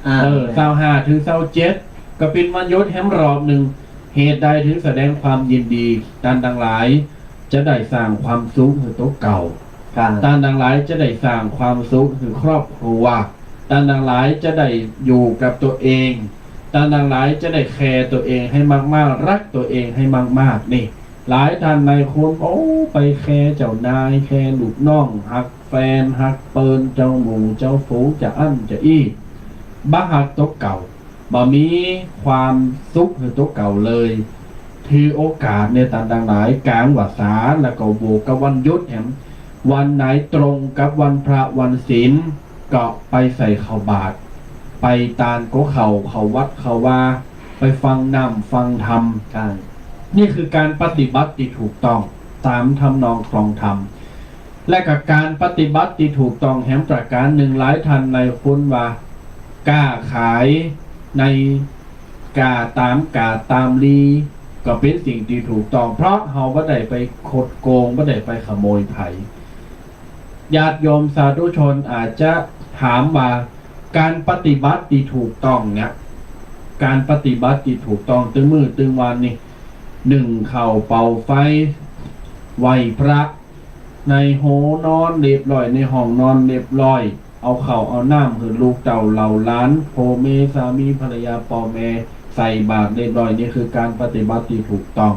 อ่า เออ ซาวห้า เถิง ซาวเจ็ด ก็เป๋นวันหยุดแหมรอบนึ่ง เหตุใดถึงแสดงความยินดี ต้านตังหลายจะได้สร้างความสุขหื้อตั๋วเก่า ครับ ต้านตังหลายจะได้สร้างความสุขหื้อครอบครัว ต้านตังหลายจะได้อยู่กับตั๋วเอง ต้านตังหลายจะได้แคร์ตั๋วเองหื้อมากๆ ฮักตั๋วเองหื้อมากๆ นี่ หลายท่านหลายคน โอ้ ไปแคร์เจ้านาย แคร์ลูกน้อง ฮักแฟน ฮักเปิ้น เจ้าหมู่เจ้าฝูง จะอั้นจะอี้ บ่ฮักตั๋วเก่า บ่มีความสุขหื้อตั๋วเก่าเลย ถือโอกาสเนี่ยต้านตังหลาย ก๋างพรรษา แล้วก็บวกกับวันหยุดแหม วันไหนตรงกับวันพระวันศีล ก็ไปใส่ข้าวบาตร ไปตานกั๋วข้าว เข้าวัดเข้าวา ไปฟังน้ำฟังธรรม ครับ นี่คือก๋านปฏิบัติตี้ถูกต้อง ต๋ามทำนองครองธรรม และก็ก๋านปฏิบัติตี้ถูกต้องแหมประก๋านนึ่ง หลายท่านหลายคนว่า ก้าขายใน ก้าต๋ามก๋าดต๋ามลี ก็เป๋นสิ่งตี้ถูกต้อง เพราะเฮาบ่ได้ไปคดโกง บ่ได้ไปขโมยใผ ญาติโยมสาธุชนอาจจะถามว่า ก๋านปฏิบัติตี้ถูกต้องเนี่ย ก๋านปฏิบัติตี้ถูกต้องตึงมื้อตึงวันนี่ นึ่งข้าวเป่าไฟ ไหว้พระ ในโฮนอนเรียบร้อย ในห้องนอนเรียบร้อย เอาข้าวเอาน้ำหื้อลูกเต้าเหล่าหลาน พ่อแม่ สามีภรรยา ป้อแม่ ใส่บาตรเรียบร้อย นี่คือก๋านปฏิบัติตี้ถูกต้อง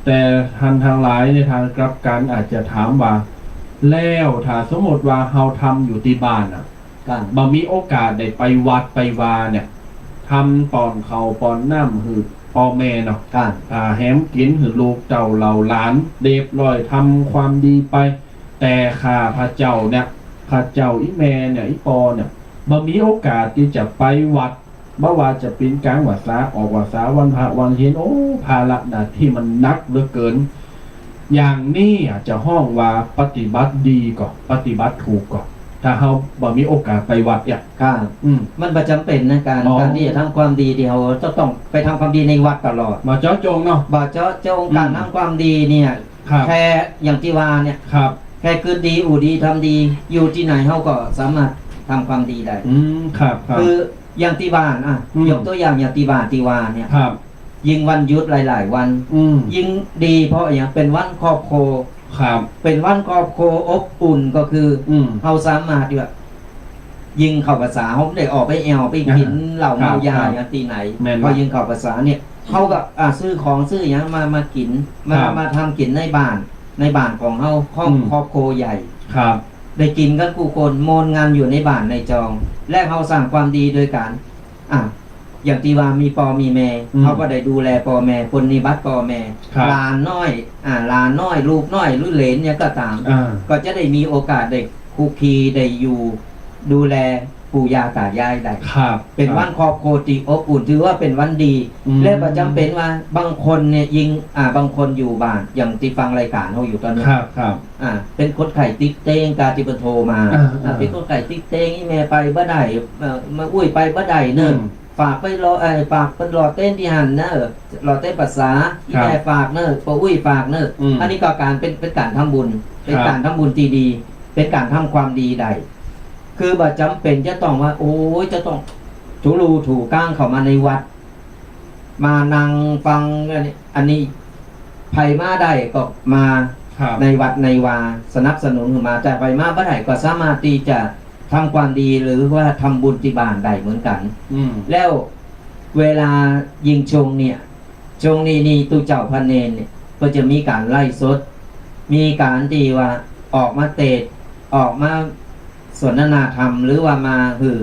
แต่ท่านทั้งหลายในตางกลับกั๋นอาจจะถามว่า แล้วถ้าสมมุติว่าเฮาทำอยู่ตี้บ้านน่ะ ครับ บ่มีโอกาสได้ไปวัดไปวาเนี่ย ทำป้อนข้าวป้อนน้ำหื้อป้อแม่เนาะ ครับ อ่า แหมกิ๋นหื้อลูกเต้าเหล่าหลานเรียบร้อย ทำความดีไป แต่ข้าพเจ้าเนี่ย ข้าเจ้าอี่แม่เนี่ย อี่ป้อเนี่ย บ่มีโอกาสตี้จะไปวัด บ่ว่าจะเป๋นก๋างพรรษา ออกพรรษา วันพระวันศีล โอ้ ภาระหน้าตี้มันหนักเหลือเกิน อย่างนี้อะจะฮ้องว่าปฏิบัติดีก่อ ปฏิบัติถูกก่อ ถ้าเฮาบ่มีโอกาสไปวัดเนี่ย ครับ อืม มันบ่จ๋ำเป๋นนะ ก๋าน อ๋อ ก๋านตี้จะทำความดี ตี้เฮาจะต้องไปทำความดีในวัดตลอด บ่เจาะจงเนาะ บ่เจาะจง อืม ก๋านทำความดีเนี่ย ครับ แค่อย่างตี้ว่าเนี่ย ครับ แค่กึ๊ดดี อู้ดี ทำดี อยู่ตี้ไหนเฮาก็สามารถทำความดีได้ อืม ครับ ครับ คืออย่างตี้บ้าน อ่ะ อืม ยกตั๋วอย่างอย่างตี้บ้านตี้ว่าเนี่ย ครับ ยิ่งวันหยุดหลายๆ วัน อืม ยิ่งดี เพราะอะหยัง เป๋นวันครอบครัว ครับ เป๋นวันครอบครัวอบอุ่น ก็คือ อืม เฮาสามารถที่ว่า ยิ่งเข้าพรรษา เฮาบ่ได้ออกไปแอ่วไปกิ๋น อ่า เหล้า ครับ เมายา ครับ อย่างตี้ไหน แม่น พอยิ่งเข้าพรรษาเนี่ย เฮาก็ อ่า ซื้อของซื้อหยังมา มากิ๋น มา ครับ มาทำกิ๋นในบ้าน ในบ้านของเฮา ครอบ อืม ครอบครัวใหญ่ ครับ ได้กิ๋นกั๋นกู้คน มวลงานอยู่ในบ้านในจอง และเฮาสร้างความดีโดยก๋าน อ่ะ อย่างตี้ว่ามีป้อมีแม่ อืม เฮาก็ได้ดูแลป้อแม่ ปรนนิบัติป้อแม่ ครับ หลานน้อย อ่า หลานน้อย ลูกน้อย หรือเหลนเนี่ยก็ต๋าม อ่า ก็จะได้มีโอกาสได้คลุกคลี ได้อยู่ดูแลปู่ย่าต๋ายายได้ ครับ เป๋น ครับ วันครอบครัวตี้อบอุ่น ถือว่าเป๋นวันดี อืม และบ่จ๋ำเป๋นว่าบางคนเนี่ยยิ่ง อ่า บางคนอยู่บ้าน อย่างตี้ฟังรายก๋านเฮาอยู่ต๋อนนี้ ครับ ครับ อ่า เป๋นคนไข้ติดเตียง กาตี้เปิ้นโทรมา อ่า อ่า อ่า เป๋นคนไข้ติดเตียง อี่แม่ไปบ่ได้ เอ่อ แม่อุ๊ยไปบ่ได้เนาะ อืม ฝากไปรอ เอ่อ ฝากเปิ้นรอเต๊นตี้หั้นเนาะ รอเต๊นปรึกษา อี่ ครับ แม่ฝากเนาะ ป้ออุ๊ยฝากเนาะ อืม อันนี้ก็ก๋านเป๋น เป๋นก๋านทำบุญ เป๋น ครับ ก๋านทำบุญตี้ดี เป๋นก๋านทำความดีได้ คือบ่จ๋ำเป๋นจะต้องว่า โอ้ย จะต้องถูลู่ถูก๋างเข้ามาในวัด มานั่งฟัง อันนี้ อันนี้ใผมาได้ก็มา ครับ ในวัดในวา สนับสนุนหื้อมา แต่ใผมาบ่ได้ก็สามารถตี้จะทำความดีหรือว่าทำบุญตี้บ้านได้เหมือนกั๋น อืม แล้วเวลายิ่งช่วงเนี่ย ช่วงนี้นี่ตุ๊เจ้าพระเณรเนี่ย ก็จะมีก๋านไลฟ์สด มีก๋านตี้ว่าออกมาเตศน์ ออกมาสนทนาธรรม หรือว่ามาหื้อ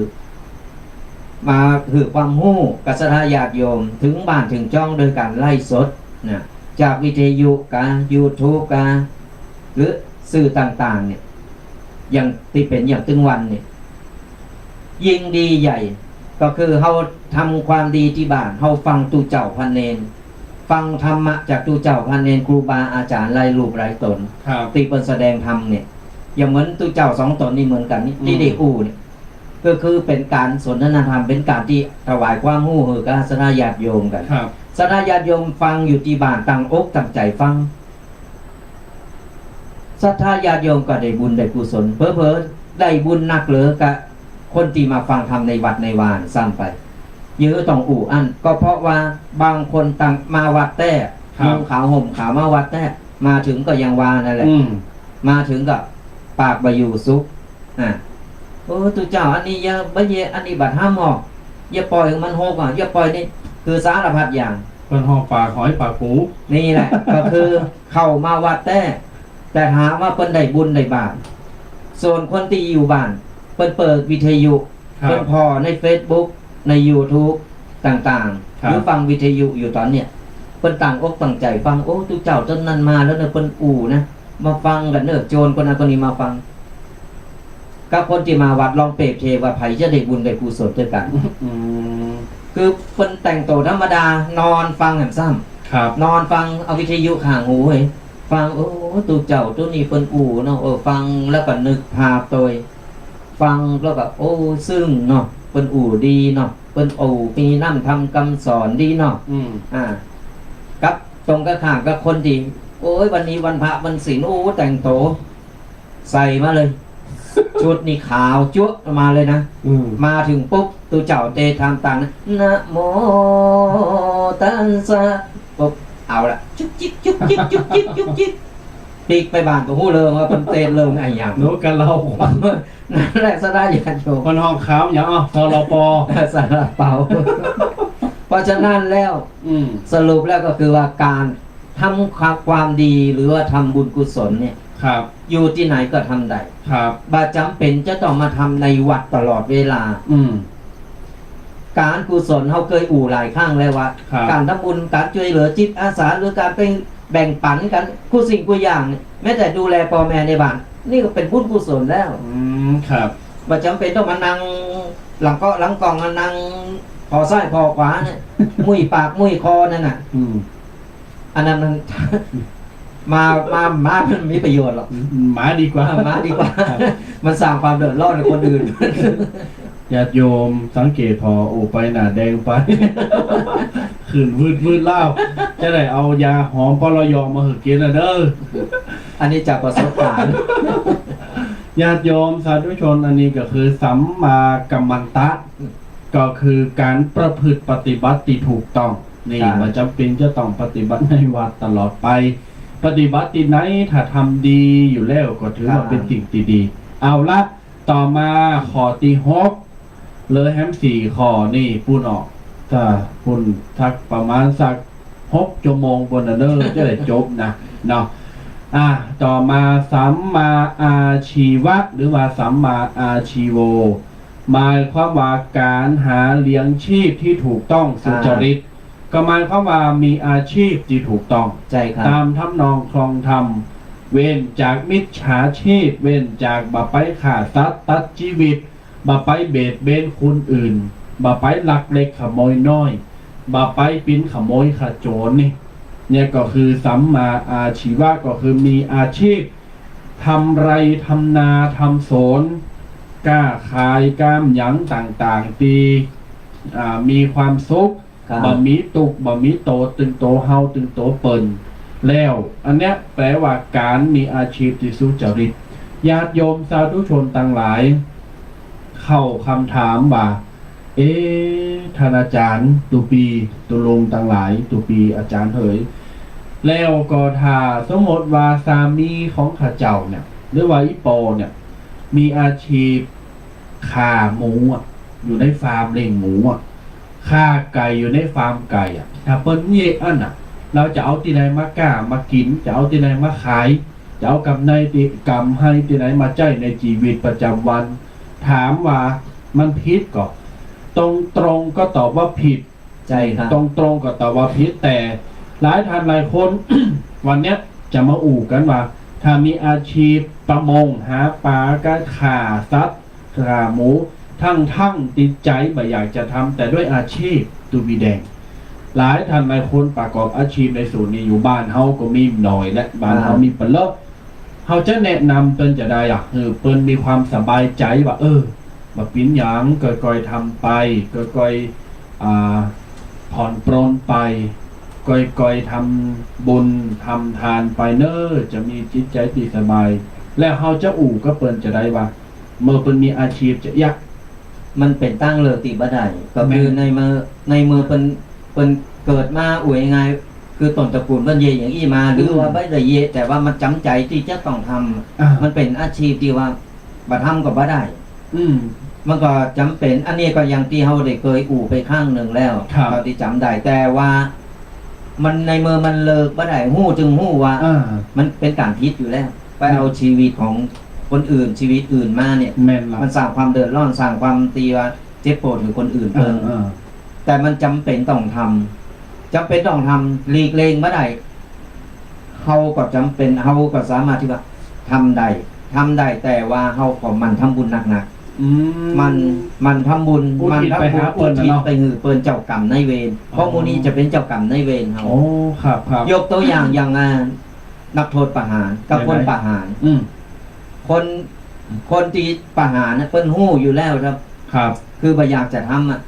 มาหื้อความฮู้กับศรัทธาญาติโยม เถิงบ้านเถิงจองโดยก๋านไลฟ์สดนะ จากวิทยุกา ยูทูบกา หรือสื่อต่างๆ เนี่ย อย่างตี้เป๋นอย่างตึงวันเนี่ย ยิ่งดีใหญ่ ก็คือเฮาทำความดีตี้บ้าน เฮาฟังตุ๊เจ้าพระเณร ฟังธรรมะจากตุ๊เจ้าพระเณร ครูบาอาจ๋ารย์หลายรูปหลายต๋น ครับ ตี้เปิ้นแสดงธรรมเนี่ย อย่างเหมือนตุ๊เจ้าสองต๋นนี่เหมือนกั๋นนี่ อืม ตี้ได้อู้เนี่ย ก็คือเป๋นก๋านสนทนาธรรม เป๋นก๋านตี้ถวายความฮู้หื้อกับศรัทธาญาติโยมกั๋น ครับ ศรัทธาญาติโยมฟังอยู่ตี้บ้าน ตั้งอกตั้งใจ๋ฟัง ศรัทธาญาติโยมก็ได้บุญได้กุศล เผลอๆ ได้บุญนักเหลือกับคนตี้มาฟังธรรมในวัดในวาซ้ำไป เยอะต้องอู้อั้น ก็เพราะว่าบางคนตั้งมาวัดแต๊ ครับ นุ่งขาวห่มขาวมาวัดแต๊ มาเถิงก็อย่างว่านั่นแหละ อืม มาเถิงก็ปากบ่อยู่สุข อ่ะ โอ้ ตุ๊เจ้า อันนี้อย่าบ่เยะ อันนี้บ่ทำหรอก อย่าปล่อยหื้อมันหกอ่ะ อย่าปล่อยนี่ คือสารพัดอย่าง เปิ้นฮ้องปากหอยปากปู นี่แหละ ก็คือเข้ามาวัดแต๊ แต่ถามว่าเปิ้นได้บุญได้บาป ส่วนคนตี้อยู่บ้าน เปิ้นเปิดวิทยุ ครับ เปิ้นผ่อในเฟซบุ๊ก ในยูทูบต่างๆ ครับ หรือฟังวิทยุอยู่ต๋อนเนี่ย เปิ้นตั้งอกตั้งใจ๋ฟัง โอ้ ตุ๊เจ้าต๋นนั้นมาแล้วเนาะ เปิ้นอู้นะ มาฟังกั๋นเนาะ โจรคนนั้นคนนี้มาฟัง กับคนตี้มาวัด ลองเปรียบเทียบว่าใผจะได้บุญได้กุศลตวยกั๋น อืม คือเปิ้นแต่งตั๋วธรรมดา นอนฟังแหมซ้ำ ครับ นอนฟัง เอาวิทยุข้างหูเฮ้ย ฟัง โอ้ ตุ๊เจ้าต๋นนี้เปิ้นอู้เนาะ เออ ฟังแล้วก็นึกภาพตวย ฟังแล้วก็ โอ้ ซึ้งเนาะ เปิ้นอู้ดีเนาะ เปิ้นอู้มีน้ำธรรมกำสอนดีเนาะ อืม อ่า ก ตรงกั๋นข้ามกับคนตี้ โอ๊ย วันนี้วันพระวันศีล โอ้ แต่งตั๋วใส่มาเลย ชุดนี่ขาวจั๊วะมาเลยนะ อืม มาเถิงปุ๊บ ตุ๊เจ้าเตรียมต๋ามนะ นะโมตัสสะ ปุ๊บ เอาละ จุกจิก จุกจิก จุกจิก จุกจิก ปิ๊กไปบ้านก็ฮู้เลยว่าเปิ้นเตรียมเรื่องอะหยัง โน้ กะเล่า นั่นแหละ ศรัทธาญาติโยม เปิ้นฮ้องข่าวหยัง อ้าว สลป ซาลาเปา เพราะฉะนั้นแล้ว อืม สรุปแล้วก็คือว่าก๋านทำความดีหรือว่าทำบุญกุศลเนี่ย ครับ อยู่ตี้ไหนก็ทำได้ ครับ บ่จ๋ำเป๋นจะต้องมาทำในวัดตลอดเวลา อืม ก๋านกุศลเฮาเกยอู้หลายครั้งแล้วว่า ครับ ก๋านทำบุญ ก๋านจ้วยเหลือจิตอาสา หรือก๋านไปแบ่งปั๋นกั๋นกู้สิ่งกู้อย่างเนี่ย แม้แต่ดูแลป้อแม่ในบ้าน นี่ก็เป๋นบุญกุศลแล้ว อืม ครับ บ่จ๋ำเป๋นต้องมานั่งหลังเก๊าะหลังกล่อง มานั่งผ่อซ้ายผ่อขวาเนี่ย มุ่ยปากมุ่ยคอนั่นน่ะ อืม อันนั้นมัน มา มา มา มันบ่มีประโยชน์หรอก มาดีกว่า มาดีกว่า มันสร้างความเดือดร้อนให้คนอื่น ญาติโยมสังเกตผ่อ โอ้ ไปหน้าแดงไป ขึ้นวืดวืดแล้ว จะได้เอายาหอมปลย มาหื้อกิ๋นละเน่อ อันนี้จากประสบการณ์ ญาติโยมสาธุชน อันนี้ก็คือสัมมากัมมันตะ ก็คือก๋านประพฤติปฏิบัติตี้ถูกต้อง นี่ ครับ บ่จ๋ำเป๋นจะต้องปฏิบัติในวัดตลอดไป ปฏิบัติตี้ไหนถ้าทำดีอยู่แล้วก็ถือว่า ครับ เป๋นสิ่งตี้ดี เอาละ ต่อมาข้อตี้หก เหลือแหมสี่ข้อนี่ ปุ้นเนาะ ถ้าปุ้นสักประมาณสักหกชั่วโมงปุ้นน่ะเน่อ จะได้จบนะ เนาะ อ่ะ ต่อมาสัมมาอาชีวะ หรือว่าสัมมาอาชีโว หมายความว่าก๋านหาเลี้ยงชีพตี้ถูกต้องสุจริต ก็หมายความว่ามีอาชีพตี้ถูกต้อง ใช่ครับ ต๋ามทำนองครองธรรม เว้นจากมิจฉาชีพ เว้นจากบ่ไปฆ่าสัตว์ตัดจีวิต บ่ไปเบียดเบียนคนอื่น บ่ไปลักเล็กขโมยน้อย บ่ไปปิ้นขโมยขโจรนี่ เนี่ยก็คือสัมมาอาชีวะ ก็คือมีอาชีพ ทำไร่ทำนาทำสวน ก๊าขายก๊าหยังต่างๆ ตี้ อ่า มีความสุข ครับ บ่มีตุ๊กข์ บ่มีโตตน ตึงโตเฮา ตึงโตเปิ้น แล้ว อันเนี้ยแปลว่าก๋านมีอาชีพตี้สุจริต ญาติโยมสาธุชนตังหลาย เข้าคำถามว่า เอ๊ะ ท่านอาจ๋ารย์ ตุ๊ปี้ ตุ๊ลุงตังหลาย ตุ๊ปี้ อาจ๋ารย์เหย แล้วก็ถ้าสมมติว่าสามีของข้าเจ้าเนี่ย หรือว่าอี่ปอเนี่ย มีอาชีพฆ่าหมูอะ อยู่ในฟาร์มเลี้ยงหมูอะ ฆ่าไก่อยู่ในฟาร์มไก่อะ ถ้าเปิ้นเยียะอั้นน่ะ เฮาจะเอาตี้ไหนมาก๊ามากิ๋น จะเอาตี้ไหนมาขาย จะเอาก๋ำไรตี้ ก๋ำไรตี้ไหนมาใจ๊ในจีวิตประจ๋ำวัน ถามว่ามันผิดก่อ ตรงๆ ก็ตอบว่าผิด ใช่ครับ ตรงๆ ก็ตอบว่าผิด แต่หลายท่านหลายคน วันเนี้ยจะมาอู้กั๋นว่า ถ้ามีอาชีพประมง หาปลา ก๊าฆ่าสัตว์ ฆ่าหมู ทั้งๆ ตี้ใจ๋บ่อยากจะทำ แต่ด้วยอาชีพตุ๊ปี้แดง หลายท่านหลายคนประกอบอาชีพในส่วนนี้อยู่ บ้านเฮาก็มีบ่หน้อยและ บ้านเฮา อ่า มีบ่เลิก เฮาจะแนะนำเปิ้นจะใดอะ หื้อเปิ้นมีความสบายใจ๋ว่า เออ บ่เป๋นหยัง ก้อยๆ ทำไป ก้อยๆ อ่า ผ่อนปรนไป ก้อยๆ ทำบุญทำทานไปเน่อ จะมีจิตใจ๋ตี้สบาย แล้วเฮาจะอู้กับเปิ้นจะใดว่า เมื่อเปิ้นมีอาชีพจะเยียะ มันเป๋นตางเลือกตี้บ่ได้ ก็คือ แม่น ในเมื่อ ในเมื่อเปิ้น เปิ้นเกิดมา อู้ง่ายๆ คือต้นตระกูลเปิ้นเยียะอย่างอี้มา หรือ อืม ว่าบ่ได้เยียะ แต่ว่ามันจ๋ำใจ๋ตี้จะต้องทำ อ่า มันเป๋นอาชีพตี้ว่าบ่ทำก็บ่ได้ อืม มันก็จ๋ำเป๋น อันนี้ก็อย่างตี้เฮาได้เกยอู้ไปครั้งนึ่งแล้ว ครับ เท่าตี้จ๋ำได้ แต่ว่ามันในเมื่อมันเลือกบ่ได้ ฮู้จึงฮู้ว่า อ่า มันเป๋นก๋านผิดอยู่แล้ว ไปเอา อืม จีวิตของคนอื่น จีวิตอื่นมาเนี่ย แม่นละ มันสร้างความเดือดร้อน สร้างความตี้ว่าเจ็บปวดหื้อคนอื่นเปิ้น เออ เออ แต่มันจ๋ำเป๋นต้องทำ จ๋ำเป๋นต้องทำ หลีกเลี่ยงบ่ได้ เฮาก็จ๋ำเป๋น เฮาก็สามารถตี้ว่าทำได้ ทำได้ แต่ว่าเฮาก็หมั่นทำบุญหนักๆ อืม หมั่น หมั่นทำบุญ อุทิศ หมั่นทำบุญ ไปหาเปิ้นน่ะเนาะ อุทิศไปหื้อเปิ้นเจ้ากรรมนายเวร อ๋อ เพราะหมู่นี้จะเป๋นเจ้ากรรมนายเวรเฮา โอ้ ครับ ครับ ยกตั๋วอย่าง อย่าง อ่า นักโทษประหารกับ ยังไง คนประหาร อืม คน คนตี้ประหารน่ะ เปิ้นฮู้อยู่แล้วครับ ครับ คือบ่อยากจะทำอะ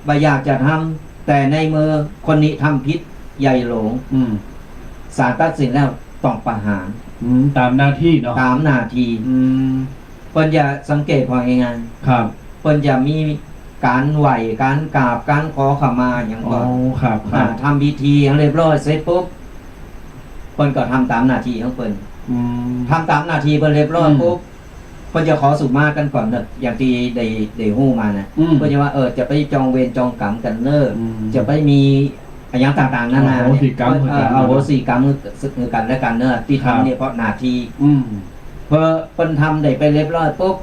บ่อยากจะทำ แต่ในเมื่อคนนี้ทำผิด ใหญ่หลวง อืม ศาลตัดสินแล้วต้องประหาร อืม ต๋ามหน้าตี้เนาะ ต๋ามหน้าตี้ อืม เปิ้นจะสังเกตผ่อง่ายๆ ครับ เปิ้นจะมีก๋านไหว้ ก๋านกราบ ก๋านขอขมาหยังก่อน อ๋อ ครับ ครับ อ่า ทำพิธีหยังเรียบร้อยเสร็จปุ๊บ เปิ้นก็ทำต๋ามหน้าตี้ของเปิ้น อืม ทำต๋ามหน้าตี้เปิ้นเรียบร้อย อืม ปุ๊บ เปิ้นจะขอสุมากั๋นก่อนเนาะ อย่างตี้ได้ ได้ฮู้มานะ อืม เปิ้นจะว่า เออ จะไปจองเวรจองก๋รรมกั๋นเน่อ อืม จะไปมีอะหยังต่างๆ นานาเนี่ย อโหสิกรรม เปิ้น เออ หือกั๋น อโหสิกรรมหือ หือกั๋นและกั๋นเน่อ ตี้ทำเนี่ย ครับ เพราะหน้าตี้ อืม เปิ้น เปิ้นทำได้ไปเรียบร้อยปุ๊บ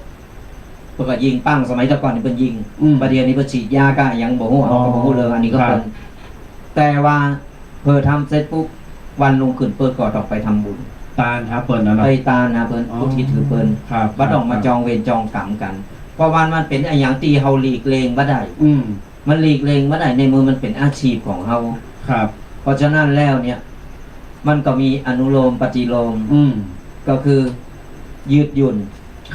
เปิ้นก็ยิงปัง สมัยแต่ก่อนนี่เปิ้นยิง อืม บ่าเดี่ยวนี้เปิ้นฉีดยาก้าหยังบ่ฮู้ เฮาก็บ่ฮู้เรื่อง อันนี้ก็ ครับ เปิ้น แต่ว่า เปิ้นทำเสร็จปุ๊บ วันรุ่งขึ้นเปิ้นก็ต้องไปทำบุญ ตานหาเปิ้นน่ะเนาะ ไปตานหาเปิ้น อ๋อ อุทิศหื้อเปิ้น ครับ บ่ต้องมา ครับ จองเวรจองก๋รรมกั๋น เพราะว่ามันเป๋นอะหยังตี้เฮาหลีกเลี่ยงบ่ได้ อืม มันหลีกเลี่ยงบ่ได้ ในเมื่อมันเป๋นอาชีพของเฮา ครับ เพราะฉะนั้นแล้วเนี่ย มันก็มีอนุโลมปฏิโลม อืม ก็คือยืดหยุ่น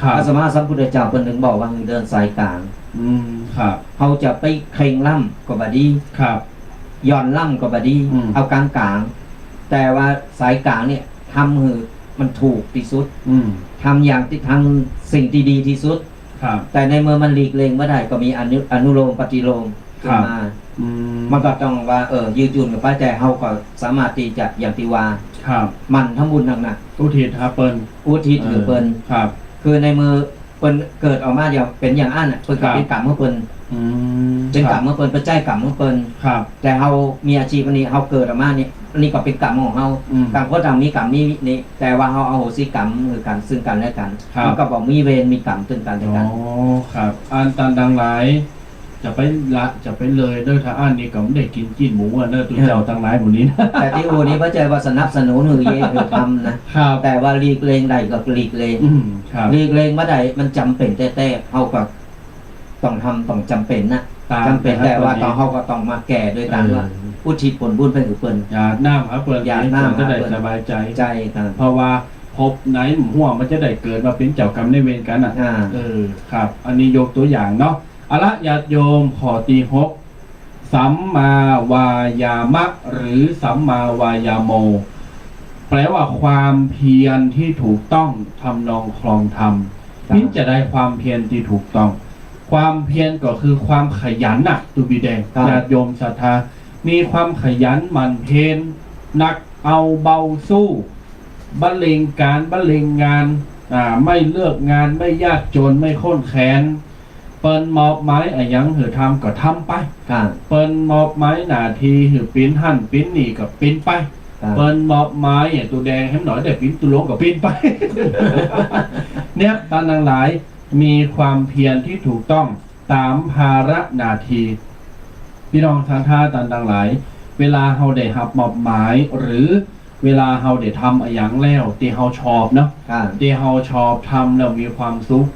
ครับ พระสัมมาสัมพุทธเจ้าเปิ้นถึงบอกว่าหื้อเดินสายก๋าง อืม ครับ เฮาจะไปเคร่งล้ำก็บ่ดี ครับ หย่อนล้ำก็บ่ดี อืม เอาก๋างๆ แต่ว่าสายก๋างเนี่ยทำหื้อมันถูกตี้สุด อืม ทำอย่างตี้ ทำสิ่งตี้ดีตี้สุด ครับ แต่ในเมื่อมันหลีกเลี่ยงบ่ได้ก็มีอนุ อนุโลมปฏิโลมขึ้นมา ครับ อืม มันก็ต้องว่า เออ ยืดหยุ่นกั๋นไป แต่เฮาก็สามารถตี้จะอย่างตี้ว่า ครับ หมั่นทำบุญหนักๆ อุทิศหาเปิ้น อุทิศหื้อเปิ้น เออ ครับ คือในเมื่อเปิ้นเกิดออกมาอย่างเป๋นอย่างอั้นน่ะ เปิ้นก็ ครับ เป๋นก๋รรมของเปิ้น อืม เป๋นก๋รรมของเปิ้น ครับ เปิ้นใจ๊ก๋รรมของเปิ้น ครับ แต่เฮามีอาชีพอันนี้ เฮาเกิดออกมานี่ อันนี้ก็เป๋นก๋รรมของเฮา อืม ต่างคนต่างมีก๋รรมมีนี่ แต่ว่าเฮาอโหสิกรรมหื้อกั๋น ซึ่งกั๋นและกั๋น ครับ มันก็บ่มีเวรมีก๋รรมซึ่งกั๋นและกั๋น อ๋อ ครับ อันตานตังหลาย จะไปละ จะไปเลยเน่อ ถ้าอั้นนี่ก็บ่ได้กิ๋นจีนหมูอะเน่อ ตุ๊เจ้าตังหลายหมู่นี้นะ แต่ตี้อู้นี่บ่ใจ้ว่าสนับสนุนหื้อเยะหื้อทำนะ ครับ แต่ว่าหลีกเลี่ยงได้ก็หลีกเลี่ยง อืม ครับ หลีกเลี่ยงบ่ได้ มันจ๋ำเป๋นแต๊ๆ เฮาก็ต้องทำ ต้องจ๋ำเป๋นนะ ตาม จ๋ำเป๋น นะครับ แต่ว่า ตอนนี้ ต้อง เฮาก็ต้องมาแก้โดยก๋านว่า เออ อุทิศผลบุญไปหื้อเปิ้น หยาดน้ำหาเปิ้น หยาดน้ำหาเปิ้น เปิ้นจะได้สบายใจ๋ ใจ้ครับ เพราะว่าภพไหนบ่ฮู้ว่ามันจะได้เกิดมาเป๋นเจ้ากรรมนายเวรกั๋นน่ะ อ่า เออ ครับ อันนี้ยกตั๋วอย่างเนาะ เอาละ ญาติโยม ข้อตี้หก สัมมาวายามะ หรือสัมมาวายาโม แปลว่าความเพียรที่ถูกต้องทำนองครองธรรม ครับ เป๋นจะใดความเพียรตี้ถูกต้อง ความเพียรก็คือความขยันน่ะ ตุ๊ปีแดง ครับ ญาติโยมศรัทธา มีความขยันหมั่นเพียร หนักเอาเบาสู้ บ่เร่งก๋าน บ่เร่งงาน อ่า ไม่เลิกงาน ไม่ยากจน ไม่ข้นแค้น เปิ้นมอบหมายอะหยังหื้อทำก็ทำไป ครับ เปิ้นมอบหมายหน้าตี้หื้อเป๋นหั้นเป๋นนี่ก็เป๋นไป ครับ เปิ้นมอบหมายอะตุ๊แดงแหมหน้อยได้เป๋นตุ๊ลงก็เป๋นไป เนี่ย ตานตังหลาย มีความเพียรที่ถูกต้องต๋ามภาระหน้าตี้ ปี้น้องศรัทธาตานตังหลาย เวลาเฮาได้ฮับมอบหมาย หรือเวลาเฮาได้ทำอะหยังแล้ว ตี้เฮาชอบเนาะ ครับ ตี้เฮาชอบทำแล้วมีความสุข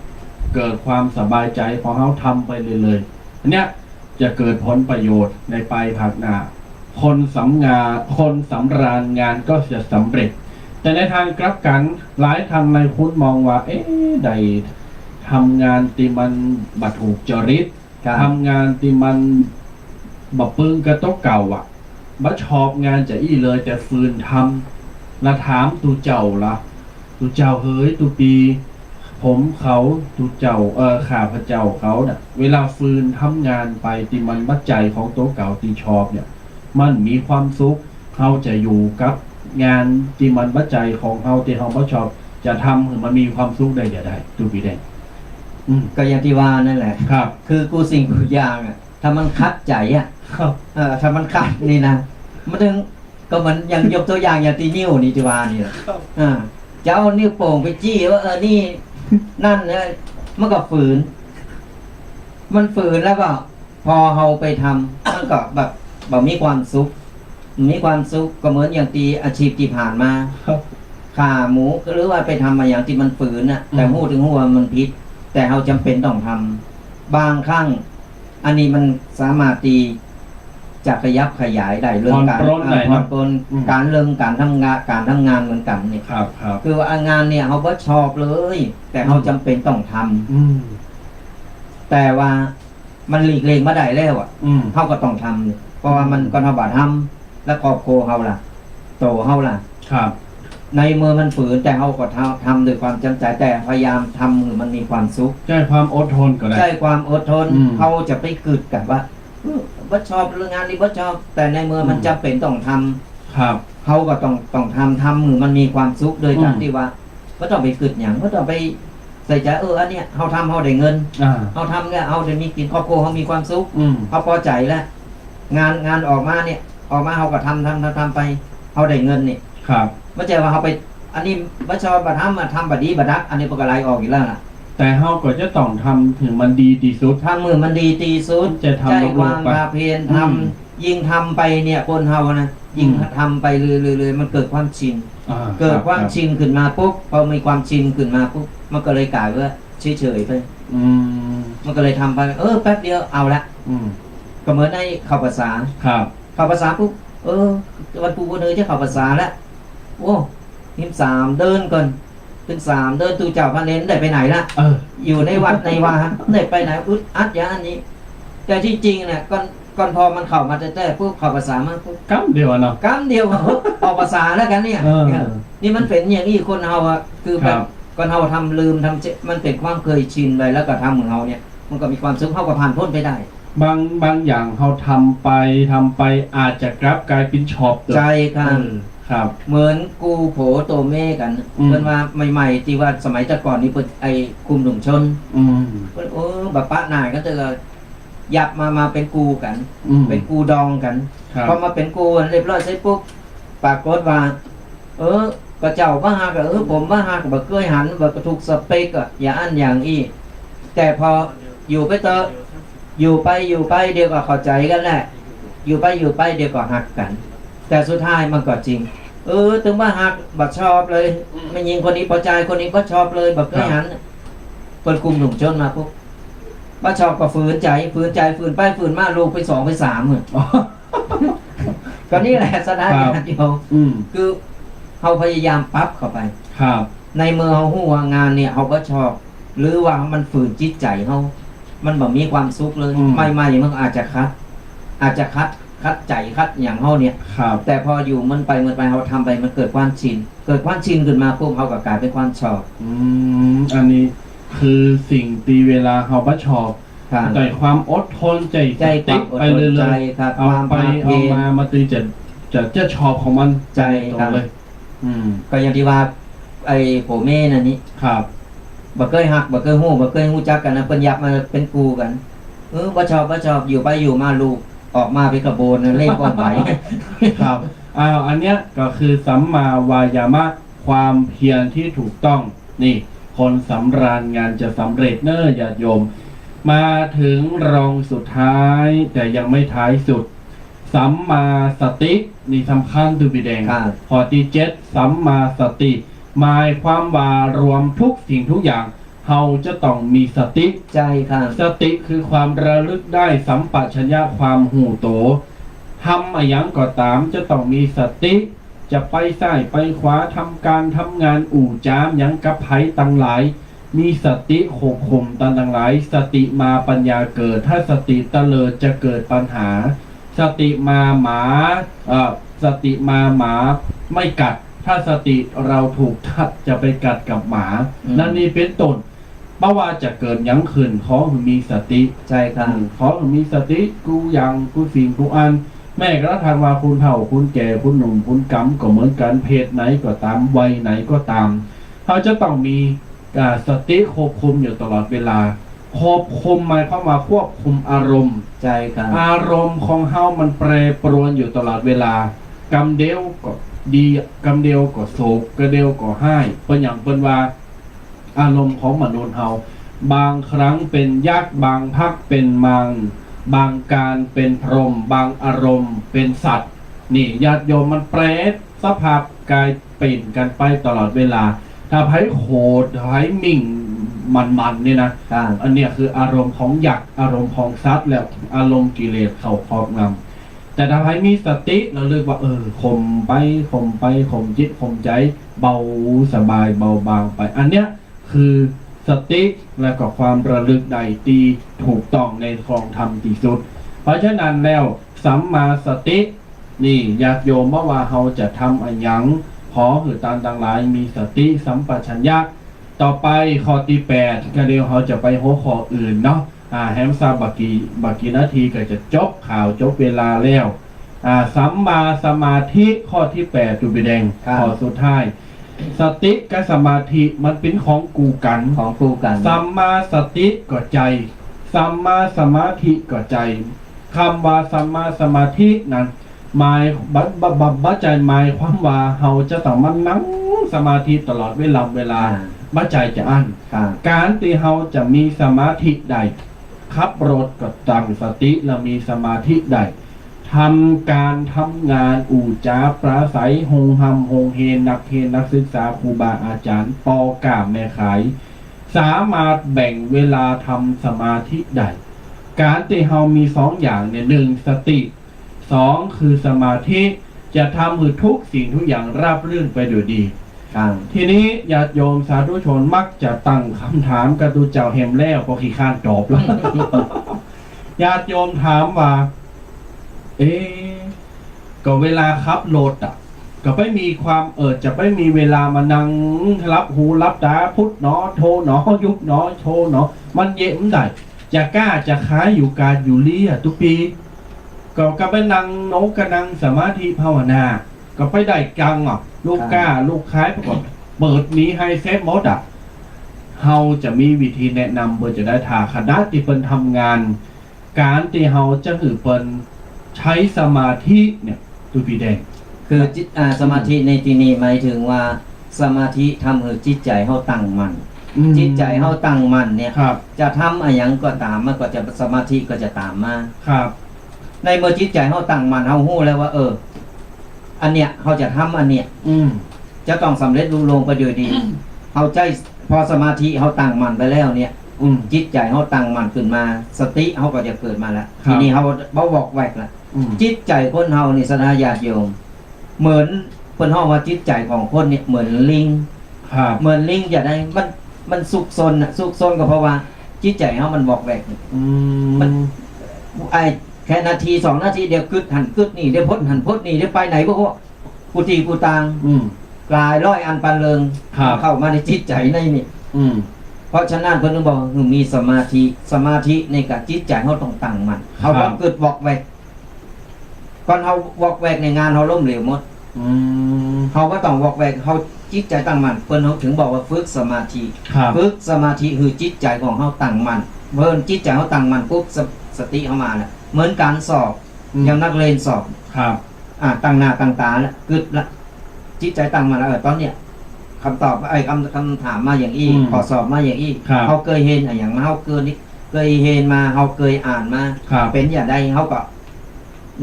เกิดความสบายใจ๋ พอเฮาทำไปเรื่อยๆ อันเนี้ยจะเกิดผลประโยชน์ในภายภาคหน้า คนสำงาน คนสำราญงานก็จะสำเร็จ แต่ในทางกลับกั๋น หลายท่านหลายคนมองว่า เอ๊ะ ได้ทำงานตี้มันบ่ถูกจริต ครับ ทำงานตี้มันบ่ปึงกับตั๋วเก่าอะ บ่ชอบงานจะอี้เลย แต่ฝืนทำ ละถามตุ๊เจ้าละ ตุ๊เจ้าเหย ตุ๊ปี ผมเขา ตุ๊เจ้า เอ่อ ข้าพเจ้าเขาน่ะ เวลาฝืนทำงานไปตี้มันบ่ใจ้ของตั๋วเก่าตี้ชอบเนี่ย มันมีความสุข เฮาจะอยู่กับงานตี้มันบ่ใจ้ของเฮา ตี้เฮาบ่ชอบ จะทำหื้อมันมีความสุขได้จะใด ตุ๊ปีแดง อืม ก็อย่างตี้ว่านั่นแหละ ครับ คือกู้สิ่งกู้อย่างอะ ถ้ามันขัดใจ๋อะ ครับ เออ ถ้ามันขัดนี่นะ มันถึง ก็เหมือนอย่างยกตั๋วอย่างอย่างตี้นิ้วนี่ตี้ว่านี่แหละ ครับ อ่า จะเอานิ้วโป้งไปจี้ว่า เออ นี่ นั่นนะ มันก็ฝืน มันฝืนแล้วก็ พอเฮาไปทำ มันก็แบบ บ่มีความสุข มีความสุขก็เหมือนอย่างตี้อาชีพตี้ผ่านมา ครับ ฆ่าหมู หรือว่าไปทำอะหยังตี้มันฝืนน่ะ อืม แต่ฮู้เถิงฮู้ว่ามันผิด แต่เฮาจ๋ำเป๋นต้องทำ บางครั้ง อันนี้มันสามารถตี้จะขยับขยายได้เรื่องก๋าน ผ่อนปรนได้เนาะ อ่า ผ่อนปรน อืม ก๋านเรื่องก๋านทำงาน ก๋านทำงานเหมือนกั๋นเนี่ย ครับ ครับ คือว่างานเนี่ยเฮาบ่ชอบเลย แต่เฮา อืม จ๋ำเป๋นต้องทำ อืม แต่ว่ามันหลีกเลี่ยงบ่ได้แล้วอะ อืม เฮาก็ต้องทำ เพราะว่ามัน อืม ก็เฮาบ่ทำ แล้วครอบครัวเฮาล่ะ ตั๋วเฮาล่ะ ครับ ในเมื่อมันฝืน แต่เฮาก็ทำ ทำด้วยความจำใจ แต่พยายามทำหื้อมันมีความสุข ใจ๊ความอดทนก็ได้ ใจ๊ความอดทน อืม เฮาจะไปกึ๊ดกั๋นว่า เออ บ่ชอบเรื่องงานนี้ บ่ชอบ แต่ในเมื่อมัน อืม จ๋ำเป๋นต้องทำ ครับ เฮาก็ต้อง ต้องทำ ทำหื้อมันมีความสุข โดยก๋าน อืม ตี้ว่า บ่ต้องไปกึ๊ดหยัง บ่ต้องไปใส่ใจ๋ เออ อันเนี้ย เฮาทำ เฮาได้เงิน อ่า เฮาทำแล้ว เฮาได้มีกิ๋น ครอบครัวเฮามีความสุข อืม เฮาปอใจ๋แล้ว งาน งานออกมาเนี่ย ออกมาเฮาก็ทำ ทำ ทำ ทำไป เฮาได้เงินนี่ ครับ บ่ใจ้ว่าเฮาไป อันนี้บ่ชอบ บ่ทำ มาทำบ่ดี บ่ดัก อันนี้เปิ้นก็ไล่ออกอีกแล้วล่ะ แต่เฮาก็จะต้องทำหื้อมันดีตี้สุด ทำหื้อมันดีตี้สุด จะทำ ใจ๊ ลกๆ ความ ไป ภาคเพียร อืม ทำ ยิ่งทำไปเนี่ย คนเฮานะ ยิ่ง อืม ทำไปเรื่อยๆ เรื่อยๆ มันเกิดความชิน อ่า เกิดความ ครับ ชินขึ้นมาปุ๊บ พอมีความชินขึ้นมาปุ๊บ มันก็เลยก๋ายว่าเฉยๆ ไป อืม มันก็เลยทำไป เออ แป๊บเดียว เอาละ อืม ก็เหมือนไอ้เข้าพรรษา ครับ เข้าพรรษาปุ๊บ เออ วันปู่วันเดือนจะเข้าพรรษาแล้ว โอ้ นี่สามเดือนก่อน เถิงสามเดือน ตุ๊เจ้าพระเณรได้ไปไหนละ เออ อยู่ในวัดในวา ได้ไปไหน อึดอัดอย่างอันนี้ แต่ตี้จริงเนี่ย ก่อน ก่อนพอมันเข้ามาแต๊ๆ ปุ๊บ เข้าพรรษามาปุ๊บ กำเดียวอะเนาะ กำเดียวก็ออกพรรษาแล้วกั๋นเนี่ย เออ เนี่ย นี่มันเป๋นอย่างอี้ คนเฮาอะ คือแบบ ครับ คนเฮาทำลืม ทำเจ- มันเป๋นความเคยชินไป แล้วก็ทำของเฮาเนี่ย มันก็มีความสุข เฮาก็ผ่านป๊นไปได้ บาง บางอย่างเฮาทำไป ทำไป อาจจะกลับก๋ายเป๋นชอบตั๋ว ใจ้ค่ะ เออ ครับ เหมือนกู้ผัวตั๋วเมียกั๋น อืม เปิ้นว่าใหม่ๆ ตี้ว่าสมัยแต่ก่อนนี่เปิ้น ไอ้คุมถุงชน อืม เปิ้น โอ้ บ่ปะหน้ากั๋น แต่ก็ หยับมา มาเป๋นกู้กั๋น อืม เป๋นกู้ดองกั๋น ครับ พอมาเป๋นกู้เรียบร้อยเสร็จปุ๊บ ปรากฏว่า เออ ก็เจ้าบ่ฮัก เออ ผมบ่ฮัก บ่เกยหัน บ่ถูกสเปคอะ อย่างอั้นอย่างอี้ แต่พออยู่ไปเต๊อะ อยู่ไป อยู่ไป เดี๋ยวก็เข้าใจ๋กั๋นแหละ อยู่ไป อยู่ไป เดี๋ยวก็ฮักกั๋น แต่สุดท้ายมันก็จริง เออ เถิงบ่ฮัก บ่ชอบเลย แม่ญิงคนนี้ ป้อจายคนนี้ บ่ชอบเลย บ่เกยหัน ครับ เปิ้นคุมถุงชนมาปุ๊บ บ่ชอบก็ฝืนใจ๋ ฝืนใจ๋ ฝืนไป ฝืนมา ลูกเป๋นสอง เป๋นสามอะ อ๋อ ก็นี่แหละ ศรัทธา ครับ ญาติโยม อืม คือเฮาพยายามปรับเข้าไป ครับ ในเมื่อเฮาฮู้ว่างานเนี่ยเฮาบ่ชอบ หรือว่ามันฝืนจิตใจ๋เฮา มันบ่มีความสุขเลย อืม ใหม่ๆ มันอาจจะขัด อาจจะขัด ขัดใจ๋ ขัดหยังเฮาเนี่ย ครับ แต่พออยู่มันไป มันไป เฮาทำไป มันเกิดความชิน เกิดความชินขึ้นมาปุ๊บ เฮาก็ก๋ายเป๋นความชอบ อืม อันนี้คือสิ่งตี้เวลาเฮาบ่ชอบ ครับ ใจ้ความอดทน ใจ้ ใจ้ สติ ความอดทน ไปเรื่อยๆ ใจ้ครับ เอาไป ความภาคเพียร เอามา มาตึงจะ จะ จะชอบของมัน ใจ้ครับ ตรงเลย อืม ก็อย่างตี้ว่า ไอ้ผัวเมียนั่นนี่ ครับ บ่เกยฮัก บ่เกยฮู้ บ่เกยฮู้จักกั๋นนะ เปิ้นหยับมาเป๋นกู้กั๋น เออ บ่ชอบ บ่ชอบ อยู่ไปอยู่มา ลูกออกมาเป๋นขบวนนะ เล่นก้อนไหว ครับ อ้าว อันเนี้ยก็คือสัมมาวายามะ ความเพียรที่ถูกต้อง นี่ คนสำราญงานจะสำเร็จเน้อ ญาติโยม มาถึงรองสุดท้าย แต่ยังไม่ท้ายสุด สัมมาสติ นี่สำคัญตุ๊พี่แดง ครับ ข้อตี้เจ็ด สัมมาสติ หมายความว่ารวมทุกสิ่งทุกอย่าง เฮาจะต้องมีสติ ใจ้ค่ะ สติคือความระลึกได้ สัมปชัญญะ ความฮู้ตั๋ว ทำอะหยังก็ต๋าม จะต้องมีสติ จะไปซ้ายไปขวา ทำก๋านทำงาน อู้จ๋าหยังกับใผตังหลาย มีสติควบคุมต๋ามตังหลาย สติมาปัญญาเกิด ถ้าสติเตลิดจะเกิดปัญหา สติมาหมา เอ่อ สติมาหมาไม่กัด ถ้าสติเราถูก จะไปกัดกับหมา อืม นั่นนี่เป๋นต้น บ่ว่าจะเกิดหยังขึ้น ขอหื้อมีสติ ใจ้ค่ะ อืม ขอหื้อมีสติกู้อย่างกู้สิ่งกู้อัน แม้กระทั่งว่าคนเฒ่าคนแก่ คนหนุ่มคนก๋ำก็เหมือนกั๋น เพศไหนก็ต๋าม วัยไหนก็ต๋าม เฮาจะต้องมี อ่า สติควบคุมอยู่ตลอดเวลา ควบคุมหมายความว่าควบคุมอารมณ์ ใจ้ค่ะ อารมณ์ของเฮามันแปรปรวนอยู่ตลอดเวลา กำเดียวก็ดี กำเดียวก็โศก กำเดียวก็ฮ้าย เปิ้นอย่างเปิ้นว่า อารมณ์ของมนุษย์เฮา บางครั้งเป๋นยักษ์ บางพักเป๋นมัง บางการเป๋นพรหม บางอารมณ์เป๋นสัตว์ นี่ ญาติโยม มันแปรสภาพก๋ายเป๋นกั๋นไปตลอดเวลา ถ้าใผโหด ถ้าใผหมิ่งมันๆ เนี่ยนะ อ่า อันเนี้ยคืออารมณ์ของยักษ์ อารมณ์ของสัตว์ แล้วอารมณ์กิเลสเข้าครอบงำ แต่ถ้าใผมีสติ ระลึกว่า เออ ข่มไป ข่มไป ข่มจิต ข่มใจ๋ เบาสบาย เบาบางไป อันเนี้ยคือสติ และก็ความระลึกได้ตี้ถูกต้องในครองธรรมตี้สุด เพราะฉะนั้นแล้ว สัมมาสติ นี่ญาติโยม บ่ว่าเฮาจะทำอะหยัง ขอหื้อต้านตังหลายมีสติสัมปชัญญะ ต่อไปข้อตี้แปด ก็เดี๋ยวเฮาจะไปหัวข้ออื่นเนาะ อ่า แหมซะบ่กี่ บ่กี่นาทีก็จะจบข่าวจบเวลาแล้ว อ่า สัมมาสมาธิข้อตี้แปด ตุ๊ปีแดง ครับ ข้อสุดท้าย สติกับสมาธิมันเป๋นของกู้กั๋น ของกู้กั๋น สัมมาสติก็ใจ๋ สัมมาสมาธิก็ใจ๋ กำว่าสัมมาสมาธินั้น หมาย บ่ บ่ บ่ บ่ใจ้หมายความว่าเฮาจะต้องมานั่งสมาธิตลอดเวลา เวลา อ่า บ่ใจ้จาอั้น ครับ ก๋านตี้เฮาจะมีสมาธิได้ ขับรถก็ตั้งสติแล้วมีสมาธิได้ ทำก๋านทำงาน อู้จ๋าปราศรัย โฮงฮ่ำโฮงเฮ นักเฮ นักศึกษา ครูบาอาจ๋ารย์ ป้อก๊าแม่ขาย สามารถแบ่งเวลาทำสมาธิได้ ก๋านตี้เฮามีสองอย่างเนี่ย นึ่ง สติ สอง คือสมาธิ จะทำหื้อทุกสิ่งทุกอย่างราบรื่นไปโดยดี ครับ ทีนี้ญาติโยมสาธุชนมักจะตั้งกำถามกับตุ๊เจ้าแหมแล้ว เพราะขี้คร้านตอบแล้ว ญาติโยมถามว่า เอ๊ะ ก็เวลาขับรถอะ ก็ไปมีความ เออ จะไปมีเวลามานั่งหลับหูหลับต๋า พุทโธหนอ โธหนอ ยุบหนอ โธหนอ มันเยียะบ่ได้ จะก๊าจะขายอยู่กาดอยู่เลี้ยตุ๊ปี ก็ ก็ไปนั่งโนกะนั่งสมาธิภาวนา ก็ไปได้กังอะ ลูกก๊า ครับ ลูกขาย ปรากฏเปิดมีไฮเซตหมดอะ เฮาจะมีวิธีแนะนำเปื้อจะได้ ถ้าขณะตี้เปิ้นทำงาน ก๋านตี้เฮาจะหื้อเปิ้นใจ๊สมาธิเนี่ย ตุ๊ปีแดง คือจิต อ่า สมาธิในตี้นี้หมายถึงว่า สมาธิทำหื้อจิตใจ๋เฮาตั้งมั่น อืม จิตใจ๋เฮาตั้งมั่นเนี่ย ครับ จะทำอะหยังก็ต๋าม มันก็จะ สมาธิก็จะต๋ามมา ครับ ในเมื่อจิตใจ๋เฮาตั้งมั่น เฮาฮู้แล้วว่า เออ อันเนี้ย เฮาจะทำอันเนี้ย อืม จะต้องสำเร็จลุล่วงไปโดยดี เฮาใจ๊ พอสมาธิเฮาตั้งมั่นไปแล้วเนี่ย อืม จิตใจ๋เฮาตั้งมั่นขึ้นมา สติเฮาก็จะเกิดมาแล้ว ครับ ทีนี้เฮาบ่วอกแวกแล้ว อืม จิตใจ๋คนเฮานี่ ศรัทธาญาติโยม เหมือนเปิ้นฮ้องว่าจิตใจ๋ของคนเนี่ยเหมือนลิง ครับ เหมือนลิงจะได้ มัน มันซุกซนน่ะ ซุกซนก็เพราะว่าจิตใจ๋เฮามันวอกแวก อืม มัน ไอ้แค่นาทีสองนาทีเดียวกึ๊ดหั้นกึ๊ดนี่ เดี๋ยวพดหั้นพดนี่ เดี๋ยวไปไหนบ่ฮู้ กู้ตี้กู้ตาง อืม หลายร้อยอันปานเริง ครับ เข้ามาในจิตใจ๋ในนี่ อืม เพราะฉะนั้นเปิ้นถึงบอกหื้อมีสมาธิ สมาธินี่ก็จิตใจ๋เฮาต้องตั้งมั่น เฮา ครับ บ่กึ๊ดวอกแวก ก่อนเฮาวอกแวกในงานเฮาล้มเหลวหมด อืม เฮาบ่ต้องวอกแวก เฮาจิตใจ๋ตั้งมั่น เปิ้นถึงบอกว่าฝึกสมาธิ ครับ ฝึกสมาธิหื้อจิตใจ๋ของเฮาตั้งมั่น เมื่อจิตใจ๋เฮาตั้งมั่นปุ๊บ ส- สติเฮามาแล้ว เหมือนก๋านสอบ อืม อย่างนักเรียนสอบ ครับ อ่า ตั้งหน้าตั้งต๋าแล้ว กึ๊ดละ จิตใจ๋ตั้งมั่นแล้ว เออ ต๋อนเนี้ย กำตอบ ไอ้ กำ กำถามมาอย่างอี้ อืม ข้อสอบมาอย่างอี้ ครับ เฮาเกยเฮนอะหยังมา เฮาเกยนี่ เกยเฮนมา เฮาเกยอ่านมา ครับ เป๋นอย่างใด เฮาก็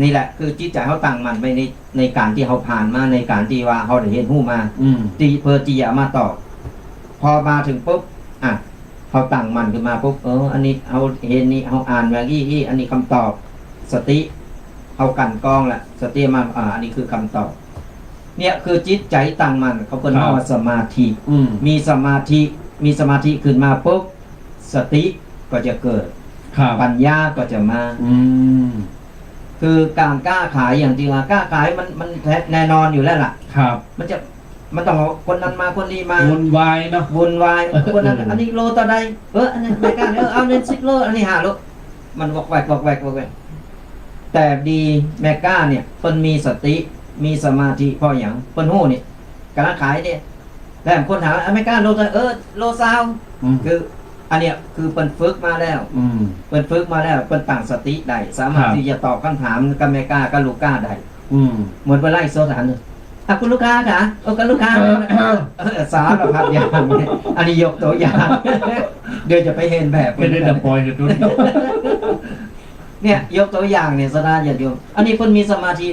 นี่แหละ คือจิตใจ๋เฮาตั้งมั่นไปใน ในก๋านตี้เฮาผ่านมา ในก๋านตี้ว่าเฮาได้เฮียนฮู้มา อืม ตี้ เปื้อตี้จะมาตอบ พอมาถึงปุ๊บ อ่ะ เฮาตั้งมั่นขึ้นมาปุ๊บ เออ อันนี้เฮาเฮียนนี่ เฮาอ่านอย่างอี้อี้ อันนี้กำตอบ สติ เฮากั๋นกรองละ สติมา อ่า อันนี้คือกำตอบ เนี่ยคือจิตใจ๋ตั้งมั่น เขาเปิ้นฮ้องว่าสมาธิ อืม มีสมาธิ มีสมาธิขึ้นมาปุ๊บ สติก็จะเกิด ครับ ปัญญาก็จะมา อืม คือก๋านก๊าขายอย่างตี้ว่า ก๊าขายมัน มันแน่นอนอยู่แล้วล่ะ ครับ มันจะ มันต้องเอาคนนั้นมา คนนี้มา วุ่นวายเนาะ วุ่นวาย คนนั้น เออ อันนี้โลเต้าใด เออ อันนี้แม่ก๊า เออ เอาเนี่ยสิบโล อันนี้ห้าโล มันวอกแวก วอกแวก วอกแวก แต่ดีแม่ก๊าเนี่ย เปิ้นมีสติ มีสมาธิ เพราะหยัง เปิ้นฮู้นี่ ก๋านขายเนี่ย แล้วคนถาม อเมริกาโลเต้าใด เออ โลซาว อืม คือ อันเนี้ย คือเปิ้นฝึกมาแล้ว อืม เปิ้นฝึกมาแล้ว เปิ้นตั้งสติได้ สามารถ ครับ ตี้จะตอบกำถามกับแม่ก๊า กับลูกก๊าได้ อืม เหมือนเปิ้นไลฟ์สดหั้น อ่ะ คุณลูกค้าคะ เออ คุณลูกค้า เออ เออ สารพัดอย่างเนี่ย อันนี้ยกตัวอย่าง เดี๋ยวจะไปเฮียนแบบ เดี๋ยวจะปล่อยกันดู เนี่ย ยกตัวอย่างเนี่ย ศรัทธาญาติโยม อันนี้เปิ้นมีสมาธิ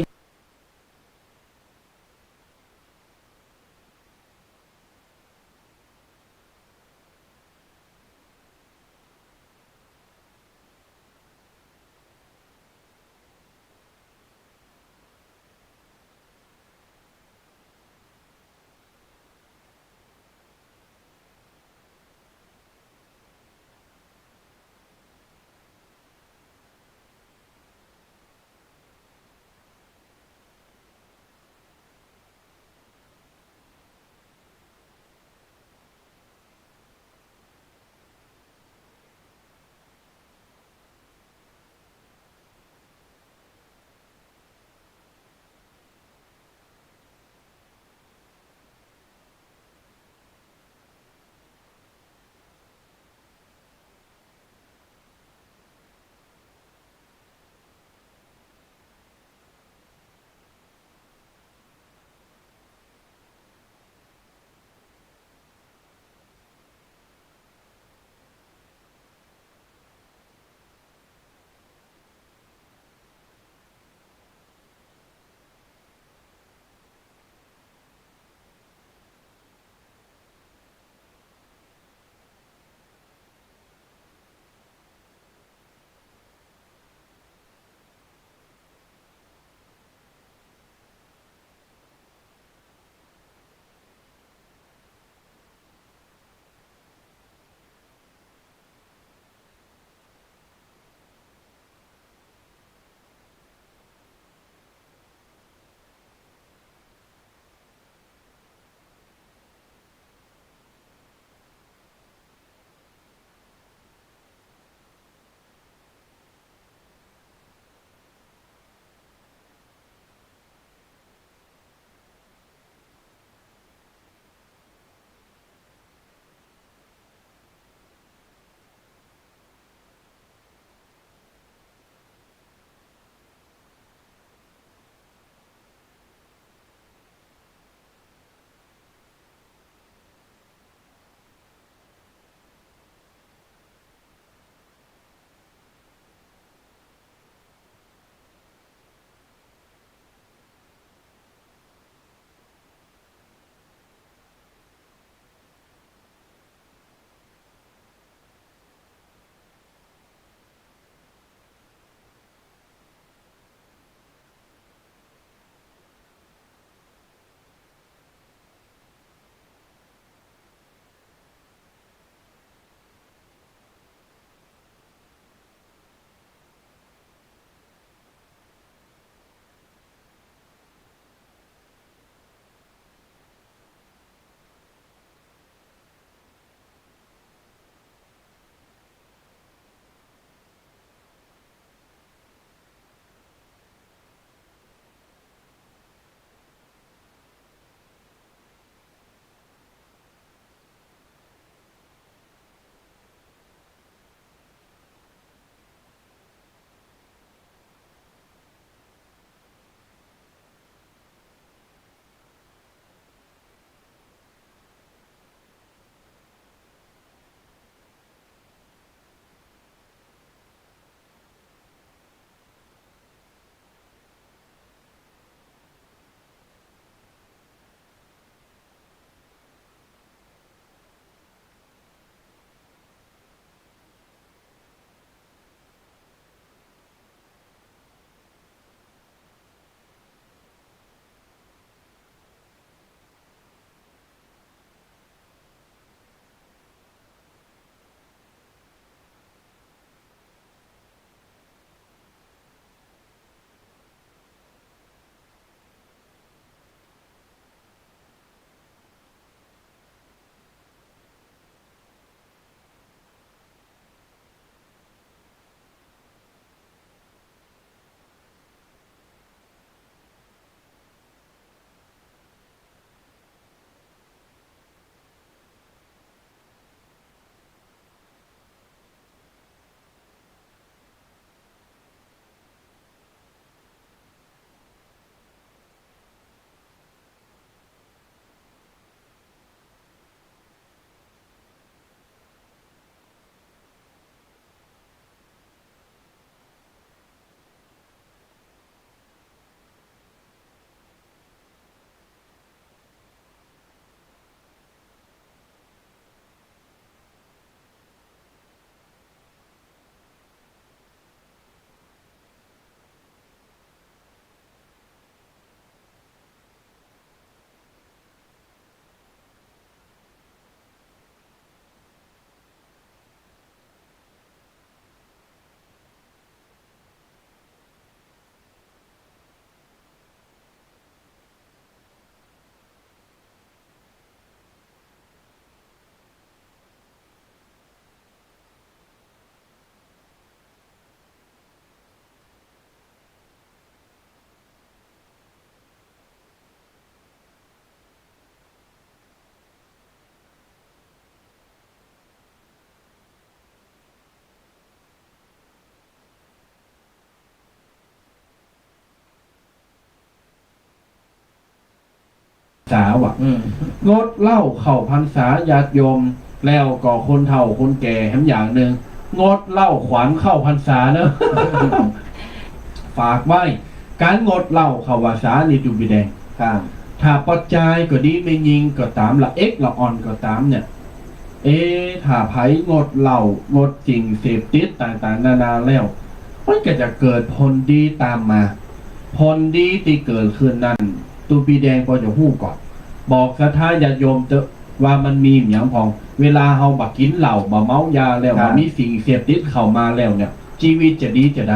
ษาว่ะ อืม งดเหล้าเข้าพรรษาญาติโยม แล้วก็คนเฒ่าคนแก่แหมอย่างนึ่ง งดเหล้าขวัญเข้าพรรษาเนอะ ฝากไว้ ก๋านงดเหล้าเข้าพรรษานี่ ตุ๊ปีแดง ครับ ถ้าป้อจายก็ดี แม่ญิงก็ต๋าม ละเอ็กละอ่อนก็ต๋ามเนี่ย เอ๊ะ ถ้าใผงดเหล้า งดสิ่งเสพติดต่างๆ นานาแล้ว มันก็จะเกิดผลดีต๋ามมา ผลดีตี้เกิดขึ้นนั้น ตุ๊ปีแดงปอจะฮู้ก่อ บอกศรัทธาญาติโยมเต๊อะ ว่ามันมีหยังพ่อง เวลาเฮาบ่กิ๋นเหล้า บ่เมายาแล้ว ครับ บ่มีสิ่งเสพติดเข้ามาแล้วเนี่ย จีวิตจะดีจะใด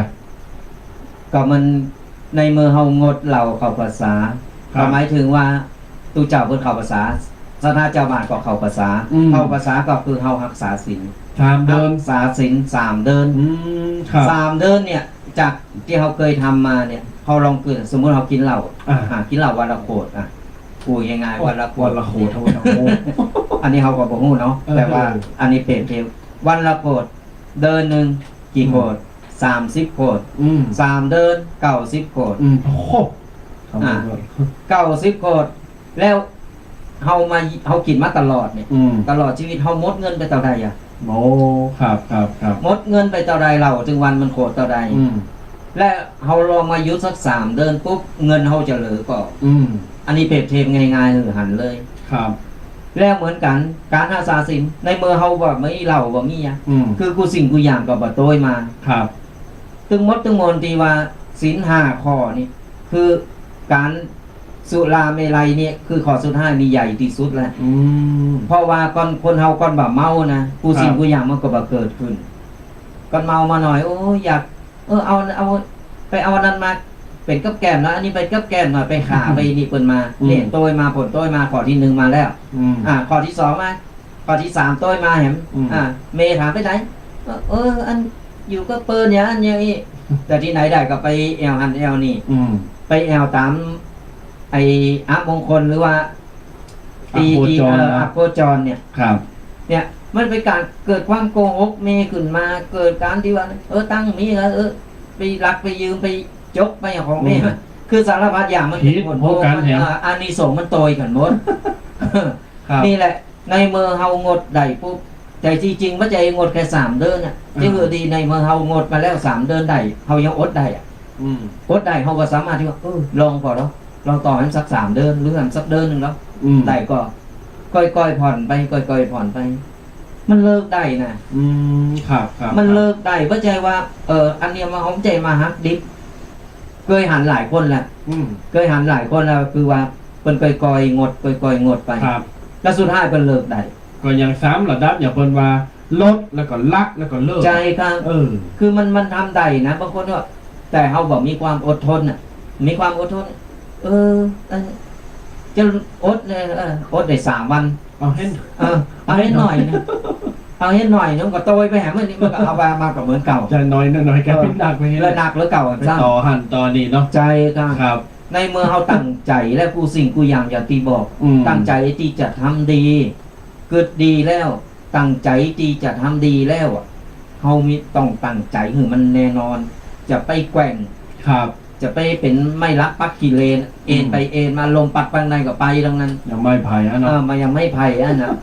ก็มัน ในเมื่อเฮางดเหล้าเข้าพรรษา ครับ ก็หมายถึงว่าตุ๊เจ้าเปิ้นเข้าพรรษา ศรัทธาเจ้าบ้านก็เข้าพรรษา อืม เข้าพรรษาก็คือเฮาฮักษาศีล สามเดือน ฮักษาศีลสามเดือน อืม ครับ สามเดือนเนี่ย จากตี้เฮาเกยทำมาเนี่ย เฮาลองเกย สมมุติเฮากิ๋นเหล้า อ่า อ่า กิ๋นเหล้าวันละขวด อ่ะ พูดง่ายๆ วันละขวด วันละขวด วันละขวด อันนี้เฮาก็บ่ฮู้เนาะ เออ แต่ว่า เออ อันนี้เปรียบเทียบ วันละขวด เดือนนึ่ง กี่ขวด อืม สามสิบขวด อืม สามเดือน เก้าสิบขวด อืม โอ้โห อ่า เก้าสิบขวด แล้วเฮามา เฮากิ๋นมาตลอดเนี่ย อืม ตลอดจีวิตเฮาหมดเงินไปเต้าใดอะ โอ้ ครับ ครับ ครับ หมดเงินไปเต้าใด เหล้าตึงวันมันขวดเต้าใด อืม และเฮาลองมาหยุดสักสามเดือนปุ๊บ เงินเฮาจะเหลือก่อ อืม อันนี้เปรียบเทียบง่ายๆ หื้อหันเลย ครับ แล้วเหมือนกั๋น ก๋านฮักษาศีล ในเมื่อเฮาบ่มีเหล้าบ่มีอะ อืม คือกู้สิ่งกู้อย่างก็บ่โตยมา ครับ ตึงหมดตึงมวลตี้ว่าศีลห้าข้อนี่ คือก๋านสุราเมรัยเนี่ย คือข้อสุดท้ายนี่ใหญ่ตี้สุดแล้ว อืม เพราะว่าก่อน คนเฮาก่อนบ่าเมานะ กู้สิ่ง ครับ กู้อย่างมันก็บ่เกิดขึ้น ก่อนเมามาหน่อย โอ้ย อยาก เออ เอา เอา ไปเอาอันนั้นมาเป๋นกับแกล้มหน่อย อันนี้เป๋นกับแกล้มหน่อย ไปฆ่า ไปนี่เปิ้นมา อืม เนี่ย โตยมา ผลโตยมา ข้อตี้นึ่งมาแล้ว อืม อ่า ข้อตี้สองมา ข้อตี้สามโตยมาแหม อืม อ่า เมย์ถามไปไหน เออ เออ อันอยู่กับเปิ้นอย่างอั้นอย่างอี้ แต่ตี้ไหนได้ก็ไปแอ่วหั้นแอ่วนี่ อืม ไปแอ่วต๋าม ไอ้อัปมงคลหรือว่า อโคจร ตี้ ตี้ เอ่อ นะ อโคจรเนี่ย ครับ เนี่ย มันเป๋นก๋านเกิดความโกหกเมย์ขึ้นมา เกิดก๋านตี้ว่า เออ ตังค์มีแล้ว เออ ไปลักไปยืม ไปจกไปของเมย์ อืม คือสารพัดอย่างมันเป๋น ผิด ผล พวกกั๋นแหม เอ่อ อานิสงส์มันโตยกั๋นหมด ครับ นี่แหละ ในเมื่อเฮางดได้ปุ๊บ แต่ตี้จริงบ่ใจ้งดแค่สามเดือนน่ะ อ่า ตี้หื้อดี ในเมื่อเฮางดมาแล้วสามเดือนได้ เฮายังอดได้อะ อืม อดได้ เฮาก็สามารถตี้ว่า เออ ลองก่อเนาะ ลองต่อหั้นสักสามเดือน หรือหั้นสักเดือนนึ่งเนาะ อืม ได้ก็ ก่อยๆ ผ่อนไป ก่อยๆ ผ่อนไป มันเลิกได้นะ อืม ครับ ครับ มันเลิกได้ บ่ใจ้ว่า เออ อันเนี้ยมาหอมใจ๋มาหักดิบ เกยหันหลายคนแล้ว อืม เกยหันหลายคนแล้ว คือว่าเปิ้นก่อยๆ งด ก่อยๆ งดไป ครับ แล้วสุดท้ายเปิ้นเลิกได้ ก็ยังสามระดับ อย่างเปิ้นว่า ลด แล้วก็ละ แล้วก็เลิก ใจ้ครับ เออ คือมัน มันทำได้นะ บางคนก็ แต่เฮาบ่มีความอดทนน่ะ มีความอดทน เออ เออ จะอดเนี่ย เออ อดได้สามวัน เอาเห็น เออ เอาเห็นหน่อยนะ เอาเห็นหน่อยนึงก็โตยไปแหม มื้อนี้มันก็เอามา มาก็เหมือนเก่า จะน้อยหน่อย กลายเป๋นหนักไปเห็น แล้วหนักเหลือเก่า ไป ซ้ำ ต่อหั้นต่อนี่เนาะ ใจ้ครับ ครับ ในเมื่อเฮาตั้งใจ๋แล้วกู้สิ่งกู้อย่างอย่างตี้บอก อืม ตั้งใจ๋ตี้จะทำดี กึ๊ดดีแล้ว ตั้งใจ๋ตี้จะทำดีแล้วอะ เฮามี ต้องตั้งใจ๋หื้อมันแน่นอน จะไปแกว่ง ครับ จะไปเป๋นไม้หลักปักขี้เลน เอน อืม ไปเอนมา ลมปัดไปไหนก็ไปตังนั้น ยังไม่ไผ่อะเนาะ เออ มันยังไม่ไผ่อะนะ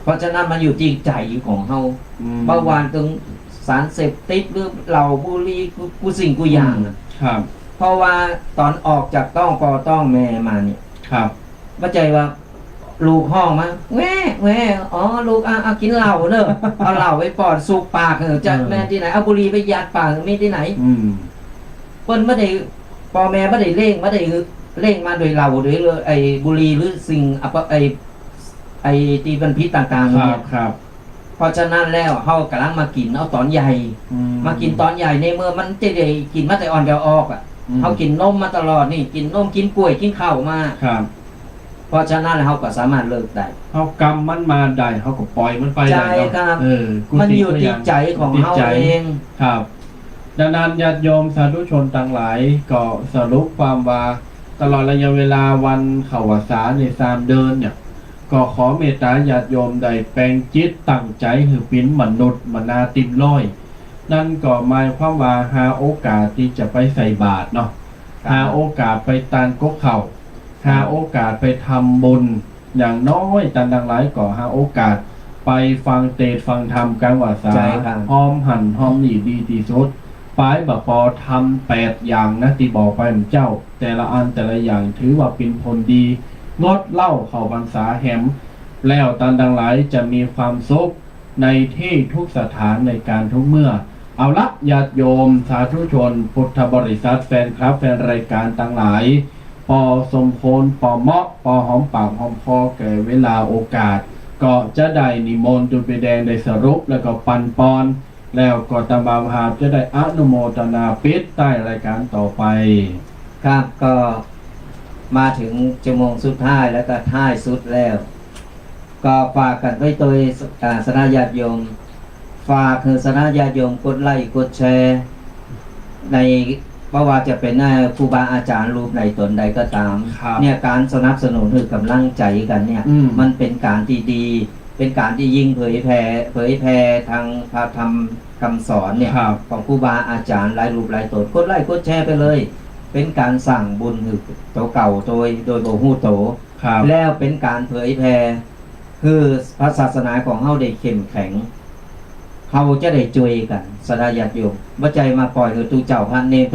เพราะฉะนั้นมันอยู่ตี้ใจ๋ของเฮา อืม บ่ว่าเถิงสารเสพติดหรือเหล้าบุหรี่ กู้ กู้สิ่งกู้อย่างอะ อืม ครับ เพราะว่าต๋อนออกจากต๊องป้อต๊องแม่มาเนี่ย ครับ บ่ใจ้ว่า ลูกฮ้องมา แว่ แว่ อ๋อ ลูก อ่ะ อ่ะ กิ๋นเหล้าเน่อ เอาเหล้าไปป้อนสูบปากเน่อ จะ เออ แม่นตี้ไหน เอาบุหรี่ไปยัดปาก มีตี้ไหน อืม เปิ้นบ่ได้ ป้อแม่บ่ได้เลี้ยง บ่ได้เลี้ยงมาโดยเหล้า โดย ไอ้บุหรี่ หรือสิ่ง อ่ะ ไอ้ ไอ้ตี้มันผิดต่างๆ ครับ เนี่ย ครับ เพราะฉะนั้นแล้ว เฮาก่ำลังมากิ๋นเอาต๋อนใหญ่ อืม มากิ๋นต๋อนใหญ่ ในเมื่อมันจะได้กิ๋นมาแต่อ่อนแต่ออกอะ อืม เฮากิ๋นนมมาตลอดนี่ กิ๋นนม กิ๋นก้วย กิ๋นข้าวมา ครับ เพราะฉะนั้นเฮาก็สามารถเลิกได้ เฮากำมันมาได้ เฮาก็ปล่อยมันไปได้เนาะ ใจ้ครับ เออ มันอยู่ตี้ใจ๋ของเฮาเอง ครับ ดังนั้นญาติโยมสาธุชนตังหลาย ก็สรุปความว่า ตลอดระยะเวลาวันเข้าพรรษาในสามเดือนเนี่ย ก็ขอเมตตาญาติโยมได้แป๋งจิตตั้งใจ๋หื้อเป๋นมนุษย์มนาเต็มร้อย นั่นก็หมายความว่าหาโอกาสตี้จะไปใส่บาตรเนาะ ครับ หาโอกาสไปตานก๊กข้าว หาโอกาสไปทำบุญ อย่างน้อยต้านตังหลายก็หาโอกาสไปฟังเตสน์ฟังธรรมกั๋นว่าสา ใจ้ค่ะ ฮอมหั้นฮอมนี่ดีตี้สุด ป๋ายบ่ปอทำแปดอย่างนะตี้บอกไปเมื่อเจ๊า แต่ละอันแต่ละอย่างถือว่าเป๋นผลดี งดเหล้าเข้าพรรษาแหม แล้วต้านตังหลายจะมีความสุขในตี้ทุกสถานในก๋านทุกเมื่อ เอาละ ญาติโยม สาธุชน พุทธบริษัท แฟนคลับ แฟนรายก๋านตังหลาย ปอสมควร ปอเหมาะ ปอหอมปากหอมคอแก่เวลาโอกาส ก็จะได้นิมนต์ตูนปิแดงได้สรุป แล้วก็ปันปอน แล้วก็อาตมาภาพจะได้อนุโมทนาปิดใต้รายก๋านต่อไป ครับ ก็มาเถิงชั่วโมงสุดท้ายแล้วก็ท้ายสุดแล้ว ก็ฝากกั๋นไว้โดย อ่า ศรัทธาญาติโยม ฝากหื้อศรัทธาญาติโยมกดไลก์กดแชร์ ใน บ่ว่าจะเป๋น เอ่อ ครูบาอาจ๋ารย์รูปไหนต๋นใดก็ต๋าม ครับ เนี่ย ก๋านสนับสนุนหื้อก๋ำลังใจ๋กั๋นเนี่ย อืม มันเป๋นก๋านตี้ดี เป๋นก๋านตี้ยิ่งเผยแผ่ เผยแผ่ตางพระธรรมกำสอนเนี่ย ครับ ของครูบาอาจ๋ารย์หลายรูปหลายต๋น กดไลก์กดแชร์ไปเลย เป๋นก๋านสร้างบุญหื้อตั๋วเก่าโดย โดยบ่ฮู้ตั๋ว ครับ แล้วเป๋นก๋านเผยแผ่ หื้อพระศาสนาของเฮาได้เข้มแข็ง เฮาจะได้จ้วยกั๋น ศรัทธาญาติโยม บ่ใจ้มาป่อยหื้อตุ๊เจ้าพระเณร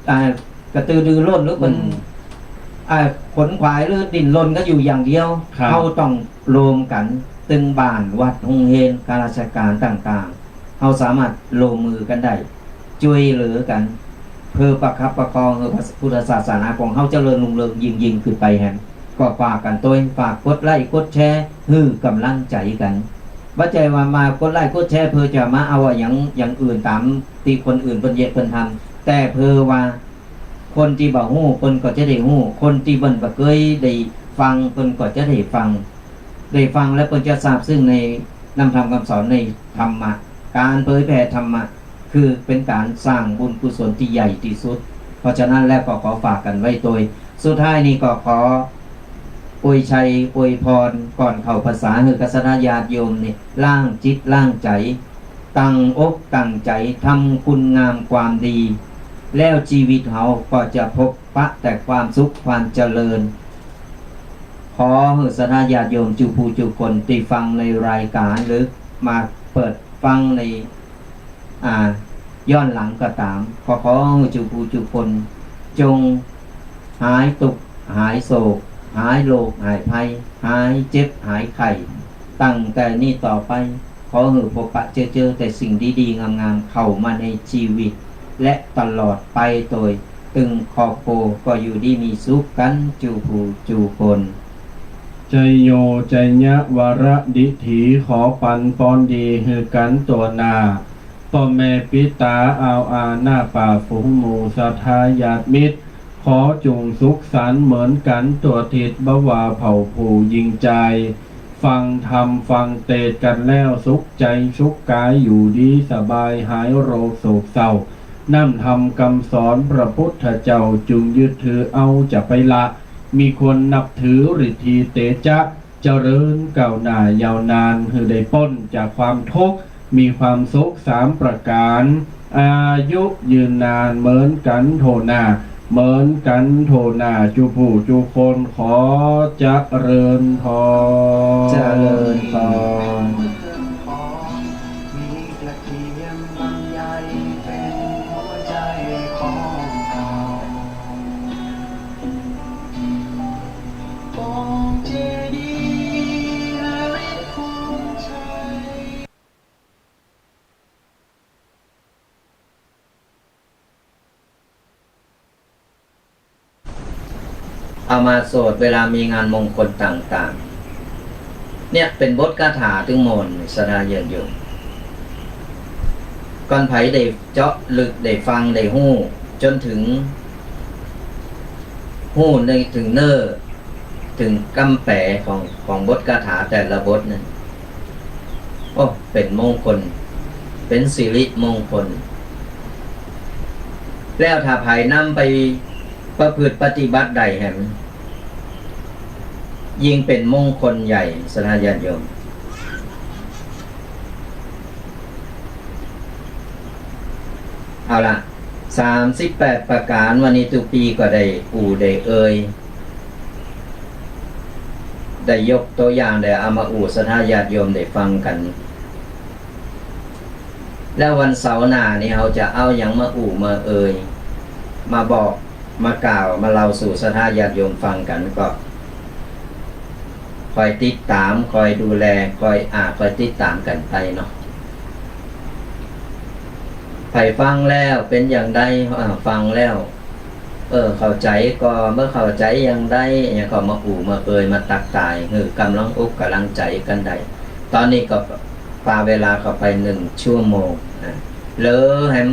อ่า กระตือรือร้นหรือเปิ้น อืม อ่า ขนขวายหรือดิ้นรนกั๋นอยู่อย่างเดียว ครับ เฮาต้องรวมกั๋น ตึงบ้าน วัด โฮงเฮียน ก๋านราชก๋านต่างๆ เฮาสามารถร่วมมือกั๋นได้ จ้วยเหลือกั๋น เพื่อประคับประคองหื้อพระพุทธศาสนาของเฮาเจริญรุ่งเรืองยิ่งๆ ขึ้นไปแหม ก็ฝากกั๋นโดย ฝากกดไลก์กดแชร์ หื้อก๋ำลังใจ๋กั๋น บ่ใจ้ว่ามากดไลก์กดแชร์เพื่อจะมาเอาอะหยัง อย่างอื่นต๋ามตี้คนอื่นเปิ้นเยียะเปิ้นทำ แต่เพื่อว่าคนตี้บ่ฮู้เปิ้นก็จะได้ฮู้ คนตี้เปิ้นบ่เกยได้ฟังเปิ้นก็จะได้ฟัง ได้ฟังแล้วเปิ้นจะซาบซึ้งในน้ำธรรมคำสอนในธรรมะ ก๋านเผยแผ่ธรรมะ คือเป๋นก๋านสร้างบุญกุศลตี้ใหญ่ตี้สุด เพราะฉะนั้นแล้วก็ขอฝากกั๋นไว้โดย สุดท้ายนี้ก็ขออวยชัยอวยพรก่อนเข้าพรรษาหื้อกับศรัทธาญาติโยมนี่ ล้างจิตล้างใจ๋ ตั้งอกตั้งใจ๋ทำคุณงามความดี แล้วจีวิตเฮาก็จะพบปะแต่ความสุขความเจริญ ขอหื้อศรัทธาญาติโยมจูผู้จูคนตี้ฟังในรายก๋านหรือมาเปิดฟังใน อ่า ย้อนหลังก็ต๋าม ก็ขอหื้อจูผู้จูคน จงหายตุ๊กข์หายโศก หายโรคหายภัย หายเจ็บหายไข้ ตั้งแต่นี้ต่อไป ขอหื้อพบปะเจอเจอแต่สิ่งดีๆ งามๆ เข้ามาในจีวิต และตลอดไปโดย ตึงครอบครัวก็อยู่ดีมีสุขกั๋นจูผู้จูคน ชัยโย ชัยยะวรดิถี ขอปันปอนดีหื้อกั๋นตั๋วหน้า ป้อแม่ปิดต๋าอาวอาหน้าป้าฝูงหมู่ศรัทธาญาติมิตร ขอจุ่งสุขสันต์เหมือนกั๋นตั๋วทิศ บ่ว่าเผ่าผู้ญิงจาย ฟังธรรมฟังเตสน์กั๋นแล้วสุขใจ๋สุขก๋าย อยู่ดีสบาย หายโรคโศกเศร้า น้ำธรรมกำสอนพระพุทธเจ้า จุ่งยึดถือเอาจะไปละ มีคนนับถือฤทธีเตจะ เจริญก้าวหน้ายาวนาน หื้อได้ป๊นจากความทุกข์ มีความสุขสามประก๋าน อายุยืนนานเหมือนกั๋นโทหน้า เหมือนกั๋นโทหน้า จูผู้จูคน ขอเจริญพร เจริญพร เอามาสวดเวลามีงานมงคลต่างๆ เนี่ยเป๋นบทคาถาตึงมนต์ ศรัทธาญาติโยม ก่อนใผได้เจาะลึก ได้ฟัง ได้ฮู้ จ๋นเถิง ฮู้ในเถิงเนื้อ เถิงกำแปลของ ของบทคาถาแต่ละบทนั้น โอ้ เป๋นมงคล เป๋นสิริมงคล แล้วถ้าใผนำไปประพฤติปฏิบัติได้แหม ยิ่งเป๋นมงคลใหญ่ ศรัทธาญาติโยม เอาละ สามสิบแปดประก๋าน วันนี้ตุ๊ปีก็ได้อู้ได้เอ่ย ได้ยกตั๋วอย่างได้เอามาอู้ศรัทธาญาติโยมได้ฟังกั๋น แล้ววันเสาร์หน้านี่เฮาจะเอาหยังมาอู้มาเอ่ย มาบอก มากล่าว มาเล่าสู่ศรัทธาญาติโยมฟังกั๋น ก็คอยติดต๋าม คอยดูแล คอย อ่า คอยติดต๋ามกั๋นไปเนาะ ใผฟังแล้วเป๋นอย่างใด อ่า ฟังแล้ว เออ เข้าใจ๋ก็ เมื่อเข้าใจ๋อย่างใด อย่างก็มาอู้มาเอ่ย มาตักตาย หื้อก๋ำลังอกก๋ำลังใจ๋กั๋นได้ ต๋อนนี้ก็ปาเวลาเข้าไปนึ่งชั่วโมงนะ เหลือแหม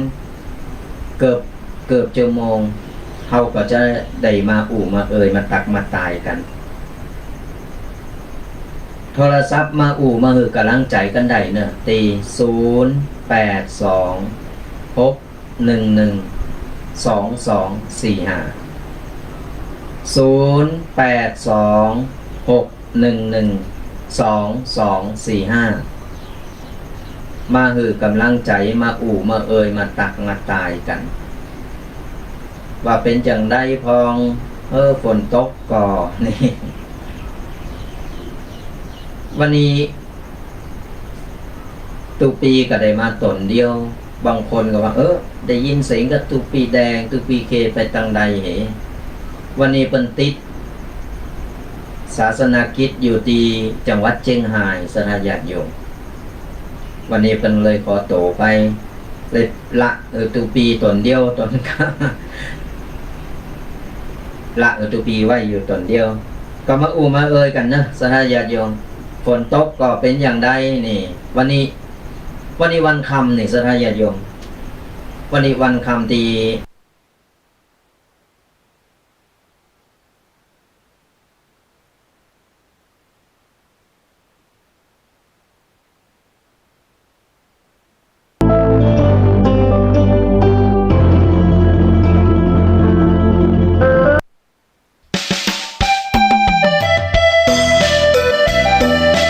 เกือบ เกือบชั่วโมง เฮาก็จะได้มาอู้มาเอ่ย มาตักมาตายกั๋น โทรศัพท์มาอู้มาหื้อก๋ำลังใจ๋กั๋นได้เนาะ ตี้ ศูนย์ แปด สอง หก หนึ่ง หนึ่ง สอง สอง สี่ ห้า ศูนย์ แปด สอง หก หนึ่ง หนึ่ง สอง สอง สี่ ห้า มาหื้อก๋ำลังใจ๋ มาอู้มาเอ่ย มาตักมาตายกั๋น ว่าเป๋นจั่งใดพ่อง เออ ฝนตกก่อ นี่ วันนี้ ตุ๊ปี้ก็ได้มาต๋นเดียว บางคนก็ว่า เออ ได้ยินเสียงก็ตุ๊ปี้แดง ตุ๊ปี้เคไปตางใดเห วันนี้เปิ้นติดศาสนกิจอยู่ตี้จังหวัดเจียงฮาย ศรัทธาญาติโยม วันนี้เปิ้นเลยขอตั๋วไป เลยละ เออ ตุ๊ปี้ต๋นเดียว ต๋นก็ ละ เออ ตุ๊ปี้ไว้อยู่ต๋นเดียว ก็มาอู้มาเอ่ยกั๋นเนาะ ศรัทธาญาติโยม ฝนตกก็เป๋นอย่างใดนี่ วันนี้ วันนี้วันค่ำนี่ ศรัทธาญาติโยม วันนี้วันค่ำตี้